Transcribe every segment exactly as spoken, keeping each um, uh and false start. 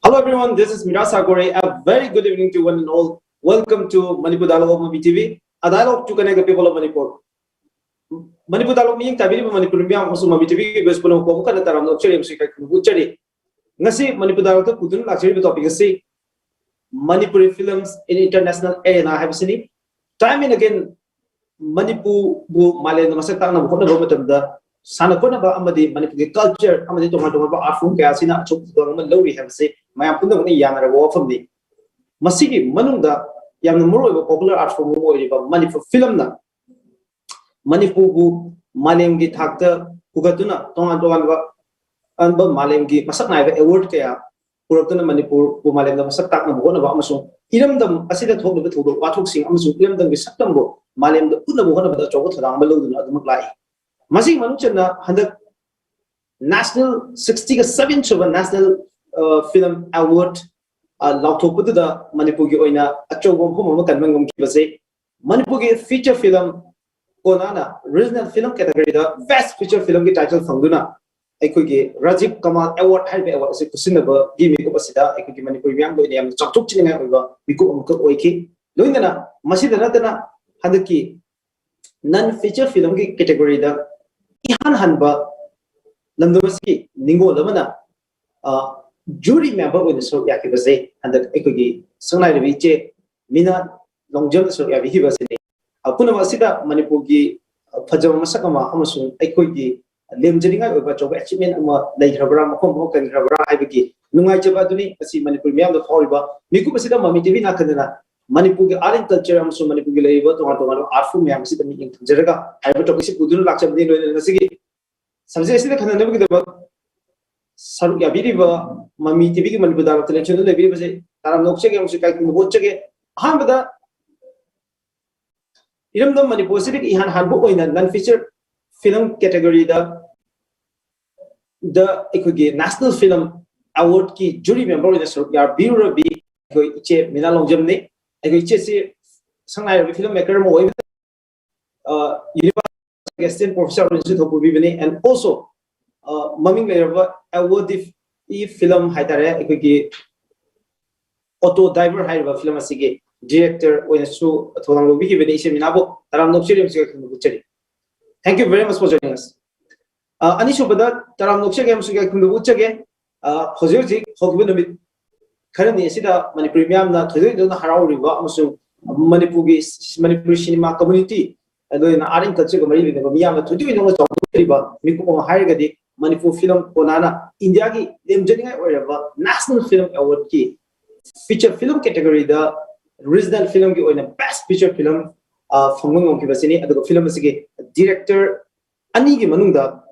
Hello everyone, this is Mira Sagore. A very good evening to one and all. Welcome to Manipur Dialogue of Mami T V, a dialogue to connect the people of Manipur. Manipur Dialogue ꯃꯤꯠꯌꯦꯡ ꯇꯥꯕꯤꯔꯤꯕ ꯃꯅꯤꯄꯨꯔ ꯃꯤꯌꯥꯝ ꯑꯃꯁꯨꯡ ꯃꯃꯤ ꯇꯤꯚꯤꯒꯤ viewers ꯄꯨꯝꯅꯃꯛꯄꯨ ꯑꯃꯨꯛ ꯍꯟꯅ ꯇꯔꯥꯝꯅ ꯑꯣꯛꯆꯔꯤ ꯑꯃꯁꯨꯡ ꯏꯀꯥꯏ ꯈꯨꯝꯅꯕ ꯎꯠꯆꯔꯤ꯫ ꯉꯁꯤ ꯃꯅꯤꯄꯨꯔ ꯗꯥꯏꯂꯣꯛꯇ ꯄꯨꯗꯨꯅ ꯂꯥꯛꯆꯔꯤꯕ topic ꯑꯁꯤ Manipuri films in international arena ꯍꯥꯏꯕꯁꯤꯅꯤ꯫ Time and again ꯃꯅꯤꯄꯨꯔꯕꯨ ꯃꯥꯂꯦꯝꯗ ꯃꯁꯛ ꯇꯥꯛꯅꯕ ꯍꯣꯠꯅꯕ ꯃꯇꯝꯗ ꯁꯥꯟꯅ ꯈꯣꯠꯅꯕ ꯑꯃꯗꯤ ꯃꯅꯤꯄꯨꯔꯒꯤ culture ꯑꯃꯗꯤ ꯇꯣꯉꯥꯟ ꯇꯣꯉꯥꯟꯕ art form ꯀꯌꯥ ꯑꯁꯤꯅ ꯑꯆꯧꯕ ꯊꯧꯗꯥꯡ ꯑꯃ ꯂꯧꯔꯤ ꯍꯥꯏꯕꯁꯤ ꯃꯌꯥꯝ ꯄꯨꯝꯅꯃꯛꯅ ꯌꯥꯅꯔꯕ ꯋꯥꯐꯝꯅꯤ꯫ ꯃꯁꯤꯒꯤ ꯃꯅꯨꯡꯗ ꯌꯥꯝꯅ ꯃꯔꯨꯑꯣꯏꯕ popular art form ꯑꯃ ꯑꯣꯏꯔꯤꯕ ꯃꯅꯤꯄꯨꯔ filmꯅ ꯃꯅꯤꯄꯨꯔꯕꯨ ꯃꯥꯂꯦꯝꯒꯤ ꯊꯥꯛꯇ ꯄꯨꯈꯠꯇꯨꯅ ꯇꯣꯉꯥꯟ ꯇꯣꯉꯥꯟꯕ ꯑꯟꯕ ꯃꯥꯂꯦꯝꯒꯤ ꯃꯁꯛ ꯅꯥꯏꯕ award ꯀꯌꯥ ꯄꯨꯔꯛꯇꯨꯅ ꯃꯅꯤꯄꯨꯔꯕꯨ ꯃꯥꯂꯦꯝꯗ ꯃꯁꯛ ꯇꯥꯛꯅꯕ ꯍꯣꯠꯅꯕ ꯑꯃꯁꯨꯡ ꯏꯔꯝꯗꯝ ꯑꯁꯤꯗ ꯊꯣꯛꯂꯤꯕ ꯊꯧꯗꯣꯛ ꯋꯥꯊꯣꯛꯁꯤꯡ ꯑꯃꯁꯨꯡ ꯏꯔꯝꯗꯝꯒꯤ ꯁꯛꯇꯝꯕꯨ ꯃꯥꯂꯦꯝꯗ ꯎꯠꯅꯕ ꯍꯣꯠꯅꯕꯗ ꯑꯆꯧꯕ ꯊꯧꯗꯥꯡ ꯑꯃ ꯂꯧꯗꯨꯅ ꯑꯗꯨꯃꯛ ꯂꯥꯛꯏ꯫ ꯃꯁꯤꯒꯤ ꯃꯅꯨꯡ ꯆꯟꯅ ꯍꯟꯗꯛ national sixty seven ꯁꯨꯕ national film award ꯂꯥꯎꯊꯣꯛꯄꯗꯨꯗ ꯃꯅꯤꯄꯨꯔꯒꯤ ꯑꯣꯏꯅ ꯑꯆꯧꯕ ꯃꯐꯝ ꯑꯃ ꯀꯟꯕ ꯉꯝꯈꯤꯕꯁꯦ ꯃꯅꯤꯄꯨꯔꯒꯤ feature film ꯀꯣꯅꯥꯅ regional film categoryꯗ best feature filmꯒꯤ title ꯐꯪꯗꯨꯅ ꯑꯩꯈꯣꯏꯒꯤ ꯔꯥꯖꯤꯕ ꯀꯃꯥꯜ award ꯍꯥꯏꯔꯤꯕ award ꯑꯁꯤ ꯈꯨꯠꯁꯤꯟꯅꯕꯒꯤ ꯃꯤꯀꯨꯞ ꯑꯁꯤꯗ ꯑꯩꯈꯣꯏꯒꯤ ꯃꯅꯤꯄꯨꯔꯤ ꯃꯤꯌꯥꯝꯒꯤ ꯑꯣꯏꯅ ꯌꯥꯝꯅ ꯆꯥꯎꯊꯣꯛꯆꯅꯤꯡꯉꯥꯏ ꯑꯣꯏꯕ ꯃꯤꯀꯨꯞ ꯑꯃꯈꯛ ꯑꯣꯏꯈꯤ꯫ ꯂꯣꯏꯅꯅ ꯃꯁꯤꯗ ꯅꯠꯇꯅ ꯍꯟꯗꯛꯀꯤ non feature filmꯒꯤ categoryꯗ ꯏꯍꯥꯟ ꯍꯥꯟꯕ ꯂꯝꯗꯝ ꯑꯁꯤꯒꯤ ꯅꯤꯡꯉꯣꯜ ꯑꯃꯅ jury member ꯑꯣꯏꯅ ꯁꯔꯨꯛ ꯌꯥꯈꯤꯕꯁꯦ ꯍꯟꯗꯛ ꯑꯩꯈꯣꯏꯒꯤ ꯁꯛꯅꯥꯏꯔꯕꯤ ꯏꯆꯦ ꯃꯤꯅꯥ ꯂꯣꯡꯖꯝꯅ ꯁꯔꯨꯛ ꯌꯥꯕꯤꯈꯤꯕ ꯑꯁꯤꯅꯤ꯫ ꯄꯨꯝꯅꯃꯛ ꯑꯁꯤꯗ ꯃꯅꯤꯄꯨꯔꯒꯤ ꯐꯖꯕ ꯃꯁꯛ ꯑꯃ ꯑꯃꯁꯨꯡ ꯑꯩꯈꯣꯏꯒꯤ ꯂꯦꯝꯖꯅꯤꯡꯉꯥꯏ ꯑꯣꯏꯕ ꯑꯆꯧꯕ achievement ꯑꯃ ꯂꯩꯈ꯭ꯔꯕ꯭ꯔꯥ, ꯃꯐꯝ ꯑꯃ ꯀꯟꯈ꯭ꯔꯕ꯭ꯔꯥ ꯍꯥꯏꯕꯒꯤ ꯅꯨꯡꯉꯥꯏꯖꯕ ꯑꯗꯨꯅꯤ꯫ ꯉꯁꯤ ꯃꯅꯤꯄꯨꯔ ꯃꯤꯌꯥꯝꯗ ꯐꯥꯎꯔꯤꯕ ꯃꯤꯀꯨꯞ ꯑꯁꯤꯗ ꯃꯃꯤ ꯇꯤꯚꯤ ꯅꯥꯀꯟꯗꯅ ꯃꯅꯤꯄꯨꯔꯒꯤ art and culture ꯑꯃꯁꯨꯡ ꯃꯅꯤꯄꯨꯔꯒꯤ ꯂꯩꯔꯤꯕ ꯇꯣꯉꯥꯟ ꯇꯣꯉꯥꯟꯕ art form ꯃꯌꯥꯝ ꯑꯁꯤꯗ ꯃꯤꯠꯌꯦꯡ ꯊꯝꯖꯔꯒ ꯍꯥꯏꯔꯤꯕ topicꯁꯤ ꯄꯨꯗꯨꯅ ꯂꯥꯛꯆꯕꯅꯤ꯫ ꯂꯣꯏꯅꯅ ꯉꯁꯤꯒꯤ subject ꯑꯁꯤꯗ ꯈꯟꯅꯅꯕꯒꯤꯗꯃꯛ ꯁꯔꯨꯛ ꯌꯥꯕꯤꯔꯤꯕ ꯃꯃꯤ ꯇꯤꯚꯤꯒꯤ ꯃꯅꯤꯄꯨꯔ ꯗꯥꯏꯂꯣꯛ talent showꯗ ꯂꯩꯕꯤꯔꯤꯕꯁꯦ ꯇꯔꯥꯝꯅ ꯑꯣꯛꯆꯒꯦ ꯑꯃꯁꯨꯡ ꯏꯀꯥꯏ ꯈꯨꯝꯅꯕ ꯎꯠꯆꯒꯦ꯫ ꯑꯍꯥꯟꯕꯗ ꯏꯔꯝꯗꯝ ꯃꯅꯤꯄꯨꯔ ꯑꯁꯤꯗꯒꯤ ꯏꯍꯥꯟ ꯍꯥꯟꯕ ꯑꯣꯏꯅ non feature film categoryꯗ ꯗ ꯑꯩꯈꯣꯏꯒꯤ national film awardꯀꯤ jury member ꯑꯣꯏꯅ ꯁꯔꯨꯛ ꯌꯥꯕꯤꯔꯨꯔꯕꯤ ꯑꯩꯈꯣꯏ ꯏꯆꯦ ꯃꯤꯅꯥ ꯂꯣꯡꯖꯝꯅꯤ꯫ ꯑꯩꯈꯣꯏ ꯏꯆꯦꯁꯤ ꯁꯛꯅꯥꯏꯔꯕꯤ film maker ꯑꯃ ꯑꯣꯏꯕ university assistant professor ꯑꯣꯏꯅꯁꯨ ꯊꯧꯄꯨꯕꯤꯕꯅꯤ and also ꯃꯃꯤꯡ ꯂꯩꯔꯕ awardee ꯏ ꯐꯤꯂꯝ ꯍꯥꯏꯇꯥꯔꯦ, ꯑꯩꯈꯣꯏꯒꯤ ꯑꯣꯇꯣ ꯗ꯭ꯔꯥꯏꯚꯔ ꯍꯥꯏꯔꯤꯕ ꯐꯤꯂꯝ ꯑꯁꯤꯒꯤ ꯗꯤꯔꯦꯛꯇꯔ ꯑꯣꯏꯅꯁꯨ ꯊꯧꯗꯥꯡ ꯂꯧꯕꯤꯈꯤꯕꯅꯤ꯫ ꯏꯆꯤꯟ ꯏꯅꯥꯎꯕꯨ ꯇꯔꯥꯝꯅ ꯑꯣꯛꯆꯔꯤ ꯑꯃꯁꯨꯡ ꯌꯥꯏꯐꯅ ꯎꯠꯆꯔꯤ꯫ Thank you very much for joining us. ꯑ, ꯑꯅꯤꯁꯨꯕꯗ ꯇꯔꯥꯝꯅ ꯑꯣꯛꯆꯒꯦ ꯑꯃꯁꯨꯡ ꯌꯥꯏꯐꯅ ꯎꯠꯆꯒꯦ꯫ ꯑ, ꯍꯧꯖꯤꯛ ꯍꯧꯖꯤꯛ ꯍꯧꯈꯤꯕ ꯅꯨꯃꯤꯠ ꯈꯔꯅꯤ ꯑꯁꯤꯗ ꯃꯅꯤꯄꯨꯔꯤ ꯃꯤꯌꯥꯝꯅ ꯊꯣꯏꯗꯣꯛ ꯍꯦꯟꯗꯣꯛꯅ ꯍꯔꯥꯎꯔꯤꯕ ꯑꯃꯁꯨꯡ ꯃꯅꯤꯄꯨꯔꯒꯤ, ꯃꯅꯤꯄꯨꯔꯤ ꯁꯤꯅꯦꯃꯥ ꯀꯝꯃ꯭ꯌꯨꯅꯤꯇꯤ, ꯑꯗꯨꯅ ꯑꯥꯔꯠ ꯑꯦꯟ ꯀꯜꯆꯔꯒ ꯃꯔꯤ ꯂꯩꯅꯕ ꯃꯤꯌꯥꯝꯅ ꯊꯣꯏꯗꯣꯛ ꯍꯦꯟꯗꯣꯛꯅ ꯆꯥꯎꯊꯣꯛꯆꯔꯤꯕ ꯃꯤꯀꯨꯞ ꯑꯃ ꯍꯥꯏꯔꯒꯗꯤ ꯃꯅꯤꯄꯨꯔ ꯐꯤꯂꯝ ꯀꯣꯟꯅꯥꯅ ꯏꯟꯗꯤꯌꯥꯒꯤ ꯂꯦꯝꯖꯅꯤꯡꯉꯥꯏ ꯑꯣꯏꯔꯕ ꯅꯦꯁꯅꯦꯜ ꯐꯤꯂꯝ ꯑꯦꯋꯥꯔꯗꯀꯤ ꯐꯤꯆꯔ ꯐꯤꯂꯝ ꯀꯦꯇꯦꯒꯣꯔꯤꯗ ꯔꯤꯖꯅꯦꯜ ꯐꯤꯂꯝꯒꯤ ꯑꯣꯏꯅ ꯕꯦꯁ ꯐꯤꯆꯔ ꯐꯤꯂꯝ, ꯑ, ꯐꯪꯕ ꯉꯝꯈꯤꯕꯁꯤꯅꯤ꯫ ꯑꯗꯨꯒ ꯐꯤꯂꯝ ꯑꯁꯤꯒꯤ ꯗꯤꯔꯦꯛꯇꯔ ꯑꯅꯤꯒꯤ ꯃꯅꯨꯡꯗ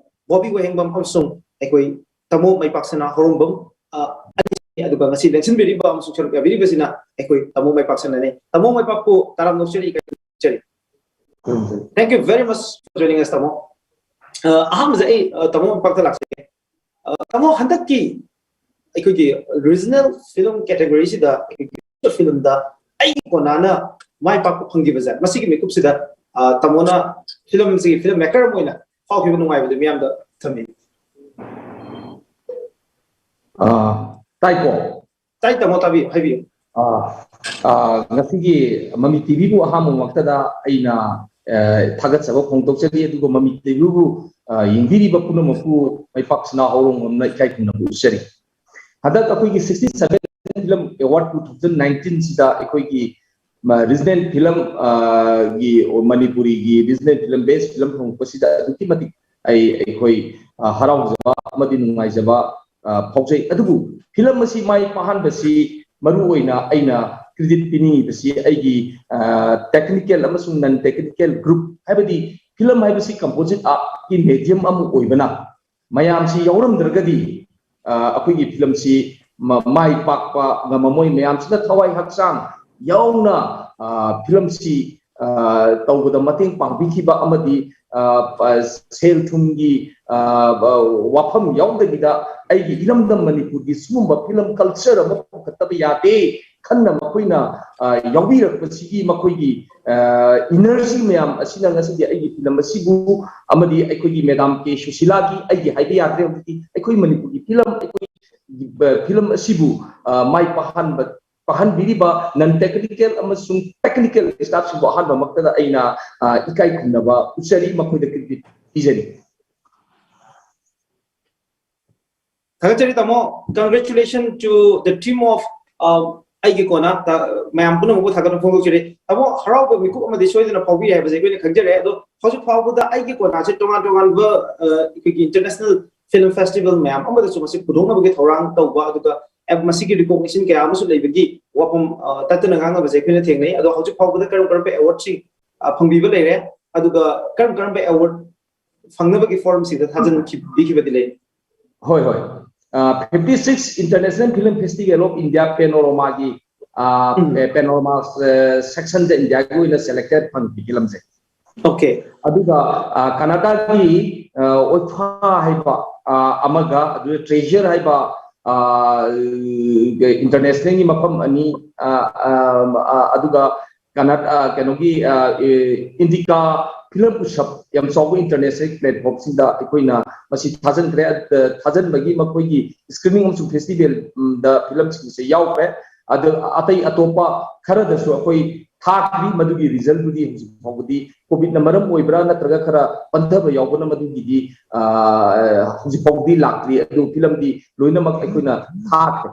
ꯕꯣꯕꯤ ꯋꯥꯍꯦꯡꯕꯝ ꯑꯃꯁꯨꯡ ꯑꯩꯈꯣꯏ ꯇꯥꯃꯣ ꯃꯥꯏꯄꯥꯛꯁꯅꯥ ꯍꯧꯔꯣꯡꯕꯝ, ꯑ, ꯑꯅꯤꯅꯤ꯫ ꯑꯗꯨꯒ ꯉꯁꯤ ꯂꯦꯡꯁꯤꯟꯕꯤꯔꯤꯕ ꯑꯃꯁꯨꯡ ꯁꯔꯨꯛ ꯌꯥꯕꯤꯔꯤꯕꯁꯤꯅ ꯑꯩꯈꯣꯏ ꯇꯥꯃꯣ ꯃꯥꯏꯄꯥꯛꯁꯅꯥꯅꯤ꯫ ꯇꯥꯃꯣ ꯃꯥꯏꯄꯥꯛꯄꯨ ꯇꯔꯥꯝꯅ ꯑꯣꯛꯆꯔꯤ, ꯏꯀꯥꯏ ꯈꯨꯝꯅꯖꯔꯤ꯫ ꯈꯨꯔꯨꯝꯖꯔꯤ꯫ Thank you very much for joining us, ꯇꯥꯃꯣ꯫ ꯑ, ꯑꯍꯥꯟꯕꯁꯦ ꯑꯩ, ꯑ, ꯇꯥꯃꯣ ꯃꯥꯏꯄꯥꯛꯇ ꯂꯥꯛꯆꯒꯦ꯫ ꯑ, ꯇꯥꯃꯣ, ꯍꯟꯗꯛꯀꯤ ꯑꯩꯈꯣꯏꯒꯤ ꯔꯤꯖꯅꯦꯜ ꯐꯤꯂꯝ ꯀꯦꯇꯦꯒꯣꯔꯤꯁꯤꯗ ꯑꯩꯈꯣꯏꯒꯤ ꯐꯤꯂꯝꯗ ꯑꯩꯒꯤ ꯀꯣꯟꯅꯥꯅ ꯃꯥꯏ ꯄꯥꯛꯄ ꯐꯪꯈꯤꯕꯁꯦ, ꯃꯁꯤꯒꯤ ꯃꯤꯀꯨꯞꯁꯤꯗ, ꯑ, ꯇꯥꯃꯣꯅ ꯐꯤꯂꯝꯁꯤꯒꯤ ꯐꯤꯂꯝ ꯃꯦꯀꯔ ꯑꯃ ꯑꯣꯏꯅ ꯐꯥꯎꯈꯤꯕ ꯅꯨꯡꯉꯥꯏꯕꯗꯨ ꯃꯤꯌꯥꯝꯗ ꯊꯝꯕꯤꯌꯨ꯫ ꯑ, ꯇꯥꯏꯀꯣ? ꯇꯥꯏ ꯇꯥꯃꯣ, ꯇꯥꯕꯤꯌꯨ, ꯍꯥꯏꯕꯤꯌꯨ꯫ ꯑ, ꯑ, ꯉꯁꯤꯒꯤ ꯃꯃꯤ ꯇꯤꯚꯤꯕꯨ ꯑꯍꯥꯟꯕꯃꯛꯇꯗ ꯑꯩꯅ, ꯑ, ꯊꯥꯒꯠꯆꯕ ꯐꯣꯡꯗꯣꯛꯆꯔꯤ, ꯑꯗꯨꯒ ꯃꯃꯤ ꯇꯤꯚꯤꯕꯨ, ꯑ, ꯌꯦꯡꯕꯤꯔꯤꯕ ꯄꯨꯝꯅꯃꯛꯄꯨ ꯃꯥꯏꯄꯥꯛꯁꯅꯥ ꯍꯧꯔꯣꯡꯕꯝꯅ ꯏꯀꯥꯏ ꯈꯨꯝꯅꯕ ꯎꯠꯆꯔꯤ꯫ ꯍꯟꯗꯛ ꯑꯩꯈꯣꯏꯒꯤ sixty seven Film Award two thousand nineteen ꯁꯤꯗ ꯑꯩꯈꯣꯏꯒꯤ ꯔꯤꯖꯅꯦꯜ ꯐꯤꯂꯝ, ꯑ, ꯒꯤ, ꯃꯅꯤꯄꯨꯔꯤꯒꯤ ꯔꯤꯖꯅꯦꯜ ꯐꯤꯂꯝ ꯕꯦꯁ ꯐꯤꯂꯝ ꯐꯪꯉꯛꯄꯁꯤꯗ ꯑꯗꯨꯛꯀꯤ ꯃꯇꯤꯛ ꯑꯩ, ꯑꯩꯈꯣꯏ, ꯑ, ꯍꯔꯥꯎꯖꯕ ꯑꯃꯗꯤ ꯅꯨꯡꯉꯥꯏꯖꯕ, ꯑ, ꯐꯥꯎꯖꯩ꯫ ꯑꯗꯨꯕꯨ ꯐꯤꯂꯝ ꯑꯁꯤ ꯃꯥꯏ ꯄꯥꯛꯍꯟꯕꯁꯤ ꯃꯔꯨ ꯑꯣꯏꯅ ꯑꯩꯅ ꯀ꯭ꯔꯦꯗꯤꯠ ꯄꯤꯅꯤꯡꯉꯤꯕꯁꯤ ꯑꯩꯒꯤ, ꯑ, ꯇꯦꯛꯅꯤꯀꯦꯜ ꯑꯃꯁꯨꯡ ꯅꯟ ꯇꯦꯛꯅꯤꯀꯦꯜ ꯒ꯭ꯔꯨꯞ, ꯍꯥꯏꯕꯗꯤ ꯐꯤꯂꯝ ꯍꯥꯏꯕꯁꯤ ꯀꯝꯄꯣꯖꯤꯠ ꯑꯥꯔꯠꯀꯤ ꯃꯦꯗꯤꯌꯝ ꯑꯃ ꯑꯣꯏꯕꯅ ꯃꯌꯥꯝꯁꯤ ꯌꯥꯎꯔꯝꯗ꯭ꯔꯒꯗꯤ, ꯑ, ꯑꯩꯈꯣꯏꯒꯤ ꯐꯤꯂꯝꯁꯤ ꯃ-, ꯃꯥꯏ ꯄꯥꯛꯄ ꯉꯝꯃꯝꯃꯣꯏ꯫ ꯃꯌꯥꯝꯁꯤꯅ ꯊꯋꯥꯏ ꯍꯛꯆꯥꯡ ꯌꯥꯎꯅ, ꯑ, ꯐꯤꯂꯝꯁꯤ, ꯑ, ꯇꯧꯕꯗ ꯃꯇꯦꯡ ꯄꯥꯡꯕꯤꯈꯤꯕ ꯑꯃꯗꯤ, ꯑ, ꯑ, ꯁꯦꯜ ꯊꯨꯝꯒꯤ, ꯑ, ꯑ, ꯋꯥꯐꯝ ꯌꯥꯎꯗꯕꯤꯗ ꯑꯩꯒꯤ ꯏꯔꯝꯗꯝ ꯃꯅꯤꯄꯨꯔꯒꯤ ꯁꯤꯒꯨꯝꯕ ꯐꯤꯂꯝ ꯀꯜꯆꯔ ꯑꯃ ꯄꯨꯈꯠꯇꯕ ꯌꯥꯗꯦ ꯈꯟꯅ ꯃꯈꯣꯏꯅ, ꯑ, ꯌꯥꯎꯕꯤꯔꯛꯄꯁꯤꯒꯤ ꯃꯈꯣꯏꯒꯤ, ꯑ, ꯏꯅꯔꯖꯤ ꯃꯌꯥꯝ ꯑꯁꯤꯅ ꯉꯁꯤꯗꯤ ꯑꯩꯒꯤ ꯐꯤꯂꯝ ꯑꯁꯤꯕꯨ ꯑꯃꯗꯤ ꯑꯩꯈꯣꯏꯒꯤ ꯃꯦꯗꯥꯝ ꯀꯦ ꯁꯨꯁꯤꯂꯥꯒꯤ, ꯑꯩꯒꯤ ꯍꯥꯏꯕ ꯌꯥꯗ꯭ꯔꯦ ꯍꯧꯖꯤꯛꯇꯤ, ꯑꯩꯈꯣꯏ ꯃꯅꯤꯄꯨꯔꯒꯤ ꯐꯤꯂꯝ, ꯑꯩꯈꯣꯏ ꯐꯤꯂꯝ ꯑꯁꯤꯕꯨ ꯃꯥꯏ ꯄꯥꯛꯍꯟꯕ ꯄꯥꯍꯟꯕꯤꯔꯤꯕ non technical ꯑꯃꯁꯨꯡ technical staff ꯁꯤꯡꯕꯨ ꯑꯍꯥꯟꯕꯃꯛꯇꯗ ꯑꯩꯅ ꯏꯀꯥꯏ ꯈꯨꯝꯅꯕ ꯎꯠꯆꯔꯤ, ꯃꯈꯣꯏꯗ credit ꯄꯤꯖꯔꯤ꯫ ꯊꯥꯒꯠꯆꯔꯤ ꯇꯥꯃꯣ꯫ Congratulations to the team of ꯑꯩꯒꯤ ꯀꯣꯟꯅ꯫ ꯃꯌꯥꯝ ꯄꯨꯝꯅꯃꯛꯄꯨ ꯊꯥꯒꯠꯄ ꯐꯣꯡꯗꯣꯛꯆꯔꯤ꯫ ꯇꯥꯃꯣ, ꯍꯔꯥꯎꯕ ꯃꯤꯀꯨꯞ ꯑꯃꯗꯤ ꯁꯣꯏꯗꯅ ꯐꯥꯎꯕꯤꯔꯦ ꯍꯥꯏꯕꯁꯦ ꯑꯩꯈꯣꯏꯅ ꯈꯪꯖꯔꯦ꯫ ꯑꯗꯣ ꯍꯧꯖꯤꯛ ꯐꯥꯎꯕꯗ ꯑꯩꯒꯤ ꯀꯣꯟꯅꯁꯦ ꯇꯣꯉꯥꯟ ꯇꯣꯉꯥꯟꯕ ꯑꯩꯈꯣꯏꯒꯤ international film festival ꯃꯌꯥꯝ ꯑꯃꯗꯁꯨ ꯃꯁꯤ ꯄꯨꯊꯣꯛꯅꯕꯒꯤ ꯊꯧꯔꯥꯡ ꯇꯧꯕ, ꯑꯗꯨꯒ ꯃꯁꯤꯒꯤ recognition ꯀꯌꯥ ꯑꯃꯁꯨ ꯂꯩꯕꯒꯤ ꯋꯥꯐꯝ ꯇꯠꯇꯅ ꯉꯥꯡꯅꯕꯁꯦ ꯑꯩꯈꯣꯏꯅ ꯊꯦꯡꯅꯩ꯫ ꯑꯗꯣ ꯍꯧꯖꯤꯛ ꯐꯥꯎꯕꯗ ꯀꯔꯝ ꯀꯔꯝꯕ award ꯁꯤꯡ ꯐꯪꯕꯤꯕ ꯂꯩꯔꯦ, ꯑꯗꯨꯒ ꯀꯔꯝ ꯀꯔꯝꯕ award ꯐꯪꯅꯕꯒꯤ ꯐꯣꯔꯝꯁꯤꯡꯗ ꯊꯥꯖꯤꯟꯕꯤꯈꯤꯕꯗꯤ ꯂꯩ? ꯍꯣꯏ, ꯍꯣꯏ꯫ Fifty six International Film Festival of India Panorama ꯒꯤ Panorama section ꯗ ꯏꯟꯗꯤꯌꯥꯒꯤ ꯑꯣꯏꯅ selected ꯐꯪꯈꯤ ꯐꯤꯂꯝꯁꯦ꯫ Okay꯫ ꯑꯗꯨꯒ ꯀꯅꯥꯗꯥꯒꯤ ꯑꯣꯏꯐꯥ ꯍꯥꯏꯕ ꯑꯃꯒ, ꯑꯗꯨꯒ ꯇ꯭ꯔꯦꯖꯔ ꯍꯥꯏꯕ international ꯒꯤ ꯃꯐꯝ ꯑꯅꯤ, ꯑꯗꯨꯒ ꯀꯅꯥ ꯀꯩꯅꯣꯒꯤ ꯏꯟꯗꯤꯀꯥ ꯐꯤꯂꯝ ꯎꯠꯁꯕ, ꯌꯥꯝ ꯆꯥꯎꯕ international platform ꯁꯤꯡꯗ ꯑꯩꯈꯣꯏꯅ ꯃꯁꯤ ꯊꯥꯖꯤꯟꯈ꯭ꯔꯦ꯫ ꯊꯥꯖꯤꯟꯕꯒꯤ ꯃꯈꯣꯏꯒꯤ screening ꯑꯃꯁꯨꯡ festival ꯗ ꯐꯤꯂꯝꯁꯤꯡꯁꯦ ꯌꯥꯎꯈ꯭ꯔꯦ꯫ ꯑꯗꯨ ꯑꯇꯩ ꯑꯇꯣꯞꯄ ꯈꯔꯗꯁꯨ ꯑꯩꯈꯣꯏ ꯊꯥꯈ꯭ꯔꯤ꯫ ꯃꯗꯨꯒꯤ result ꯇꯨꯗꯤ ꯍꯧꯖꯤꯛ ꯐꯥꯎꯕꯗꯤ COVID ꯅ ꯃꯔꯝ ꯑꯣꯏꯕ꯭ꯔꯥ ꯅꯠꯇ꯭ꯔꯒ ꯈꯔ ꯄꯟꯊꯕ ꯌꯥꯎꯕꯅ ꯃꯗꯨꯒꯤꯗꯤ ꯍꯧꯖꯤꯛ ꯐꯥꯎꯕꯗꯤ ꯂꯥꯛꯇ꯭ꯔꯤ꯫ ꯑꯗꯨ ꯐꯤꯂꯝꯗꯤ ꯂꯣꯏꯅꯃꯛ ꯑꯩꯈꯣꯏꯅ ꯊꯥꯈ꯭ꯔꯦ꯫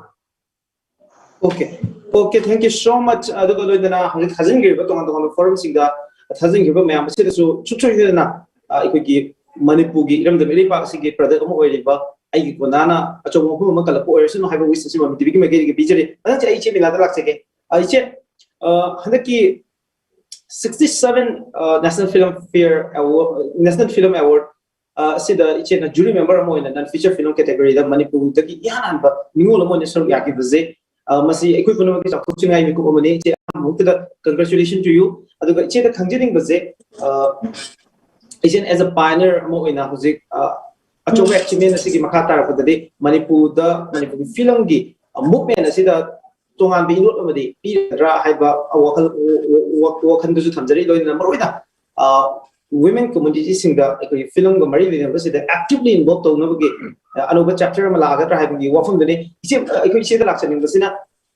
Okay, okay, thank you so much. ꯑꯗꯨꯒ ꯂꯣꯏꯅꯅ ꯍꯧꯖꯤꯛ ꯊꯥꯖꯤꯟꯈ꯭ꯔꯤꯕ ꯇꯣꯉꯥꯟ ꯇꯣꯉꯥꯟꯕ ꯐꯣꯔꯝꯁꯤꯡꯗ ꯊꯥꯖꯤꯟꯈꯤꯕ ꯃꯌꯥꯝ ꯑꯁꯤꯗꯁꯨ ꯁꯨꯡꯁꯣꯏ ꯁꯣꯏꯗꯅ ꯑꯩꯈꯣꯏꯒꯤ ꯃꯅꯤꯄꯨꯔꯒꯤ ꯏꯔꯝꯗꯝ ꯏꯔꯩꯄꯥꯛ ꯑꯁꯤꯒꯤ product ꯑꯃ ꯑꯣꯏꯔꯤꯕ ꯑꯩꯒꯤ ꯀꯣꯟꯅꯥꯅ ꯑꯆꯧꯕ ꯃꯐꯝ ꯑꯃ ꯀꯜꯂꯛꯄ ꯑꯣꯏꯔꯁꯅꯨ ꯍꯥꯏꯕ wish ꯑꯁꯤ ꯃꯃꯤ ꯇꯤꯚꯤꯒꯤ ꯃꯥꯏꯀꯩꯗꯒꯤ ꯄꯤꯖꯔꯤ꯫ ꯍꯟꯗꯛꯁꯦ ꯑꯩ ꯏꯆꯦ ꯃꯤꯅꯥꯗ ꯂꯥꯛꯆꯒꯦ꯫ ꯏꯆꯦ, ꯍꯟꯗꯛꯀꯤ sixty seven National Film Fair Award, National Film Award ꯑꯁꯤꯗ ꯏꯆꯦꯅ jury member ꯑꯃ ꯑꯣꯏꯅ non feature film category ꯗ ꯃꯅꯤꯄꯨꯔꯗꯒꯤ ꯏꯍꯥꯟ ꯍꯥꯟꯕ ꯃꯤꯉꯣꯜ ꯑꯃ ꯑꯣꯏꯅ ꯁꯔꯨꯛ ꯌꯥꯈꯤꯕꯁꯦ, ꯃꯁꯤ ꯑꯩꯈꯣꯏ ꯄꯨꯝꯅꯃꯛꯀꯤ ꯆꯥꯎꯊꯣꯛꯆꯅꯤꯡꯉꯥꯏ ꯃꯤꯀꯨꯞ ꯑꯃꯅꯤ꯫ ꯏꯆꯦ, ꯑꯍꯥꯟꯕ ꯃꯛꯇꯗ congratulation to you꯫ ꯑꯗꯨꯒ ꯏꯆꯦꯗ ꯈꯪꯖꯅꯤꯡꯕꯁꯦ, ꯏꯆꯦ as a pioneer ꯑꯃ ꯑꯣꯏꯅ ꯍꯧꯖꯤꯛ ꯑꯆꯧꯕ achievement ꯑꯁꯤꯒꯤ ꯃꯈꯥ ꯇꯥꯔꯛꯄꯗꯗꯤ ꯃꯅꯤꯄꯨꯔꯗ, ꯃꯅꯤꯄꯨꯔꯒꯤ ꯐꯤꯂꯝꯒꯤ movement ꯑꯁꯤꯗ ꯇꯣꯉꯥꯟꯕ ꯏꯅꯣꯠ ꯑꯃꯗꯤ ꯄꯤꯔꯒꯗ꯭ꯔꯥ ꯍꯥꯏꯕ ꯋꯥꯈꯜ, ꯋꯥꯈꯜꯗꯨꯁꯨ ꯊꯝꯖꯔꯤ꯫ ꯂꯣꯏꯅꯅ ꯃꯔꯨꯑꯣꯏꯅ ꯋꯤꯃꯦꯟ ꯀꯝꯃ꯭ꯌꯨꯅꯤꯇꯤꯁꯤꯡꯗ ꯑꯩꯈꯣꯏꯒꯤ ꯐꯤꯂꯝꯒ ꯃꯔꯤ ꯂꯩꯅꯕꯁꯤꯗ ꯑꯦꯛꯇꯤꯚꯂꯤ ꯏꯟꯚꯣꯜꯕ ꯇꯧꯅꯕꯒꯤ ꯑ, ꯑꯅꯧꯕ ꯆꯦꯞꯇꯔ ꯑꯃ ꯂꯥꯛꯑꯒꯗ꯭ꯔꯥ ꯍꯥꯏꯕꯒꯤ ꯋꯥꯐꯝꯗꯨꯅꯤ꯫ ꯏꯆꯦ, ꯑ, ꯑꯩꯈꯣꯏ ꯏꯆꯦꯗ ꯂꯥꯛꯆꯅꯤꯡꯕꯁꯤꯅ,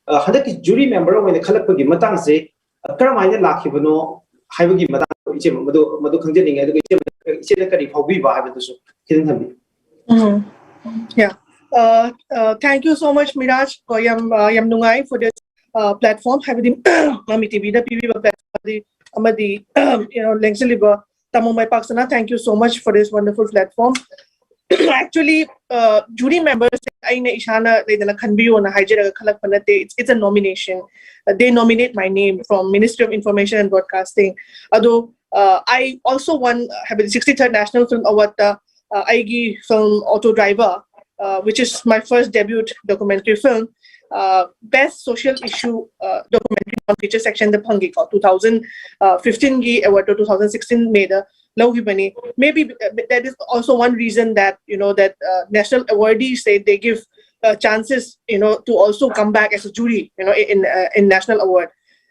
ꯑ, ꯍꯟꯗꯛꯀꯤ ꯖꯨꯔꯤ ꯃꯦꯝꯕꯔ ꯑꯣꯏꯅ ꯈꯜꯂꯛꯄꯒꯤ ꯃꯇꯥꯡꯁꯦ, ꯑ, ꯀꯔꯝꯍꯥꯏꯅ ꯂꯥꯛꯈꯤꯕꯅꯣ ꯍꯥꯏꯕꯒꯤ ꯃꯇꯥꯡꯗ ꯏꯆꯦ ꯃꯗꯨ, ꯃꯗꯨ ꯈꯪꯖꯅꯤꯡꯉꯤ꯫ ꯑꯗꯨꯒ ꯏꯆꯦ, ꯏꯆꯦꯅ ꯀꯔꯤ ꯐꯥꯎꯕꯤꯕ ꯍꯥꯏꯕꯗꯨꯁꯨ ꯈꯤꯇꯪ ꯊꯝꯕꯤꯌꯨ꯫ Mm. Yeah. Uh, uh, thank you so much, Miraj. ꯀꯣ, ꯌꯥꯝ, uh, ꯌꯥꯝ ꯅꯨꯡꯉꯥꯏ for this uh, platform, ꯍꯥꯏꯕꯗꯤ ꯃꯃꯤ ꯇꯤꯚꯤꯗ ꯄꯤꯕꯤꯕ platform ꯑꯃꯗꯤ, ꯑꯃꯗꯤ you know, ꯂꯦꯡꯖꯤꯜꯂꯤꯕ ꯇꯥꯃꯣ ꯃꯥꯏꯄꯥꯛꯁꯅꯥ, thank you so much for this wonderful platform. Actually, uh, jury ꯃꯦꯝꯕꯔꯁꯦ ꯑꯩꯅ ꯏꯁꯥꯅ ꯂꯩꯗꯅ ꯈꯟꯕꯤꯌꯣꯅ ꯍꯥꯏꯖꯔꯒ ꯈꯜꯂꯛꯄ ꯅꯠꯇꯦ. It's, it's a nomination. Uh, they nominate my name from Ministry of Information and Broadcasting. ꯑꯗꯣ, uh, I also won, uh, ꯍꯥꯏꯕꯗꯤ sixty-third National Film Award ꯇ, uh, ꯑꯩꯒꯤ film Auto Driver, uh, which is my first debut documentary film, uh, best social issue, uh, documentary non feature section the ꯐꯪꯈꯤꯀꯣ, two thousand fifteen ꯒꯤ award to two thousand sixteen May the ꯂꯧꯈꯤꯕꯅꯤ. Maybe, uh, that is also one reason that, you know, that uh, national awardees say they give uh, chances, you know, to also come back as a jury, you know, in, uh, in national award.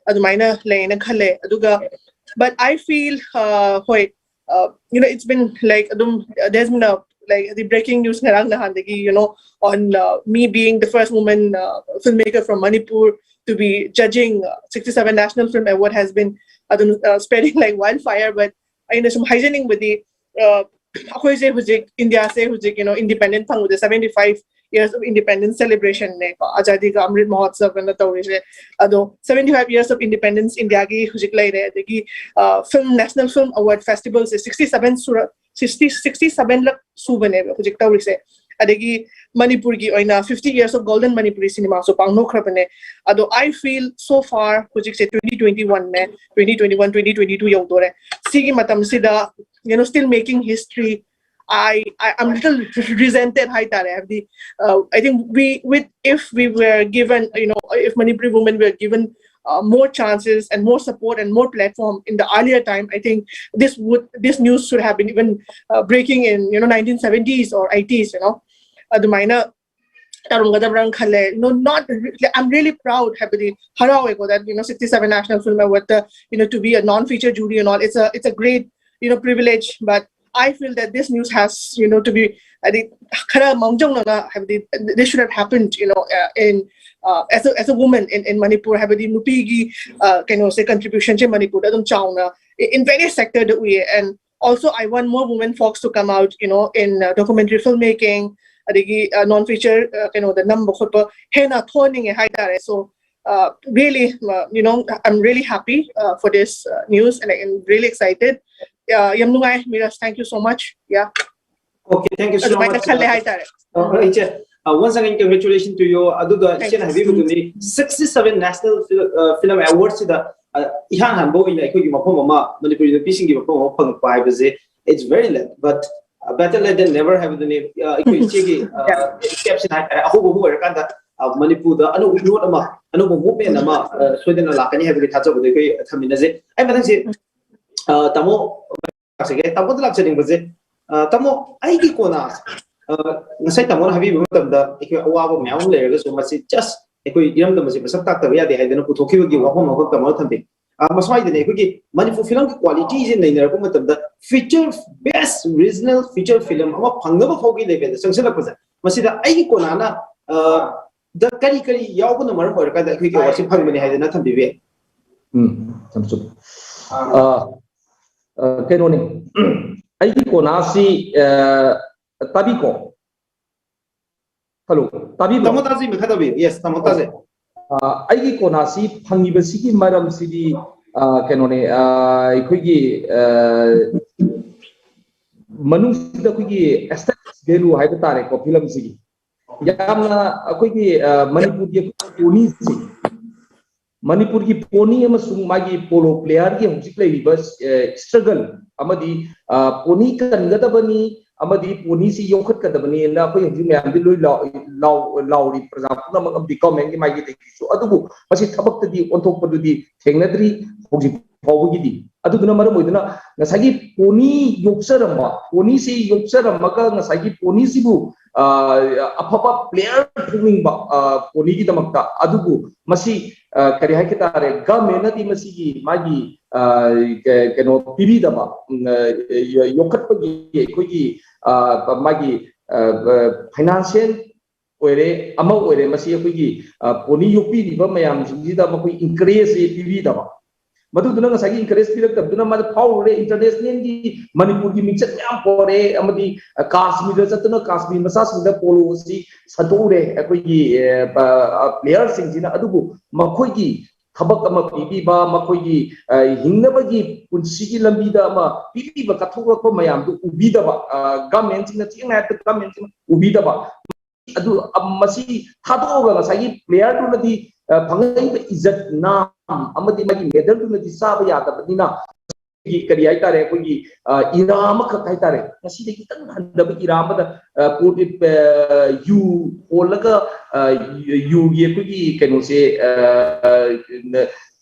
ꯑꯗꯨꯃꯥꯏꯅ ꯂꯩꯅ ꯈꯜꯂꯦ. ꯑꯗꯨꯒ, but I feel, uh, ꯍꯣꯏ, uh, you know, it's been like, ꯑꯗꯨꯝ, uh, there's been a, like, the breaking news ꯉꯔꯥꯡ ꯅꯍꯥꯟꯗꯒꯤ, you know, on uh, me being the first woman uh, filmmaker from Manipur to be judging uh, sixty-seven National Film Award has been, ꯑꯗꯨꯝ, uh, spreading like wildfire. But ꯑꯩꯅ ꯁꯨꯝ ꯍꯥꯏꯖꯅꯤꯡꯕꯗꯤ, uh, ꯑꯩꯈꯣꯏꯁꯦ ꯍꯧꯖꯤꯛ, ꯏꯟꯗꯤꯌꯥꯁꯦ ꯍꯧꯖꯤꯛ, you know, independent ꯐꯪꯕꯗ seventy five years of independence celebration ꯅꯦꯀꯣ, ꯑꯖꯥꯗꯤ ꯀꯥ ꯑꯃ꯭ꯔꯤꯠ ꯃꯍꯣꯠꯁꯕꯅ ꯇꯧꯔꯤꯁꯦ꯫ ꯑꯗꯣ seventy five years of independence ꯏꯟꯗꯤꯌꯥꯒꯤ ꯍꯧꯖꯤꯛ ꯂꯩꯔꯦ꯫ ꯑꯗꯒꯤ, uh, film, National Film Award festival ꯁꯦ sixty seven ꯁꯨꯔ, sixty, sixty seven ꯂꯛ ꯁꯨꯕꯅꯦꯕ ꯍꯧꯖꯤꯛ ꯇꯧꯔꯤꯁꯦ꯫ ꯑꯗꯒꯤ ꯃꯅꯤꯄꯨꯔꯒꯤ ꯑꯣꯏꯅ fifty years of golden Manipuri cinema ꯁꯨ ꯄꯥꯡꯊꯣꯛꯈ꯭ꯔꯕꯅꯦ꯫ ꯑꯗꯣ I feel so far ꯍꯧꯖꯤꯛꯁꯦ twenty twenty one ꯅꯦ, twenty twenty one, twenty twenty two ꯌꯧꯗꯣꯔꯦ꯫ ꯁꯤꯒꯤ ꯃꯇꯝꯁꯤꯗ, you know, still making history, I, I I'm little resented ꯍꯥꯏꯇꯥꯔꯦ. ꯍꯥꯏꯕꯗꯤ, uh, I think we, with, if we were given, you know, if Manipuri women were given uh, more chances and more support and more platform in the earlier time, I think this would, this news should have been even uh, breaking in, you know, nineteen seventies or eighties, you know. ꯑꯗꯨꯃꯥꯏꯅ ꯇꯧꯔꯝꯒꯗꯕ꯭ꯔꯥꯅ ꯈꯜꯂꯦ꯫ You know, not re-, I'm really proud, ꯍꯥꯏꯕꯗꯤ ꯍꯔꯥꯎꯋꯦꯀꯣ, that, you know, sixty seven National Film Award, you know, to be a non feature jury and all. It's a, it's a great you know, privilege, but I feel that this news has, you know, to be, ꯍꯥꯏꯗꯤ, ꯈꯔ ꯃꯥꯡꯖꯧꯅꯅ, ꯍꯥꯏꯕꯗꯤ, this should have happened, you know, uh, in, uh, as a, as a woman in, in Manipur, ꯍꯥꯏꯕꯗꯤ, ꯅꯨꯄꯤꯒꯤ, uh, ꯀꯩꯅꯣꯁꯦ, contribution ꯁꯦ ꯃꯅꯤꯄꯨꯔꯗ ꯑꯗꯨꯝ ꯆꯥꯎꯅ in various sector ꯗ ꯎꯏꯌꯦ. And also, I want more women folks to come out, you know, in, uh, documentary filmmaking, ꯑꯗꯒꯤ, uh, non feature, uh, ꯀꯩꯅꯣꯗ ꯅꯝꯕ ꯈꯣꯠꯄ ꯍꯦꯟꯅ ꯊꯣꯛꯍꯟꯅꯤꯡꯉꯦ ꯍꯥꯏꯇꯥꯔꯦ. So, uh, really, uh, you know, I'm really happy, uh, for this, uh, news, and I'm really excited. Uh, ꯌꯥꯝ ꯅꯨꯡꯉꯥꯏ, Miraj, thank you so much. Yeah. Okay, thank you so ꯑꯗꯨꯃꯥꯏꯅ much. ꯈꯜꯂꯦ ꯍꯥꯏꯇꯥꯔꯦ. Uh, ꯏꯆꯦ, uh, once again, congratulations to you. ꯑꯗꯨꯒ Thank ꯏꯆꯦꯅ you. ꯍꯥꯏꯕꯤꯕꯗꯨꯅꯤ, sixty seven National Fil- uh, Film Awards ꯁꯤꯗ, uh, ꯏꯍꯥꯟ ꯍꯥꯟꯕ ꯑꯣꯏꯅ ꯑꯩꯈꯣꯏꯒꯤ ꯃꯐꯝ ꯑꯃ, ꯃꯅꯤꯄꯨꯔꯤ ꯅꯨꯄꯤꯁꯤꯡꯒꯤ ꯃꯐꯝ ꯑꯃ ꯐꯪꯉꯛꯄ ꯍꯥꯏꯕꯁꯦ, it's very late, but, uh, better late than never ꯍꯥꯏꯕꯗꯨꯅꯤ. Uh, ꯑꯩꯈꯣꯏ ꯏꯆꯦꯒꯤ, uh, step ꯁꯤꯅ ꯍꯥꯏꯇꯥꯔꯦ, ꯑꯍꯧꯕ ꯑꯃ ꯑꯣꯏꯔꯀꯥꯟꯗ, uh, ꯃꯅꯤꯄꯨꯔꯗ ꯑꯅꯧꯕ ꯏꯅꯣꯠ ꯑꯃ, ꯑꯅꯧꯕ movement ꯑꯃ, uh, ꯁꯣꯏꯗꯅ ꯂꯥꯛꯀꯅꯤ ꯍꯥꯏꯕꯒꯤ ꯊꯥꯖꯕꯗꯣ ꯑꯩꯈꯣꯏ ꯊꯝꯃꯤꯟꯅꯖꯩ꯫ ꯑꯩ ꯃꯊꯪꯁꯤ, uh, ꯇꯥꯃꯣ ꯂꯥꯛꯆꯒꯦ꯫ ꯇꯥꯃꯣꯗ ꯂꯥꯛꯆꯅꯤꯡꯕꯁꯦ, ꯑ, ꯇꯥꯃꯣ, ꯑꯩꯒꯤ ꯀꯣꯟꯅ, ꯑ, ꯉꯁꯥꯏ ꯇꯥꯃꯣꯅ ꯍꯥꯏꯕꯤꯕ ꯃꯇꯝꯗ ꯑꯩꯈꯣꯏ ꯑꯋꯥꯕ ꯃꯌꯥꯝ ꯑꯃ ꯂꯩꯔꯒꯁꯨ ꯃꯁꯤ just ꯑꯩꯈꯣꯏ ꯏꯔꯝꯗꯝ ꯑꯁꯤ ꯃꯁꯛ ꯇꯥꯛꯇꯕ ꯌꯥꯗꯦ ꯍꯥꯏꯗꯅ ꯄꯨꯊꯣꯛꯈꯤꯕꯒꯤ ꯋꯥꯐꯝ ꯑꯃꯈꯛ ꯇꯥꯃꯣꯅ ꯊꯝꯕꯤ꯫ ꯑ, ꯃꯁ꯭ꯋꯥꯏꯗꯅꯦ ꯑꯩꯈꯣꯏꯒꯤ ꯃꯅꯤꯄꯨꯔ ꯐꯤꯂꯝꯒꯤ quality ꯁꯦ ꯅꯩꯅꯔꯛꯄ ꯃꯇꯝꯗ feature, best regional feature film ꯑꯃ ꯐꯪꯅꯕ ꯐꯥꯎꯒꯤ level ꯗ ꯆꯪꯁꯤꯜꯂꯛꯄꯁꯦ, ꯃꯁꯤꯗ ꯑꯩꯒꯤ ꯀꯣꯟꯅꯅ, ꯑ, ꯗ ꯀꯔꯤ ꯀꯔꯤ ꯌꯥꯎꯕꯅ ꯃꯔꯝ ꯑꯣꯏꯔꯀꯥꯟꯗ ꯑꯩꯈꯣꯏꯒꯤ award ꯁꯤ ꯐꯪꯕꯅꯤ ꯍꯥꯏꯗꯅ ꯊꯝꯕꯤꯕ ꯌꯥꯏ? ꯎꯝ, ꯌꯥꯝ ꯆꯨꯝꯃꯤ꯫ ꯑ, ꯑ, ꯀꯩꯅꯣꯅꯤ, ꯑꯩꯒꯤ ꯀꯣꯟꯅꯁꯤ, ꯑ, ꯇꯥꯕꯤꯀꯣ? Hello, ꯇꯥꯕꯤꯕ꯭ꯔꯣ? ꯇꯥꯃꯣ ꯇꯥꯖꯩ, ꯃꯈꯥ ꯇꯥꯕꯤꯌꯨ꯫ Yes, ꯇꯥꯃꯣ ꯇꯥꯖꯩ꯫ ꯑ, ꯑꯩꯒꯤ ꯀꯣꯟꯅꯁꯤ ꯐꯪꯉꯤꯕꯁꯤꯒꯤ ꯃꯔꯝꯁꯤꯗꯤ, ꯑ, ꯀꯩꯅꯣꯅꯦ, ꯑ, ꯑꯩꯈꯣꯏꯒꯤ, ꯑ, ꯃꯅꯨꯡꯁꯤꯗ ꯑꯩꯈꯣꯏꯒꯤ aesthetic value ꯍꯥꯏꯕ ꯇꯥꯔꯦꯀꯣ, ꯐꯤꯂꯝꯁꯤꯒꯤ꯫ ꯌꯥꯝꯅ ꯑꯩꯈꯣꯏꯒꯤ, ꯑ, ꯃꯅꯤꯄꯨꯔꯒꯤ ꯄꯣꯅꯤꯁꯤ, ꯃꯅꯤꯄꯨꯔꯒꯤ ꯄꯣꯅꯤ ꯑꯃꯁꯨꯡ ꯃꯥꯒꯤ polo player ꯒꯤ ꯍꯧꯖꯤꯛ ꯂꯩꯔꯤꯕ, ꯑ, struggle ꯑꯃꯗꯤ, ꯑ, ꯄꯣꯅꯤ ꯀꯟꯒꯗꯕꯅꯤ ꯑꯃꯗꯤ ꯄꯣꯅꯤꯁꯤ ꯌꯣꯛꯈꯠꯀꯗꯕꯅꯤꯅ ꯑꯩꯈꯣꯏ ꯍꯧꯖꯤꯛ ꯃꯌꯥꯝꯗꯤ ꯂꯣꯏ ꯂꯥꯎ-, ꯂꯥꯎ-, ꯂꯥꯎꯔꯤ, ꯄ꯭ꯔꯖꯥ ꯄꯨꯝꯅꯃꯛ ꯑꯃꯗꯤ government ꯀꯤ ꯃꯥꯏꯀꯩꯗꯒꯤꯁꯨ꯫ ꯑꯗꯨꯕꯨ ꯃꯁꯤ ꯊꯕꯛꯇꯗꯤ ꯑꯣꯟꯊꯣꯛꯄꯗꯨꯗꯤ ꯊꯦꯡꯅꯗ꯭ꯔꯤ ꯍꯧꯖꯤꯛ ꯐꯥꯎꯕꯒꯤꯗꯤ꯫ ꯑꯗꯨꯗꯨꯅ ꯃꯔꯝ ꯑꯣꯏꯗꯨꯅ ꯉꯁꯥꯏꯒꯤ ꯄꯣꯅꯤ ꯌꯣꯛꯆꯔꯝꯕ, ꯄꯣꯅꯤꯁꯤ ꯌꯣꯛꯆꯔꯝꯃꯒ ꯉꯁꯥꯏꯒꯤ ꯄꯣꯅꯤꯁꯤꯕꯨ, ꯑ, ꯑꯐꯕ player ꯊꯣꯛꯅꯤꯡꯕ, ꯑ, ꯄꯣꯅꯤꯒꯤꯗꯃꯛꯇ꯫ ꯑꯗꯨꯕꯨ ꯃꯁꯤ, ꯑ, ꯀꯔꯤ ꯍꯥꯏꯒꯦ ꯇꯥꯔꯦ, government ꯅꯗꯤ ꯃꯁꯤꯒꯤ ꯃꯥꯒꯤ, ꯑ, ꯀ-, ꯀꯩꯅꯣ ꯄꯤꯕꯤꯗꯕ, ꯎꯝ, ꯑ, ꯌꯣ-, ꯌꯣꯛꯈꯠꯄꯒꯤ ꯑꯩꯈꯣꯏꯒꯤ, ꯑ, ꯃꯥꯒꯤ, ꯑ, ꯑ, ꯐꯥꯏꯅꯥꯟꯁꯤꯌꯦꯜ ꯑꯣꯏꯔꯦ, ꯑꯃ ꯑꯣꯏꯔꯦ, ꯃꯁꯤ ꯑꯩꯈꯣꯏꯒꯤ, ꯑ, ꯄꯣꯅꯤ ꯌꯣꯛꯄꯤꯔꯤꯕ ꯃꯌꯥꯝꯁꯤꯡꯁꯤꯗ ꯃꯈꯣꯏ ꯏꯟꯀꯔꯦꯖꯁꯦ ꯄꯤꯕꯤꯗꯕ꯫ ꯃꯗꯨꯗꯨꯅ ꯉꯁꯥꯏꯒꯤ ꯏꯟꯀꯔꯦꯖ ꯄꯤꯔꯛꯇꯕꯗꯨꯅ ꯃꯥꯗ ꯐꯥꯎꯔꯨꯔꯦ, ꯏꯟꯇꯔꯅꯦꯁꯅꯦꯜꯒꯤ ꯃꯅꯤꯄꯨꯔꯒꯤ ꯃꯤꯡꯆꯠ ꯃꯌꯥꯝ ꯄꯣꯔꯛꯑꯦ, ꯑꯃꯗꯤ, ꯑ, ꯀꯥꯁꯃꯤꯔꯗ ꯆꯠꯇꯨꯅ ꯀꯥꯁꯃꯤꯔ ꯃꯆꯥꯁꯤꯡꯗ ꯄꯣꯂꯣ ꯑꯁꯤ ꯁꯟꯗꯣꯛꯎꯔꯦ ꯑꯩꯈꯣꯏꯒꯤ, ꯑ, ꯑ, ꯄ꯭ꯂꯦꯌꯔꯁꯤꯡꯁꯤꯅ꯫ ꯑꯗꯨꯕꯨ ꯃꯈꯣꯏꯒꯤ ꯊꯕꯛ ꯑꯃ ꯄꯤꯕꯤꯕ, ꯃꯈꯣꯏꯒꯤ, ꯑ, ꯍꯤꯡꯅꯕꯒꯤ ꯄꯨꯟꯁꯤꯒꯤ ꯂꯝꯕꯤꯗ ꯑꯃ ꯄꯤꯕꯤꯕ, ꯀꯠꯊꯣꯛꯂꯛꯄ ꯃꯌꯥꯝꯗꯨ ꯎꯕꯤꯗꯕ, ꯑ, ꯒꯃꯦꯟꯁꯤꯡꯅ, ꯊꯦꯡꯅ ꯍꯥꯏꯔꯕꯗ ꯒꯃꯦꯟꯁꯤꯡꯅ ꯎꯕꯤꯗꯕ꯫ ꯑꯗꯨ, ꯑ, ꯃꯁꯤ ꯊꯥꯗꯣꯛꯑꯒ ꯉꯁꯥꯏꯒꯤ ꯄ꯭ꯂꯦꯌꯔꯗꯨꯅꯗꯤ, ꯑ, ꯐꯪꯉꯛꯏꯕ ꯏꯖꯠ ꯅꯥꯝ ꯑꯃꯗꯤ ꯃꯥꯒꯤ ꯃꯦꯗꯜꯗꯨꯅꯗꯤ ꯆꯥꯕ ꯌꯥꯗꯕꯅꯤꯅ, ꯑꯩꯈꯣꯏꯒꯤ ꯀꯔꯤ ꯍꯥꯏꯇꯥꯔꯦ, ꯑꯩꯈꯣꯏꯒꯤ, ꯑ, ꯏꯔꯥ ꯑꯃꯈꯛ ꯍꯥꯏꯇꯥꯔꯦ, ꯉꯁꯤꯗꯒꯤ ꯈꯤꯇꯪ ꯍꯟꯊꯕ ꯏꯔꯥ ꯑꯃꯗ, ꯑ, ꯄꯣꯠ, ꯑ, ꯌꯨ ꯍꯣꯜꯂꯒ, ꯑ, ꯌꯨꯒꯤ ꯑꯩꯈꯣꯏꯒꯤ ꯀꯩꯅꯣꯁꯦ, ꯑ,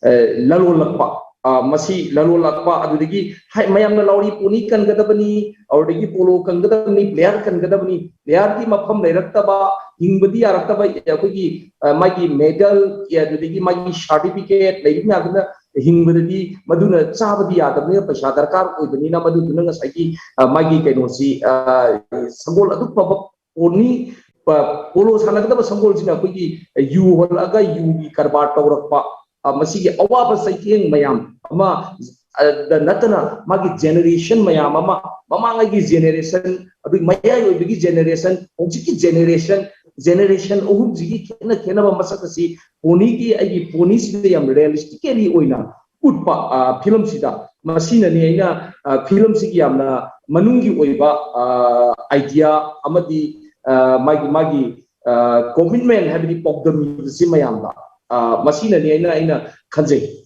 ꯑ, ꯂꯂꯣꯜꯂꯛꯄ, ꯑ, ꯃꯁꯤ ꯂꯂꯣꯜꯂꯛꯄ, ꯑꯗꯨꯗꯒꯤ ꯍꯥꯏ-, ꯃꯌꯥꯝꯅ ꯂꯥꯎꯔꯤ ꯄꯣꯅꯤ ꯀꯟꯒꯗꯕꯅꯤ, ꯑꯗꯨꯗꯒꯤ ꯄꯣꯂꯣ ꯀꯟꯒꯗꯕꯅꯤ, ꯄ꯭ꯂꯦꯌꯔ ꯀꯟꯒꯗꯕꯅꯤ, ꯄ꯭ꯂꯦꯌꯔꯒꯤ ꯃꯐꯝ ꯂꯩꯔꯛꯇꯕ, ꯍꯤꯡꯕꯗꯤ ꯌꯥꯔꯛꯇꯕ, ꯑꯩꯈꯣꯏꯒꯤ, ꯑ, ꯃꯥꯒꯤ ꯃꯦꯗꯜ, ꯑꯗꯨꯗꯒꯤ ꯃꯥꯒꯤ ꯁꯥꯔꯇꯤꯐꯤꯀꯦꯠ ꯂꯩꯔꯤ ꯃꯌꯥꯝꯗꯨꯅ ꯍꯤꯡꯕꯗꯗꯤ ꯃꯗꯨꯅ ꯆꯥꯕꯗꯤ ꯌꯥꯗꯕꯅꯤꯅ, ꯄꯩꯁꯥ ꯗꯔꯀꯥꯔ ꯑꯣꯏꯕꯅꯤꯅ, ꯃꯗꯨꯗꯨꯅ ꯉꯁꯥꯏꯒꯤ, ꯑ, ꯃꯥꯒꯤ ꯀꯩꯅꯣꯁꯤ, ꯑ, ꯁꯒꯣꯜ ꯑꯗꯨꯛ ꯐꯕ ꯄꯣꯅꯤ, ꯄ-, ꯄꯣꯂꯣ ꯁꯥꯟꯅꯒꯗꯕ ꯁꯒꯣꯜꯁꯤꯅ ꯑꯩꯈꯣꯏꯒꯤ ꯌꯨ ꯍꯣꯜꯂꯛꯑꯒ ꯌꯨꯒꯤ ꯀꯔꯕꯥꯔ ꯇꯧꯔꯛꯄ, ꯑ, ꯃꯁꯤꯒꯤ ꯑꯋꯥꯕ ꯆꯩꯊꯦꯡ ꯃꯌꯥꯝ ꯑꯃ, ꯑ, ꯗ ꯅꯠꯇꯅ ꯃꯥꯒꯤ ꯖꯦꯅꯦꯔꯦꯁꯟ ꯃꯌꯥꯝ ꯑꯃ, ꯃꯃꯥꯡꯉꯩꯒꯤ ꯖꯦꯅꯦꯔꯦꯁꯟ, ꯑꯗꯨꯒꯤ ꯃꯌꯥꯏ ꯑꯣꯏꯕꯒꯤ ꯖꯦꯅꯦꯔꯦꯁꯟ, ꯍꯧꯖꯤꯛꯀꯤ ꯖꯦꯅꯦꯔꯦꯁꯟ, ꯖꯦꯅꯦꯔꯦꯁꯟ ꯑꯍꯨꯝꯁꯤꯒꯤ ꯈꯦꯠꯅ ꯈꯦꯠꯅꯕ ꯃꯁꯛ ꯑꯁꯤ ꯄꯣꯅꯤꯒꯤ, ꯑꯩꯒꯤ ꯄꯣꯅꯤꯁꯤꯗ ꯌꯥꯝ ꯔꯤꯌꯦꯂꯤꯁꯇꯤꯀꯦꯂꯤ ꯑꯣꯏꯅ ꯎꯠꯄ, ꯑ, ꯐꯤꯂꯝꯁꯤꯗ꯫ ꯃꯁꯤꯅꯅꯤ ꯑꯩꯅ, ꯑ, ꯐꯤꯂꯝꯁꯤꯒꯤ ꯌꯥꯝꯅ ꯃꯅꯨꯡꯒꯤ ꯑꯣꯏꯕ, ꯑ, ꯑꯥꯏꯗꯤꯌꯥ ꯑꯃꯗꯤ, ꯑ, ꯃꯥꯒꯤ, ꯃꯥꯒꯤ, ꯑ, ꯀꯣꯃꯤꯠꯃꯦꯟ ꯍꯥꯏꯕꯗꯤ ꯄꯥꯎꯗꯝꯃꯤꯕꯁꯤ ꯃꯌꯥꯝꯗ꯫ ꯑ, ꯃꯁꯤꯅꯅꯤ ꯑꯩꯅ, ꯑꯩꯅ ꯈꯟꯖꯩ꯫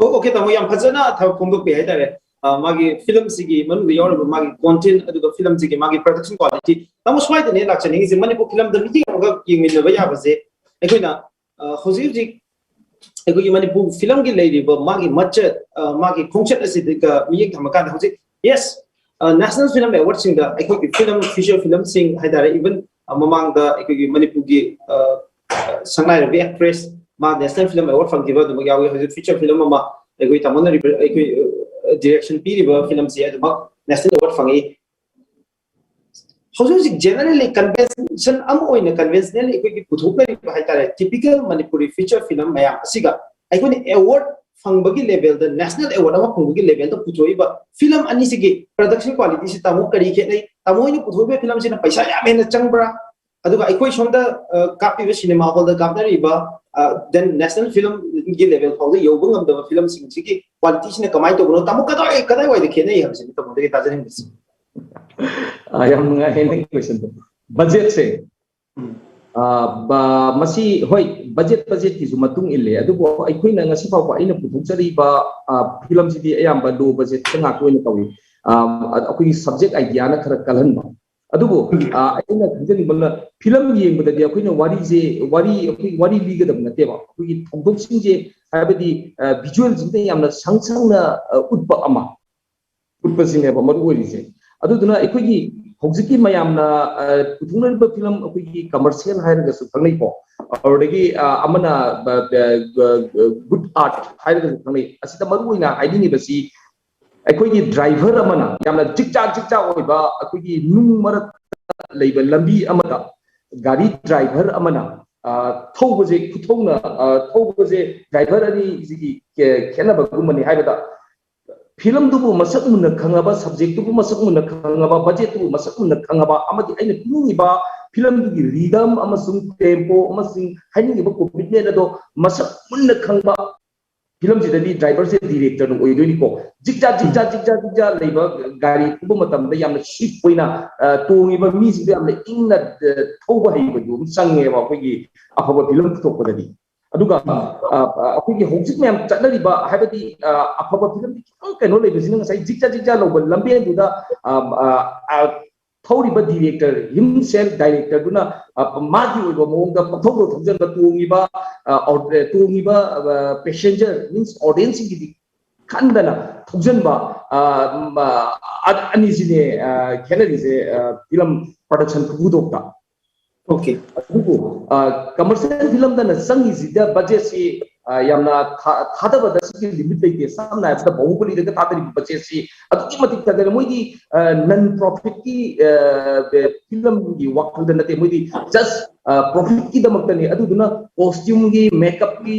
ꯑꯣ, ꯑꯣꯀꯦ, ꯇꯥꯃꯣ, ꯌꯥꯝ ꯐꯖꯅ ꯊꯕꯛ ꯐꯣꯡꯗꯣꯛꯄꯤ ꯍꯥꯏꯇꯥꯔꯦ꯫ ꯑ, ꯃꯥꯒꯤ ꯐꯤꯂꯝꯁꯤꯒꯤ ꯃꯅꯨꯡꯗ ꯌꯥꯎꯔꯤꯕ ꯃꯥꯒꯤ ꯀꯣꯟꯇꯦꯟ, ꯑꯗꯨꯒ ꯐꯤꯂꯝꯁꯤꯒꯤ ꯃꯥꯒꯤ ꯄ꯭ꯔꯗꯛꯁꯟ ꯀ꯭ꯋꯥꯂꯤꯇꯤ꯫ ꯇꯥꯃꯣ, ꯁ꯭ꯋꯥꯏꯗꯅꯦ ꯂꯥꯛꯆꯅꯤꯡꯉꯤꯁꯦ, ꯃꯅꯤꯄꯨꯔ ꯐꯤꯂꯝꯗ ꯃꯤꯠꯌꯦꯡ ꯑꯃꯒ ꯌꯦꯡꯃꯤꯟꯅꯕ ꯌꯥꯕꯁꯦ ꯑꯩꯈꯣꯏꯅ, ꯑ, ꯍꯧꯖꯤꯛ ꯍꯧꯖꯤꯛ ꯑꯩꯈꯣꯏꯒꯤ ꯃꯅꯤꯄꯨꯔ ꯐꯤꯂꯝꯒꯤ ꯂꯩꯔꯤꯕ ꯃꯥꯒꯤ ꯃꯆꯠ, ꯑ, ꯃꯥꯒꯤ ꯈꯣꯡꯆꯠ ꯑꯁꯤꯒ ꯃꯤꯠꯌꯦꯡ ꯊꯝꯃꯀꯥꯟꯗ ꯍꯧꯖꯤꯛ, ꯌꯦꯁ, ꯑ, ꯅꯦꯁꯅꯦꯜ ꯐꯤꯂꯝ ꯑꯦꯋꯥꯔꯗꯁꯤꯡꯗ ꯑꯩꯈꯣꯏꯒꯤ ꯐꯤꯂꯝ, ꯐꯤꯆꯔ ꯐꯤꯂꯝꯁꯤꯡ ꯍꯥꯏꯇꯥꯔꯦ, ꯏꯚꯟ, ꯑ, ꯃꯃꯥꯡꯗ ꯑꯩꯈꯣꯏꯒꯤ ꯃꯅꯤꯄꯨꯔꯒꯤ, ꯑ, ꯑ, ꯁꯛꯅꯥꯏꯔꯕꯤ ꯑꯦꯛꯇ꯭ꯔꯦꯁ, ꯃꯥ ꯅꯦꯁꯅꯦꯜ ꯐꯤꯂꯝ ꯑꯦꯋꯥꯔꯗ ꯐꯪꯈꯤꯕ ꯑꯗꯨꯃꯛ ꯌꯥꯎꯏ꯫ ꯍꯧꯖꯤꯛ ꯐꯤꯆꯔ ꯐꯤꯂꯝ ꯑꯃ, ꯑꯩꯈꯣꯏ ꯇꯥꯃꯣꯅ ꯑꯩꯈꯣꯏ ꯗꯤꯔꯦꯛꯁꯟ ꯄꯤꯔꯤꯕ ꯐꯤꯂꯝꯁꯦ ꯑꯗꯨꯃꯛ ꯅꯦꯁꯅꯦꯜ ꯑꯦꯋꯥꯔꯗ ꯐꯪꯉꯤ꯫ ꯍꯧꯖꯤꯛ ꯍꯧꯖꯤꯛ ꯖꯦꯅꯔꯦꯜꯂꯤ ꯀꯟꯚꯦꯟꯁꯟ ꯑꯃ ꯑꯣꯏꯅ ꯀꯟꯚꯦꯟꯁꯅꯦꯜ ꯑꯩꯈꯣꯏꯒꯤ ꯄꯨꯊꯣꯛꯅꯔꯤꯕ ꯍꯥꯏꯇꯥꯔꯦ, ꯇꯤꯄꯤꯀꯦꯜ ꯃꯅꯤꯄꯨꯔꯤ ꯐꯤꯆꯔ ꯐꯤꯂꯝ ꯃꯌꯥꯝ ꯑꯁꯤꯒ ꯑꯩꯈꯣꯏꯅ ꯑꯦꯋꯥꯔꯗ ꯐꯪꯕꯒꯤ ꯂꯦꯚꯦꯜꯗ, ꯅꯦꯁꯅꯦꯜ ꯑꯦꯋꯥꯔꯗ ꯑꯃ ꯐꯪꯕꯒꯤ ꯂꯦꯚꯦꯜꯗ ꯄꯨꯊꯣꯛꯏꯕ ꯐꯤꯂꯝ ꯑꯅꯤꯁꯤꯒꯤ ꯄ꯭ꯔꯗꯛꯁꯟ ꯀ꯭ꯋꯥꯂꯤꯇꯤꯁꯤ ꯇꯥꯃꯣ ꯀꯔꯤ ꯈꯦꯠꯅꯩ? ꯇꯥꯃꯣ ꯍꯣꯏꯅ ꯄꯨꯊꯣꯛꯏꯕ ꯐꯤꯂꯝꯁꯤꯅ ꯄꯩꯁꯥ ꯌꯥꯝ ꯍꯦꯟꯅ ꯆꯪꯕ꯭ꯔꯥ? ꯑꯗꯨꯒ ꯑꯩꯈꯣꯏ ꯁꯣꯝꯗ ꯀꯥꯞꯄꯤꯕ ꯁꯤꯅꯦꯃꯥ ꯍꯣꯜꯗ ꯀꯥꯞꯅꯔꯤꯕ, ꯗꯦꯟ ꯅꯦꯁꯅꯦꯜ ꯐꯤꯂꯝꯒꯤ ꯂꯦꯚꯦꯜ ꯐꯥꯎꯗ ꯌꯧꯕ ꯉꯝꯗꯕ ꯐꯤꯂꯝꯁꯤꯡꯁꯤꯒꯤ ꯀ꯭ꯋꯥꯂꯤꯇꯤꯁꯤꯅ ꯀꯃꯥꯏꯅ ꯇꯧꯕꯅꯣ? ꯇꯥꯃꯣ ꯀꯗꯥꯏ ꯀꯗꯥꯏꯋꯥꯏꯗ ꯈꯦꯠꯅꯩ ꯍꯥꯏꯕꯁꯤꯅꯤ ꯇꯥꯃꯣꯗꯒꯤ ꯇꯥꯖꯅꯤꯡꯕꯁꯤ꯫ ꯑꯥ, ꯌꯥꯝ ꯅꯨꯡꯉꯥꯏ ꯅꯪꯒꯤ ꯀꯣꯏꯁꯟꯗꯣ꯫ ꯕꯖꯦꯠꯁꯦ, ꯎꯝ꯫ ꯑꯥ, ꯕ-, ꯃꯁꯤ ꯍꯣꯏ, ꯕꯖꯦꯠ ꯕꯖꯦꯠꯀꯤꯁꯨ ꯃꯇꯨꯡ ꯏꯜꯂꯦ, ꯑꯗꯨꯕꯨ ꯑꯩꯈꯣꯏꯅ ꯉꯁꯤ ꯐꯥꯎꯕ ꯑꯩꯅ ꯄꯨꯊꯣꯛꯆꯔꯤꯕ, ꯑꯥ, ꯐꯤꯂꯝꯁꯤꯗꯤ ꯑꯌꯥꯝꯕ ꯂꯣ ꯕꯖꯦꯠꯇ ꯉꯥꯛꯇ ꯑꯣꯏꯅ ꯇꯧꯏ꯫ ꯑꯥ, ꯑ-, ꯑꯩꯈꯣꯏꯒꯤ ꯁꯕꯖꯦꯛ ꯑꯥꯏꯗꯤꯌꯥꯅ ꯈꯔ ꯀꯜꯍꯟꯕ꯫ ꯑꯗꯨꯕꯨ, ꯑꯥ, ꯑꯩꯅ ꯈꯪꯖꯅꯤꯡꯕꯅ, ꯐꯤꯂꯝ ꯌꯦꯡꯕꯗꯗꯤ ꯑꯩꯈꯣꯏꯅ ꯋꯥꯔꯤꯁꯦ, ꯋꯥꯔꯤ, ꯑꯩꯈꯣꯏ ꯋꯥꯔꯤ ꯂꯤꯒꯗꯕ ꯅꯠꯇꯦꯕ, ꯑꯩꯈꯣꯏꯒꯤ ꯊꯧꯗꯣꯛꯁꯤꯡꯁꯦ, ꯍꯥꯏꯕꯗꯤ, ꯑꯥ, ꯚꯤꯖꯨꯋꯦꯜꯁꯤꯡꯗ ꯌꯥꯝꯅ ꯁꯪ ꯁꯪꯅ, ꯑꯥ, ꯎꯠꯄ ꯑꯃ, ꯎꯠꯄꯁꯤꯅꯦꯕ ꯃꯔꯨ ꯑꯣꯏꯔꯤꯁꯦ꯫ ꯑꯗꯨꯗꯨꯅ ꯑꯩꯈꯣꯏꯒꯤ ꯍꯧꯖꯤꯛꯀꯤ ꯃꯌꯥꯝꯅ, ꯑ, ꯄꯨꯊꯣꯛꯅꯔꯤꯕ ꯐꯤꯂꯝ, ꯑꯩꯈꯣꯏꯒꯤ ꯀꯃꯔꯁꯤꯌꯦꯜ ꯍꯥꯏꯔꯒꯁꯨ ꯈꯪꯅꯩꯀꯣ, ꯑꯗꯨꯗꯒꯤ, ꯑ, ꯑꯃꯅ, ꯑ, ꯒꯨꯗ ꯑꯥꯔꯠ ꯍꯥꯏꯔꯒꯁꯨ ꯈꯪꯅꯩ꯫ ꯑꯁꯤꯗ ꯃꯔꯨ ꯑꯣꯏꯅ ꯍꯥꯏꯅꯤꯡꯉꯤꯕꯁꯤ, ꯑꯩꯈꯣꯏꯒꯤ ꯗ꯭ꯔꯥꯏꯚꯔ ꯑꯃꯅ, ꯌꯥꯝꯅ ꯖꯤꯛꯆꯥꯛ ꯖꯤꯛꯆꯥꯛ ꯑꯣꯏꯕ ꯑꯩꯈꯣꯏꯒꯤ ꯅꯨꯡ ꯃꯔꯛꯇ ꯂꯩꯕ ꯂꯝꯕꯤ ꯑꯃꯗ ꯒꯥꯔꯤ ꯗ꯭ꯔꯥꯏꯚꯔ ꯑꯃꯅ, ꯑ, ꯊꯧꯕꯁꯦ, ꯈꯨꯊꯧꯅ, ꯑ, ꯊꯧꯕꯁꯦ, ꯗ꯭ꯔꯥꯏꯚꯔ ꯑꯅꯤꯁꯤꯒꯤ ꯈꯦ-, ꯈꯦꯠꯅꯕꯒꯨꯝꯕꯅꯤ ꯍꯥꯏꯕꯗ, ꯐꯤꯂꯝꯗꯨꯕꯨ ꯃꯁꯛ ꯃꯨꯟꯅ ꯈꯪꯉꯕ, ꯁꯕꯖꯦꯛꯇꯨꯕꯨ ꯃꯁꯛ ꯃꯨꯟꯅ ꯈꯪꯉꯕ, ꯕꯖꯦꯠꯇꯨꯕꯨ ꯃꯁꯛ ꯃꯨꯟꯅ ꯈꯪꯉꯕ, ꯑꯃꯗꯤ ꯑꯩꯅ ꯄꯤꯅꯤꯡꯉꯤꯕ ꯐꯤꯂꯝꯗꯨꯒꯤ ꯔꯤꯗꯝ ꯑꯃꯁꯨꯡ ꯇꯦꯝꯄꯣ ꯑꯃꯁꯨꯡ ꯍꯥꯏꯅꯤꯡꯉꯤꯕ ꯀꯣꯃꯤꯠꯃꯦꯟ ꯑꯗꯣ ꯃꯁꯛ ꯃꯨꯟꯅ ꯈꯪꯕ ꯐꯤꯂꯝꯁꯤꯗꯗꯤ ꯗ꯭ꯔꯥꯏꯚꯔꯁꯦ ꯗꯤꯔꯦꯛꯇꯔꯅ ꯑꯣꯏꯗꯣꯏꯅꯤꯀꯣ꯫ ꯖꯤꯛꯆꯥ ꯖꯤꯛꯆꯥ ꯖꯤꯛꯆꯥ ꯖꯤꯛꯆꯥ ꯂꯩꯕ ꯒꯥꯔꯤ ꯊꯧꯕ ꯃꯇꯝꯗ ꯌꯥꯝꯅ ꯁ꯭ꯋꯤꯐ ꯑꯣꯏꯅ, ꯑ, ꯇꯣꯡꯉꯤꯕ ꯃꯤꯁꯤꯡꯗꯣ ꯌꯥꯝꯅ ꯏꯪꯅ, ꯑ, ꯊꯧꯕ ꯍꯩꯕꯗꯨ ꯑꯃ ꯆꯪꯉꯦꯕ ꯑꯩꯈꯣꯏꯒꯤ ꯑꯐꯕ ꯐꯤꯂꯝ ꯄꯨꯊꯣꯛꯄꯗꯗꯤ꯫ ꯑꯗꯨꯒ, ꯑ, ꯑ, ꯑꯩꯈꯣꯏꯒꯤ ꯍꯧꯖꯤꯛ ꯃꯌꯥꯝ ꯆꯠꯅꯔꯤꯕ, ꯍꯥꯏꯕꯗꯤ, ꯑ, ꯑꯐꯕ ꯐꯤꯂꯝꯗꯤ ꯈꯤꯇꯪ ꯀꯩꯅꯣ ꯂꯩꯕꯁꯤꯅ ꯉꯁꯥꯏ ꯖꯤꯛꯆꯥ ꯖꯤꯛꯆꯥ ꯂꯧꯕ ꯂꯝꯕꯦꯟꯗꯨꯗ, ꯑ, ꯑ, ꯑ, ꯊꯧꯔꯤꯕ ꯗꯤꯔꯦꯛꯇꯔ, ꯍꯤꯝꯁꯦꯜꯐ ꯗꯥꯏꯔꯦꯛꯇꯔꯗꯨꯅ, ꯑ, ꯃꯥꯒꯤ ꯑꯣꯏꯕ ꯃꯑꯣꯡꯗ ꯄꯪꯊꯧꯗ ꯊꯧꯖꯤꯟꯕ, ꯇꯣꯡꯉꯤꯕ, ꯑ, ꯑꯣ-, ꯇꯣꯡꯉꯤꯕ, ꯑ, ꯄꯦꯁꯦꯟꯖꯔ, ꯃꯤꯟꯁ ꯑꯣꯗꯤꯌꯦꯟꯁꯁꯤꯡꯒꯤꯗꯤ ꯈꯟꯗꯅ ꯊꯧꯖꯤꯟꯕ, ꯑ, ꯃ-, ꯑ-, ꯑꯅꯤꯁꯤꯅꯦ, ꯑ, ꯈꯦꯠꯅꯔꯤꯁꯦ, ꯑ, ꯐꯤꯂꯝ ꯄ꯭ꯔꯗꯛꯁꯟ ꯈꯨꯄꯨꯊꯣꯛꯇ꯫ ꯑꯣꯀꯦ꯫ ꯑꯗꯨꯕꯨ, ꯑ, ꯀꯃꯔꯁꯤꯌꯦꯜ ꯐꯤꯂꯝꯗꯅ ꯆꯪꯉꯤꯁꯤꯗ ꯕꯖꯦꯠꯁꯤ, ꯑ, ꯌꯥꯝꯅ ꯊꯥ-, ꯊꯥꯗꯕꯗ ꯁꯤꯒꯤ ꯂꯤꯃꯤꯠ ꯂꯩꯇꯦ꯫ ꯁꯝꯅ ꯍꯥꯏꯔꯕꯗ ꯕꯥꯍꯨꯕꯂꯤꯗꯒ ꯊꯥꯗꯔꯤꯕ ꯕꯖꯦꯠꯁꯤ ꯑꯗꯨꯛꯀꯤ ꯃꯇꯤꯛ ꯊꯥꯗꯔꯦ꯫ ꯃꯣꯏꯗꯤ, ꯑ, ꯅꯟ ꯄ꯭ꯔꯣꯐꯤꯠꯀꯤ, ꯑ, ꯐꯤꯂꯝꯒꯤ ꯋꯥꯈꯜꯗ ꯅꯠꯇꯦ, ꯃꯣꯏꯗꯤ ꯖꯁ, ꯑ, ꯄ꯭ꯔꯣꯐꯤꯠꯀꯤꯗꯃꯛꯇꯅꯤ꯫ ꯑꯗꯨꯗꯨꯅ ꯀꯣꯁꯇ꯭ꯌꯨꯝꯒꯤ, ꯃꯦꯀꯞꯀꯤ,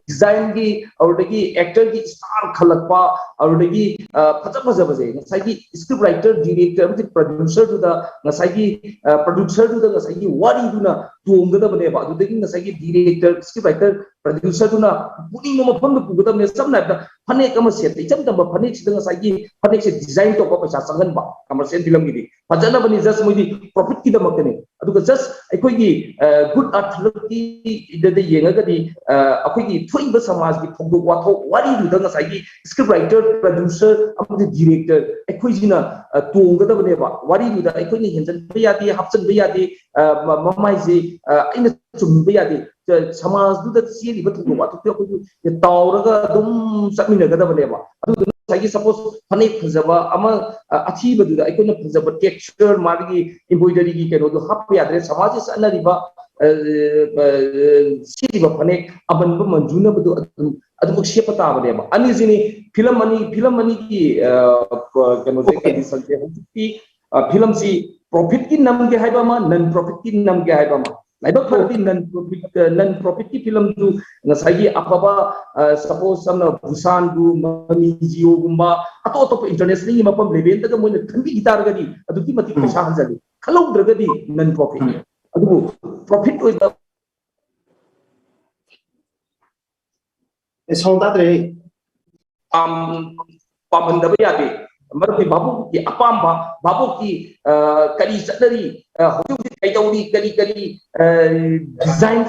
ꯗꯤꯖꯥꯏꯟꯒꯤ, ꯑꯗꯨꯗꯒꯤ ꯑꯦꯛꯇꯔꯒꯤ ꯁ꯭ꯇꯥꯔ ꯈꯜꯂꯛꯄ, ꯑꯗꯨꯗꯒꯤ, ꯑ, ꯐꯖ ꯐꯖꯕꯁꯦ ꯉꯁꯥꯏꯒꯤ ꯁ꯭ꯀ꯭ꯔꯤꯞ ꯔꯥꯏꯇꯔ, ꯗꯤꯔꯦꯛꯇꯔ ꯑꯃꯗꯤ ꯄ꯭ꯔꯗ꯭ꯌꯨꯁꯔꯗꯨꯗ ꯉꯁꯥꯏꯒꯤ, ꯑ, ꯄ꯭ꯔꯗ꯭ꯌꯨꯁꯔꯗꯨꯗ ꯉꯁꯥꯏꯒꯤ ꯋꯥꯔꯤꯗꯨꯅ ꯇꯣꯡꯒꯗꯕꯅꯦꯕ꯫ ꯑꯗꯨꯗꯒꯤ ꯉꯁꯥꯏꯒꯤ ꯗꯤꯔꯦꯛꯇꯔ, ꯁ꯭ꯀ꯭ꯔꯤꯞ ꯔꯥꯏꯇꯔ, ꯄ꯭ꯔꯗ꯭ꯌꯨꯁꯔꯗꯨꯅ ꯄꯨꯅꯤꯡꯕ ꯃꯐꯝꯗ ꯄꯨꯒꯗꯕꯅꯦ꯫ ꯁꯝꯅ ꯍꯥꯏꯔꯕꯗ ꯐꯅꯦꯛ ꯑꯃ ꯁꯦꯠꯇ ꯏꯆꯝ ꯆꯝꯕ ꯐꯅꯦꯛꯁꯤꯗ ꯉꯁꯥꯏꯒꯤ ꯐꯅꯦꯛꯁꯦ ꯗꯤꯖꯥꯏꯟ ꯇꯧꯕ ꯄꯩꯁꯥ ꯆꯪꯍꯟꯕ, ꯀꯃꯔꯁꯤꯌꯦꯜ ꯐꯤꯂꯝꯒꯤꯗꯤ ꯐꯖꯅꯕꯅꯤ, ꯖꯁ ꯃꯣꯏꯗꯤ ꯄ꯭ꯔꯣꯐꯤꯠꯀꯤꯗꯃꯛꯇꯅꯤ꯫ ꯑꯗꯨꯒ ꯖꯁ ꯑꯩꯈꯣꯏꯒꯤ, ꯑ, ꯒꯨꯗ ꯑꯥꯔꯊ ꯂꯛꯀꯤꯗ ꯌꯦꯡꯉꯒꯗꯤ, ꯑ, ꯑꯩꯈꯣꯏꯒꯤ ꯊꯣꯛꯏꯕ ꯁꯃꯥꯖꯒꯤ ꯊꯧꯗꯣꯛ ꯋꯥꯊꯣꯛ ꯋꯥꯔꯤꯗꯨꯗ ꯉꯁꯥꯏꯒꯤ ꯁ꯭ꯀ꯭ꯔꯤꯞ ꯔꯥꯏꯇꯔ, ꯄ꯭ꯔꯗ꯭ꯌꯨꯁꯔ ꯑꯃꯗꯤ ꯗꯤꯔꯦꯛꯇꯔ ꯑꯩꯈꯣꯏꯁꯤꯅ, ꯑ, ꯇꯣꯡꯒꯗꯕꯅꯦꯕ꯫ ꯋꯥꯔꯤꯗꯨꯗ ꯑꯩꯈꯣꯏꯅ ꯍꯦꯟꯖꯟꯕ ꯌꯥꯗꯦ, ꯍꯥꯞꯆꯤꯟꯕ ꯌꯥꯗꯦ, ꯑ, ꯃ-, ꯃꯃꯥꯏꯁꯦ, ꯑ, ꯑꯩꯅ ꯆꯨꯝꯕ ꯌꯥꯗꯦ꯫ ꯁ-, ꯁꯃꯥꯖꯗꯨꯗ ꯆꯦꯜꯂꯤꯕ ꯊꯧꯗꯣꯛ ꯋꯥꯊꯣꯛꯇꯨ ꯑꯩꯈꯣꯏꯁꯨ ꯇꯥꯎꯔꯒ ꯑꯗꯨꯝ ꯆꯠꯃꯤꯟꯅꯒꯗꯕꯅꯦꯕ꯫ ꯑꯗꯨꯗꯨꯅ ꯉꯁꯥꯏꯒꯤ ꯁꯄꯣꯁ ꯐꯅꯦꯛ ꯐꯖꯕ ꯑꯃ, ꯑ, ꯑꯊꯤꯕꯗꯨꯗ ꯑꯩꯈꯣꯏꯅ ꯐꯖꯕ ꯇꯦꯛꯁꯆꯔ, ꯃꯥꯒꯤ ꯏꯝꯕ꯭ꯔꯣꯏꯗꯔꯤꯒꯤ ꯀꯩꯅꯣꯗꯣ ꯍꯥꯞꯄ ꯌꯥꯗ꯭ꯔꯦ꯫ ꯁꯃꯥꯖꯁꯤꯗ ꯆꯠꯅꯔꯤꯕ, ꯑ, ꯑ, ꯁꯦꯠꯂꯤꯕ ꯐꯅꯦꯛ ꯑꯃꯟꯕ ꯃꯟꯖꯨꯅꯕꯗꯣ ꯑꯗꯨꯝ, ꯑꯗꯨꯃꯛ ꯁꯦꯠꯄ ꯇꯥꯕꯅꯦꯕ꯫ ꯑꯅꯤꯁꯤꯅꯤ ꯐꯤꯂꯝ ꯑꯅꯤ, ꯐꯤꯂꯝ ꯑꯅꯤꯒꯤ, ꯑ, ꯀꯩꯅꯣꯁꯦ, ꯑꯣꯀꯦ꯫ ꯀꯟꯗꯤꯁꯟꯁꯦ ꯍꯧꯖꯤꯛꯇꯤ, ꯑ, ꯐꯤꯂꯝꯁꯤ ꯄ꯭ꯔꯣꯐꯤꯠꯀꯤ ꯅꯝꯒꯦ ꯍꯥꯏꯕ ꯑꯃ, ꯅꯟ ꯄ꯭ꯔꯣꯐꯤꯠꯀꯤ ꯅꯝꯒꯦ ꯍꯥꯏꯕ ꯑꯃ꯫ ꯂꯥꯏꯕꯛ ꯐꯔꯗꯤ ꯅꯟ ꯄ꯭ꯔꯣꯐꯤꯠ, ꯑ, ꯅꯟ ꯄ꯭ꯔꯣꯐꯤꯠꯀꯤ ꯐꯤꯂꯝꯗꯨ ꯉꯁꯥꯏꯒꯤ ꯑꯐꯕ, ꯑ, ꯁꯄꯣꯁ ꯁꯝꯅ ꯕꯨꯁꯥꯟꯕꯨ, ꯃꯅꯤ ꯖꯤꯑꯣꯒꯨꯝꯕ ꯑꯇꯣꯞ ꯑꯇꯣꯞꯄ ꯏꯟꯇꯔꯅꯦꯁꯅꯦꯜꯒꯤ ꯃꯐꯝ ꯂꯦꯚꯦꯜꯗꯒ ꯃꯣꯏꯅ ꯈꯟꯕꯤꯈꯤ ꯇꯥꯔꯒꯗꯤ ꯑꯗꯨꯛꯀꯤ ꯃꯇꯤꯛ ꯎꯝ꯫ ꯄꯩꯁꯥ ꯍꯟꯖꯜꯂꯤ꯫ ꯈꯜꯍꯧꯗ꯭ꯔꯒꯗꯤ ꯅꯟ ꯄ꯭ꯔꯣꯐꯤꯠ꯫ ꯎꯝ꯫ ꯑꯗꯨꯕꯨ ꯄ꯭ꯔꯣꯐꯤꯠ ꯑꯣꯏꯕ ꯑꯦ, ꯁꯥꯎꯟ ꯇꯥꯗ꯭ꯔꯦ꯫ ꯄꯥꯝ-, ꯄꯥꯝꯍꯟꯗꯕ ꯌꯥꯗꯦ꯫ ꯃꯔꯝꯗꯤ ꯚꯥꯕꯣꯛꯀꯤ ꯑꯄꯥꯝꯕ, ꯚꯥꯕꯣꯛꯀꯤ, ꯑ, ꯀꯔꯤ ꯆꯠꯅꯔꯤ, ꯑ, ꯍꯧꯖꯤꯛ ꯍꯧꯖꯤꯛ ꯀꯩꯗꯧꯔꯤ, ꯀꯔꯤ ꯀꯔꯤ, ꯑ, ꯗꯤꯖꯥꯏꯟ,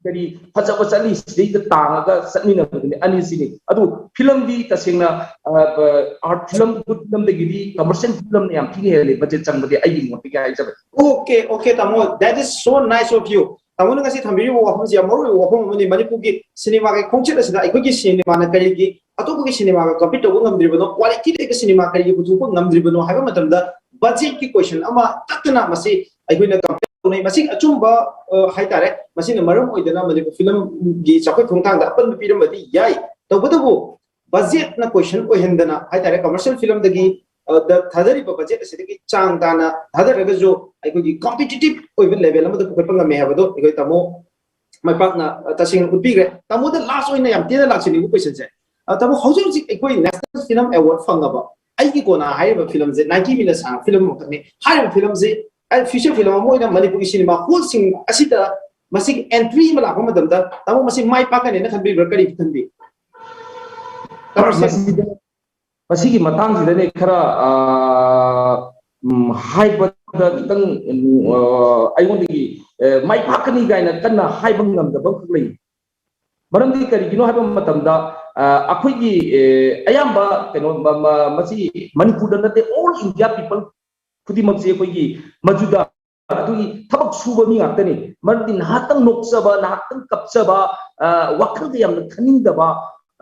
ꯀꯔꯤ ꯐꯖꯕ ꯆꯠꯂꯤ, ꯁꯤꯗꯩꯗ ꯇꯥꯡꯉꯒ ꯆꯠꯃꯤꯟꯅꯕꯗꯨꯅꯤ ꯑꯅꯤꯁꯤꯅꯤ꯫ ꯑꯗꯨ ꯐꯤꯂꯝꯗꯤ ꯇꯁꯦꯡꯅ, ꯑ, ꯕ-, ꯑꯥꯔꯠ ꯐꯤꯂꯝ, ꯒꯨꯗ ꯐꯤꯂꯝꯗꯒꯤꯗꯤ ꯀꯃꯔꯁꯤꯌꯦꯜ ꯐꯤꯂꯝꯅ ꯌꯥꯝ ꯊꯤꯅ ꯍꯦꯜꯂꯤ ꯕꯖꯦꯠ ꯆꯪꯕꯗꯤ, ꯑꯩꯒꯤ ꯃꯣꯠꯇꯒꯤ ꯍꯥꯏꯖꯕꯅꯤ꯫ ꯑꯣꯀꯦ, ꯑꯣꯀꯦ, ꯇꯥꯃꯣ, that is so nice of you. ꯇꯥꯃꯣꯅ ꯉꯁꯤ ꯊꯝꯕꯤꯔꯤꯕ ꯋꯥꯐꯝꯁꯤ ꯌꯥꯝ ꯃꯔꯨ ꯑꯣꯏꯕ ꯋꯥꯐꯝ ꯑꯃꯅꯤ꯫ ꯃꯅꯤꯄꯨꯔꯒꯤ ꯁꯤꯅꯦꯃꯥꯒꯤ ꯈꯣꯡꯆꯠ ꯑꯁꯤꯗ ꯑꯩꯈꯣꯏꯒꯤ ꯁꯤꯅꯦꯃꯥꯅ ꯀꯔꯤꯒꯤ ꯑꯇꯣꯞꯄꯒꯤ ꯁꯤꯅꯦꯃꯥꯒ ꯀꯝꯄꯤꯠ ꯇꯧꯕ ꯉꯝꯗ꯭ꯔꯤꯕꯅꯣ? ꯀ꯭ꯋꯥꯂꯤꯇꯤ ꯂꯩꯕ ꯁꯤꯅꯦꯃꯥ ꯀꯔꯤꯒꯤ ꯄꯨꯊꯣꯛꯄ ꯉꯝꯗ꯭ꯔꯤꯕꯅꯣ ꯍꯥꯏꯕ ꯃꯇꯝꯗ, ꯕꯖꯦꯠꯀꯤ ꯀꯣꯏꯁꯟ ꯑꯃ ꯇꯠꯇꯅ ꯃꯁꯤ ꯑꯩꯈꯣꯏꯅ ꯀꯝꯄꯤꯠ ꯇꯧꯅꯩ꯫ ꯃꯁꯤ ꯑꯆꯨꯝꯕ, ꯑ, ꯍꯥꯏꯇꯥꯔꯦ꯫ ꯃꯁꯤꯅ ꯃꯔꯝ ꯑꯣꯏꯗꯅ ꯃꯅꯤꯄꯨꯔ ꯐꯤꯂꯝꯒꯤ ꯆꯥꯎꯈꯠ ꯈꯣꯡꯊꯥꯡꯗ ꯑꯄꯟꯕ ꯄꯤꯔꯝꯕꯗꯤ ꯌꯥꯏ꯫ ꯇꯧꯕꯇꯕꯨ ꯕꯖꯦꯠꯅ ꯀꯣꯏꯁꯟ ꯑꯣꯏꯍꯟꯗꯅ ꯍꯥꯏꯇꯥꯔꯦ, ꯀꯃꯔꯁꯤꯌꯦꯜ ꯐꯤꯂꯝꯗꯒꯤ, ꯑ, ꯗ ꯊꯥꯗꯔꯤꯕ ꯕꯖꯦꯠ ꯑꯁꯤꯗꯒꯤ ꯆꯥꯡ ꯇꯥꯅ ꯊꯥꯗꯔꯒꯁꯨ ꯑꯩꯈꯣꯏꯒꯤ ꯀꯝꯄꯤꯇꯤꯇꯤꯞ ꯑꯣꯏꯕ ꯂꯦꯚꯦꯜ ꯑꯃꯗ ꯄꯨꯈꯠꯄ ꯉꯝꯃꯦ ꯍꯥꯏꯕꯗꯣ ꯑꯩꯈꯣꯏ ꯇꯥꯃꯣ ꯃꯥꯏ ꯄꯥꯛꯅ, ꯑ, ꯇꯁꯦꯡꯅ ꯎꯠꯄꯤꯈ꯭ꯔꯦ꯫ ꯇꯥꯃꯣꯗ ꯂꯥꯁ ꯑꯣꯏꯅ ꯌꯥꯝ ꯇꯦꯟꯅ ꯂꯥꯛꯆꯅꯤꯡꯕ ꯀꯣꯏꯁꯟꯁꯦ, ꯑ, ꯇꯥꯃꯣ, ꯍꯧꯖꯤꯛ ꯍꯧꯖꯤꯛ ꯑꯩꯈꯣꯏ ꯅꯦꯁꯅꯦꯜ ꯐꯤꯂꯝ ꯑꯦꯋꯥꯔꯗ ꯐꯪꯉꯕ ꯑꯩꯒꯤ ꯀꯣꯟꯅ ꯍꯥꯏꯔꯤꯕ ꯐꯤꯂꯝꯁꯦ ꯅꯥꯏꯟꯇꯤ ꯃꯤꯅꯠꯁ ꯁꯥꯡꯕ ꯐꯤꯂꯝ ꯑꯃꯈꯛꯅꯤ꯫ ꯍꯥꯏꯔꯤꯕ ꯐꯤꯂꯝꯁꯦ ꯑꯩ ꯐꯤꯆꯔ ꯐꯤꯂꯝ ꯑꯃ ꯑꯣꯏꯅ ꯃꯅꯤꯄꯨꯔꯒꯤ ꯁꯤꯅꯦꯃꯥ ꯍꯣꯜꯁꯤꯡ ꯑꯁꯤꯗ ꯃꯁꯤꯒꯤ ꯑꯦꯟꯇ꯭ꯔꯤ ꯑꯃ ꯂꯥꯛꯄ ꯃꯇꯝꯗ, ꯇꯥꯃꯣ, ꯃꯁꯤ ꯃꯥꯏ ꯄꯥꯛꯀꯅꯦꯅ ꯈꯟꯕꯤꯕ꯭ꯔꯥ? ꯀꯔꯤ ꯈꯟꯕꯤ? ꯀꯃꯔꯁꯤꯌꯦꯜ ꯃꯁꯤꯗ, ꯃꯁꯤꯒꯤ ꯃꯇꯥꯡꯁꯤꯗꯅꯦ ꯈꯔ, ꯑ, ꯎꯝ, ꯍꯥꯏꯕꯗ ꯈꯤꯇꯪ, ꯎꯝ, ꯑ, ꯑꯩꯉꯣꯟꯗꯒꯤ, ꯑ, ꯃꯥꯏ ꯄꯥꯛꯀꯅꯤ ꯀꯥꯏꯅ ꯀꯟꯅ ꯍꯥꯏꯕ ꯉꯝꯗꯕ ꯑꯃꯈꯛ ꯂꯩ꯫ ꯃꯔꯝꯗꯤ ꯀꯔꯤꯒꯤꯅꯣ ꯍꯥꯏꯕ ꯃꯇꯝꯗ, ꯑ, ꯑꯩꯈꯣꯏꯒꯤ, ꯑ, ꯑꯌꯥꯝꯕ ꯀꯩꯅꯣ, ꯃ-, ꯃ-, ꯃꯁꯤ ꯃꯅꯤꯄꯨꯔꯗ ꯅꯠꯇꯦ, all India people ꯈꯨꯗꯤꯡꯃꯛꯁꯦ ꯑꯩꯈꯣꯏꯒꯤ ꯃꯗꯨꯗ ꯑꯗꯨꯒꯤ ꯊꯕꯛ ꯁꯨꯕ ꯃꯤ ꯉꯥꯛꯇꯅꯤ꯫ ꯃꯔꯝꯗꯤ ꯅꯍꯥꯛꯇꯪ ꯅꯣꯛꯆꯕ, ꯅꯍꯥꯛꯇꯪ ꯀꯞꯆꯕ, ꯑ, ꯋꯥꯈꯜꯗ ꯌꯥꯝꯅ ꯈꯟꯅꯤꯡꯗꯕ,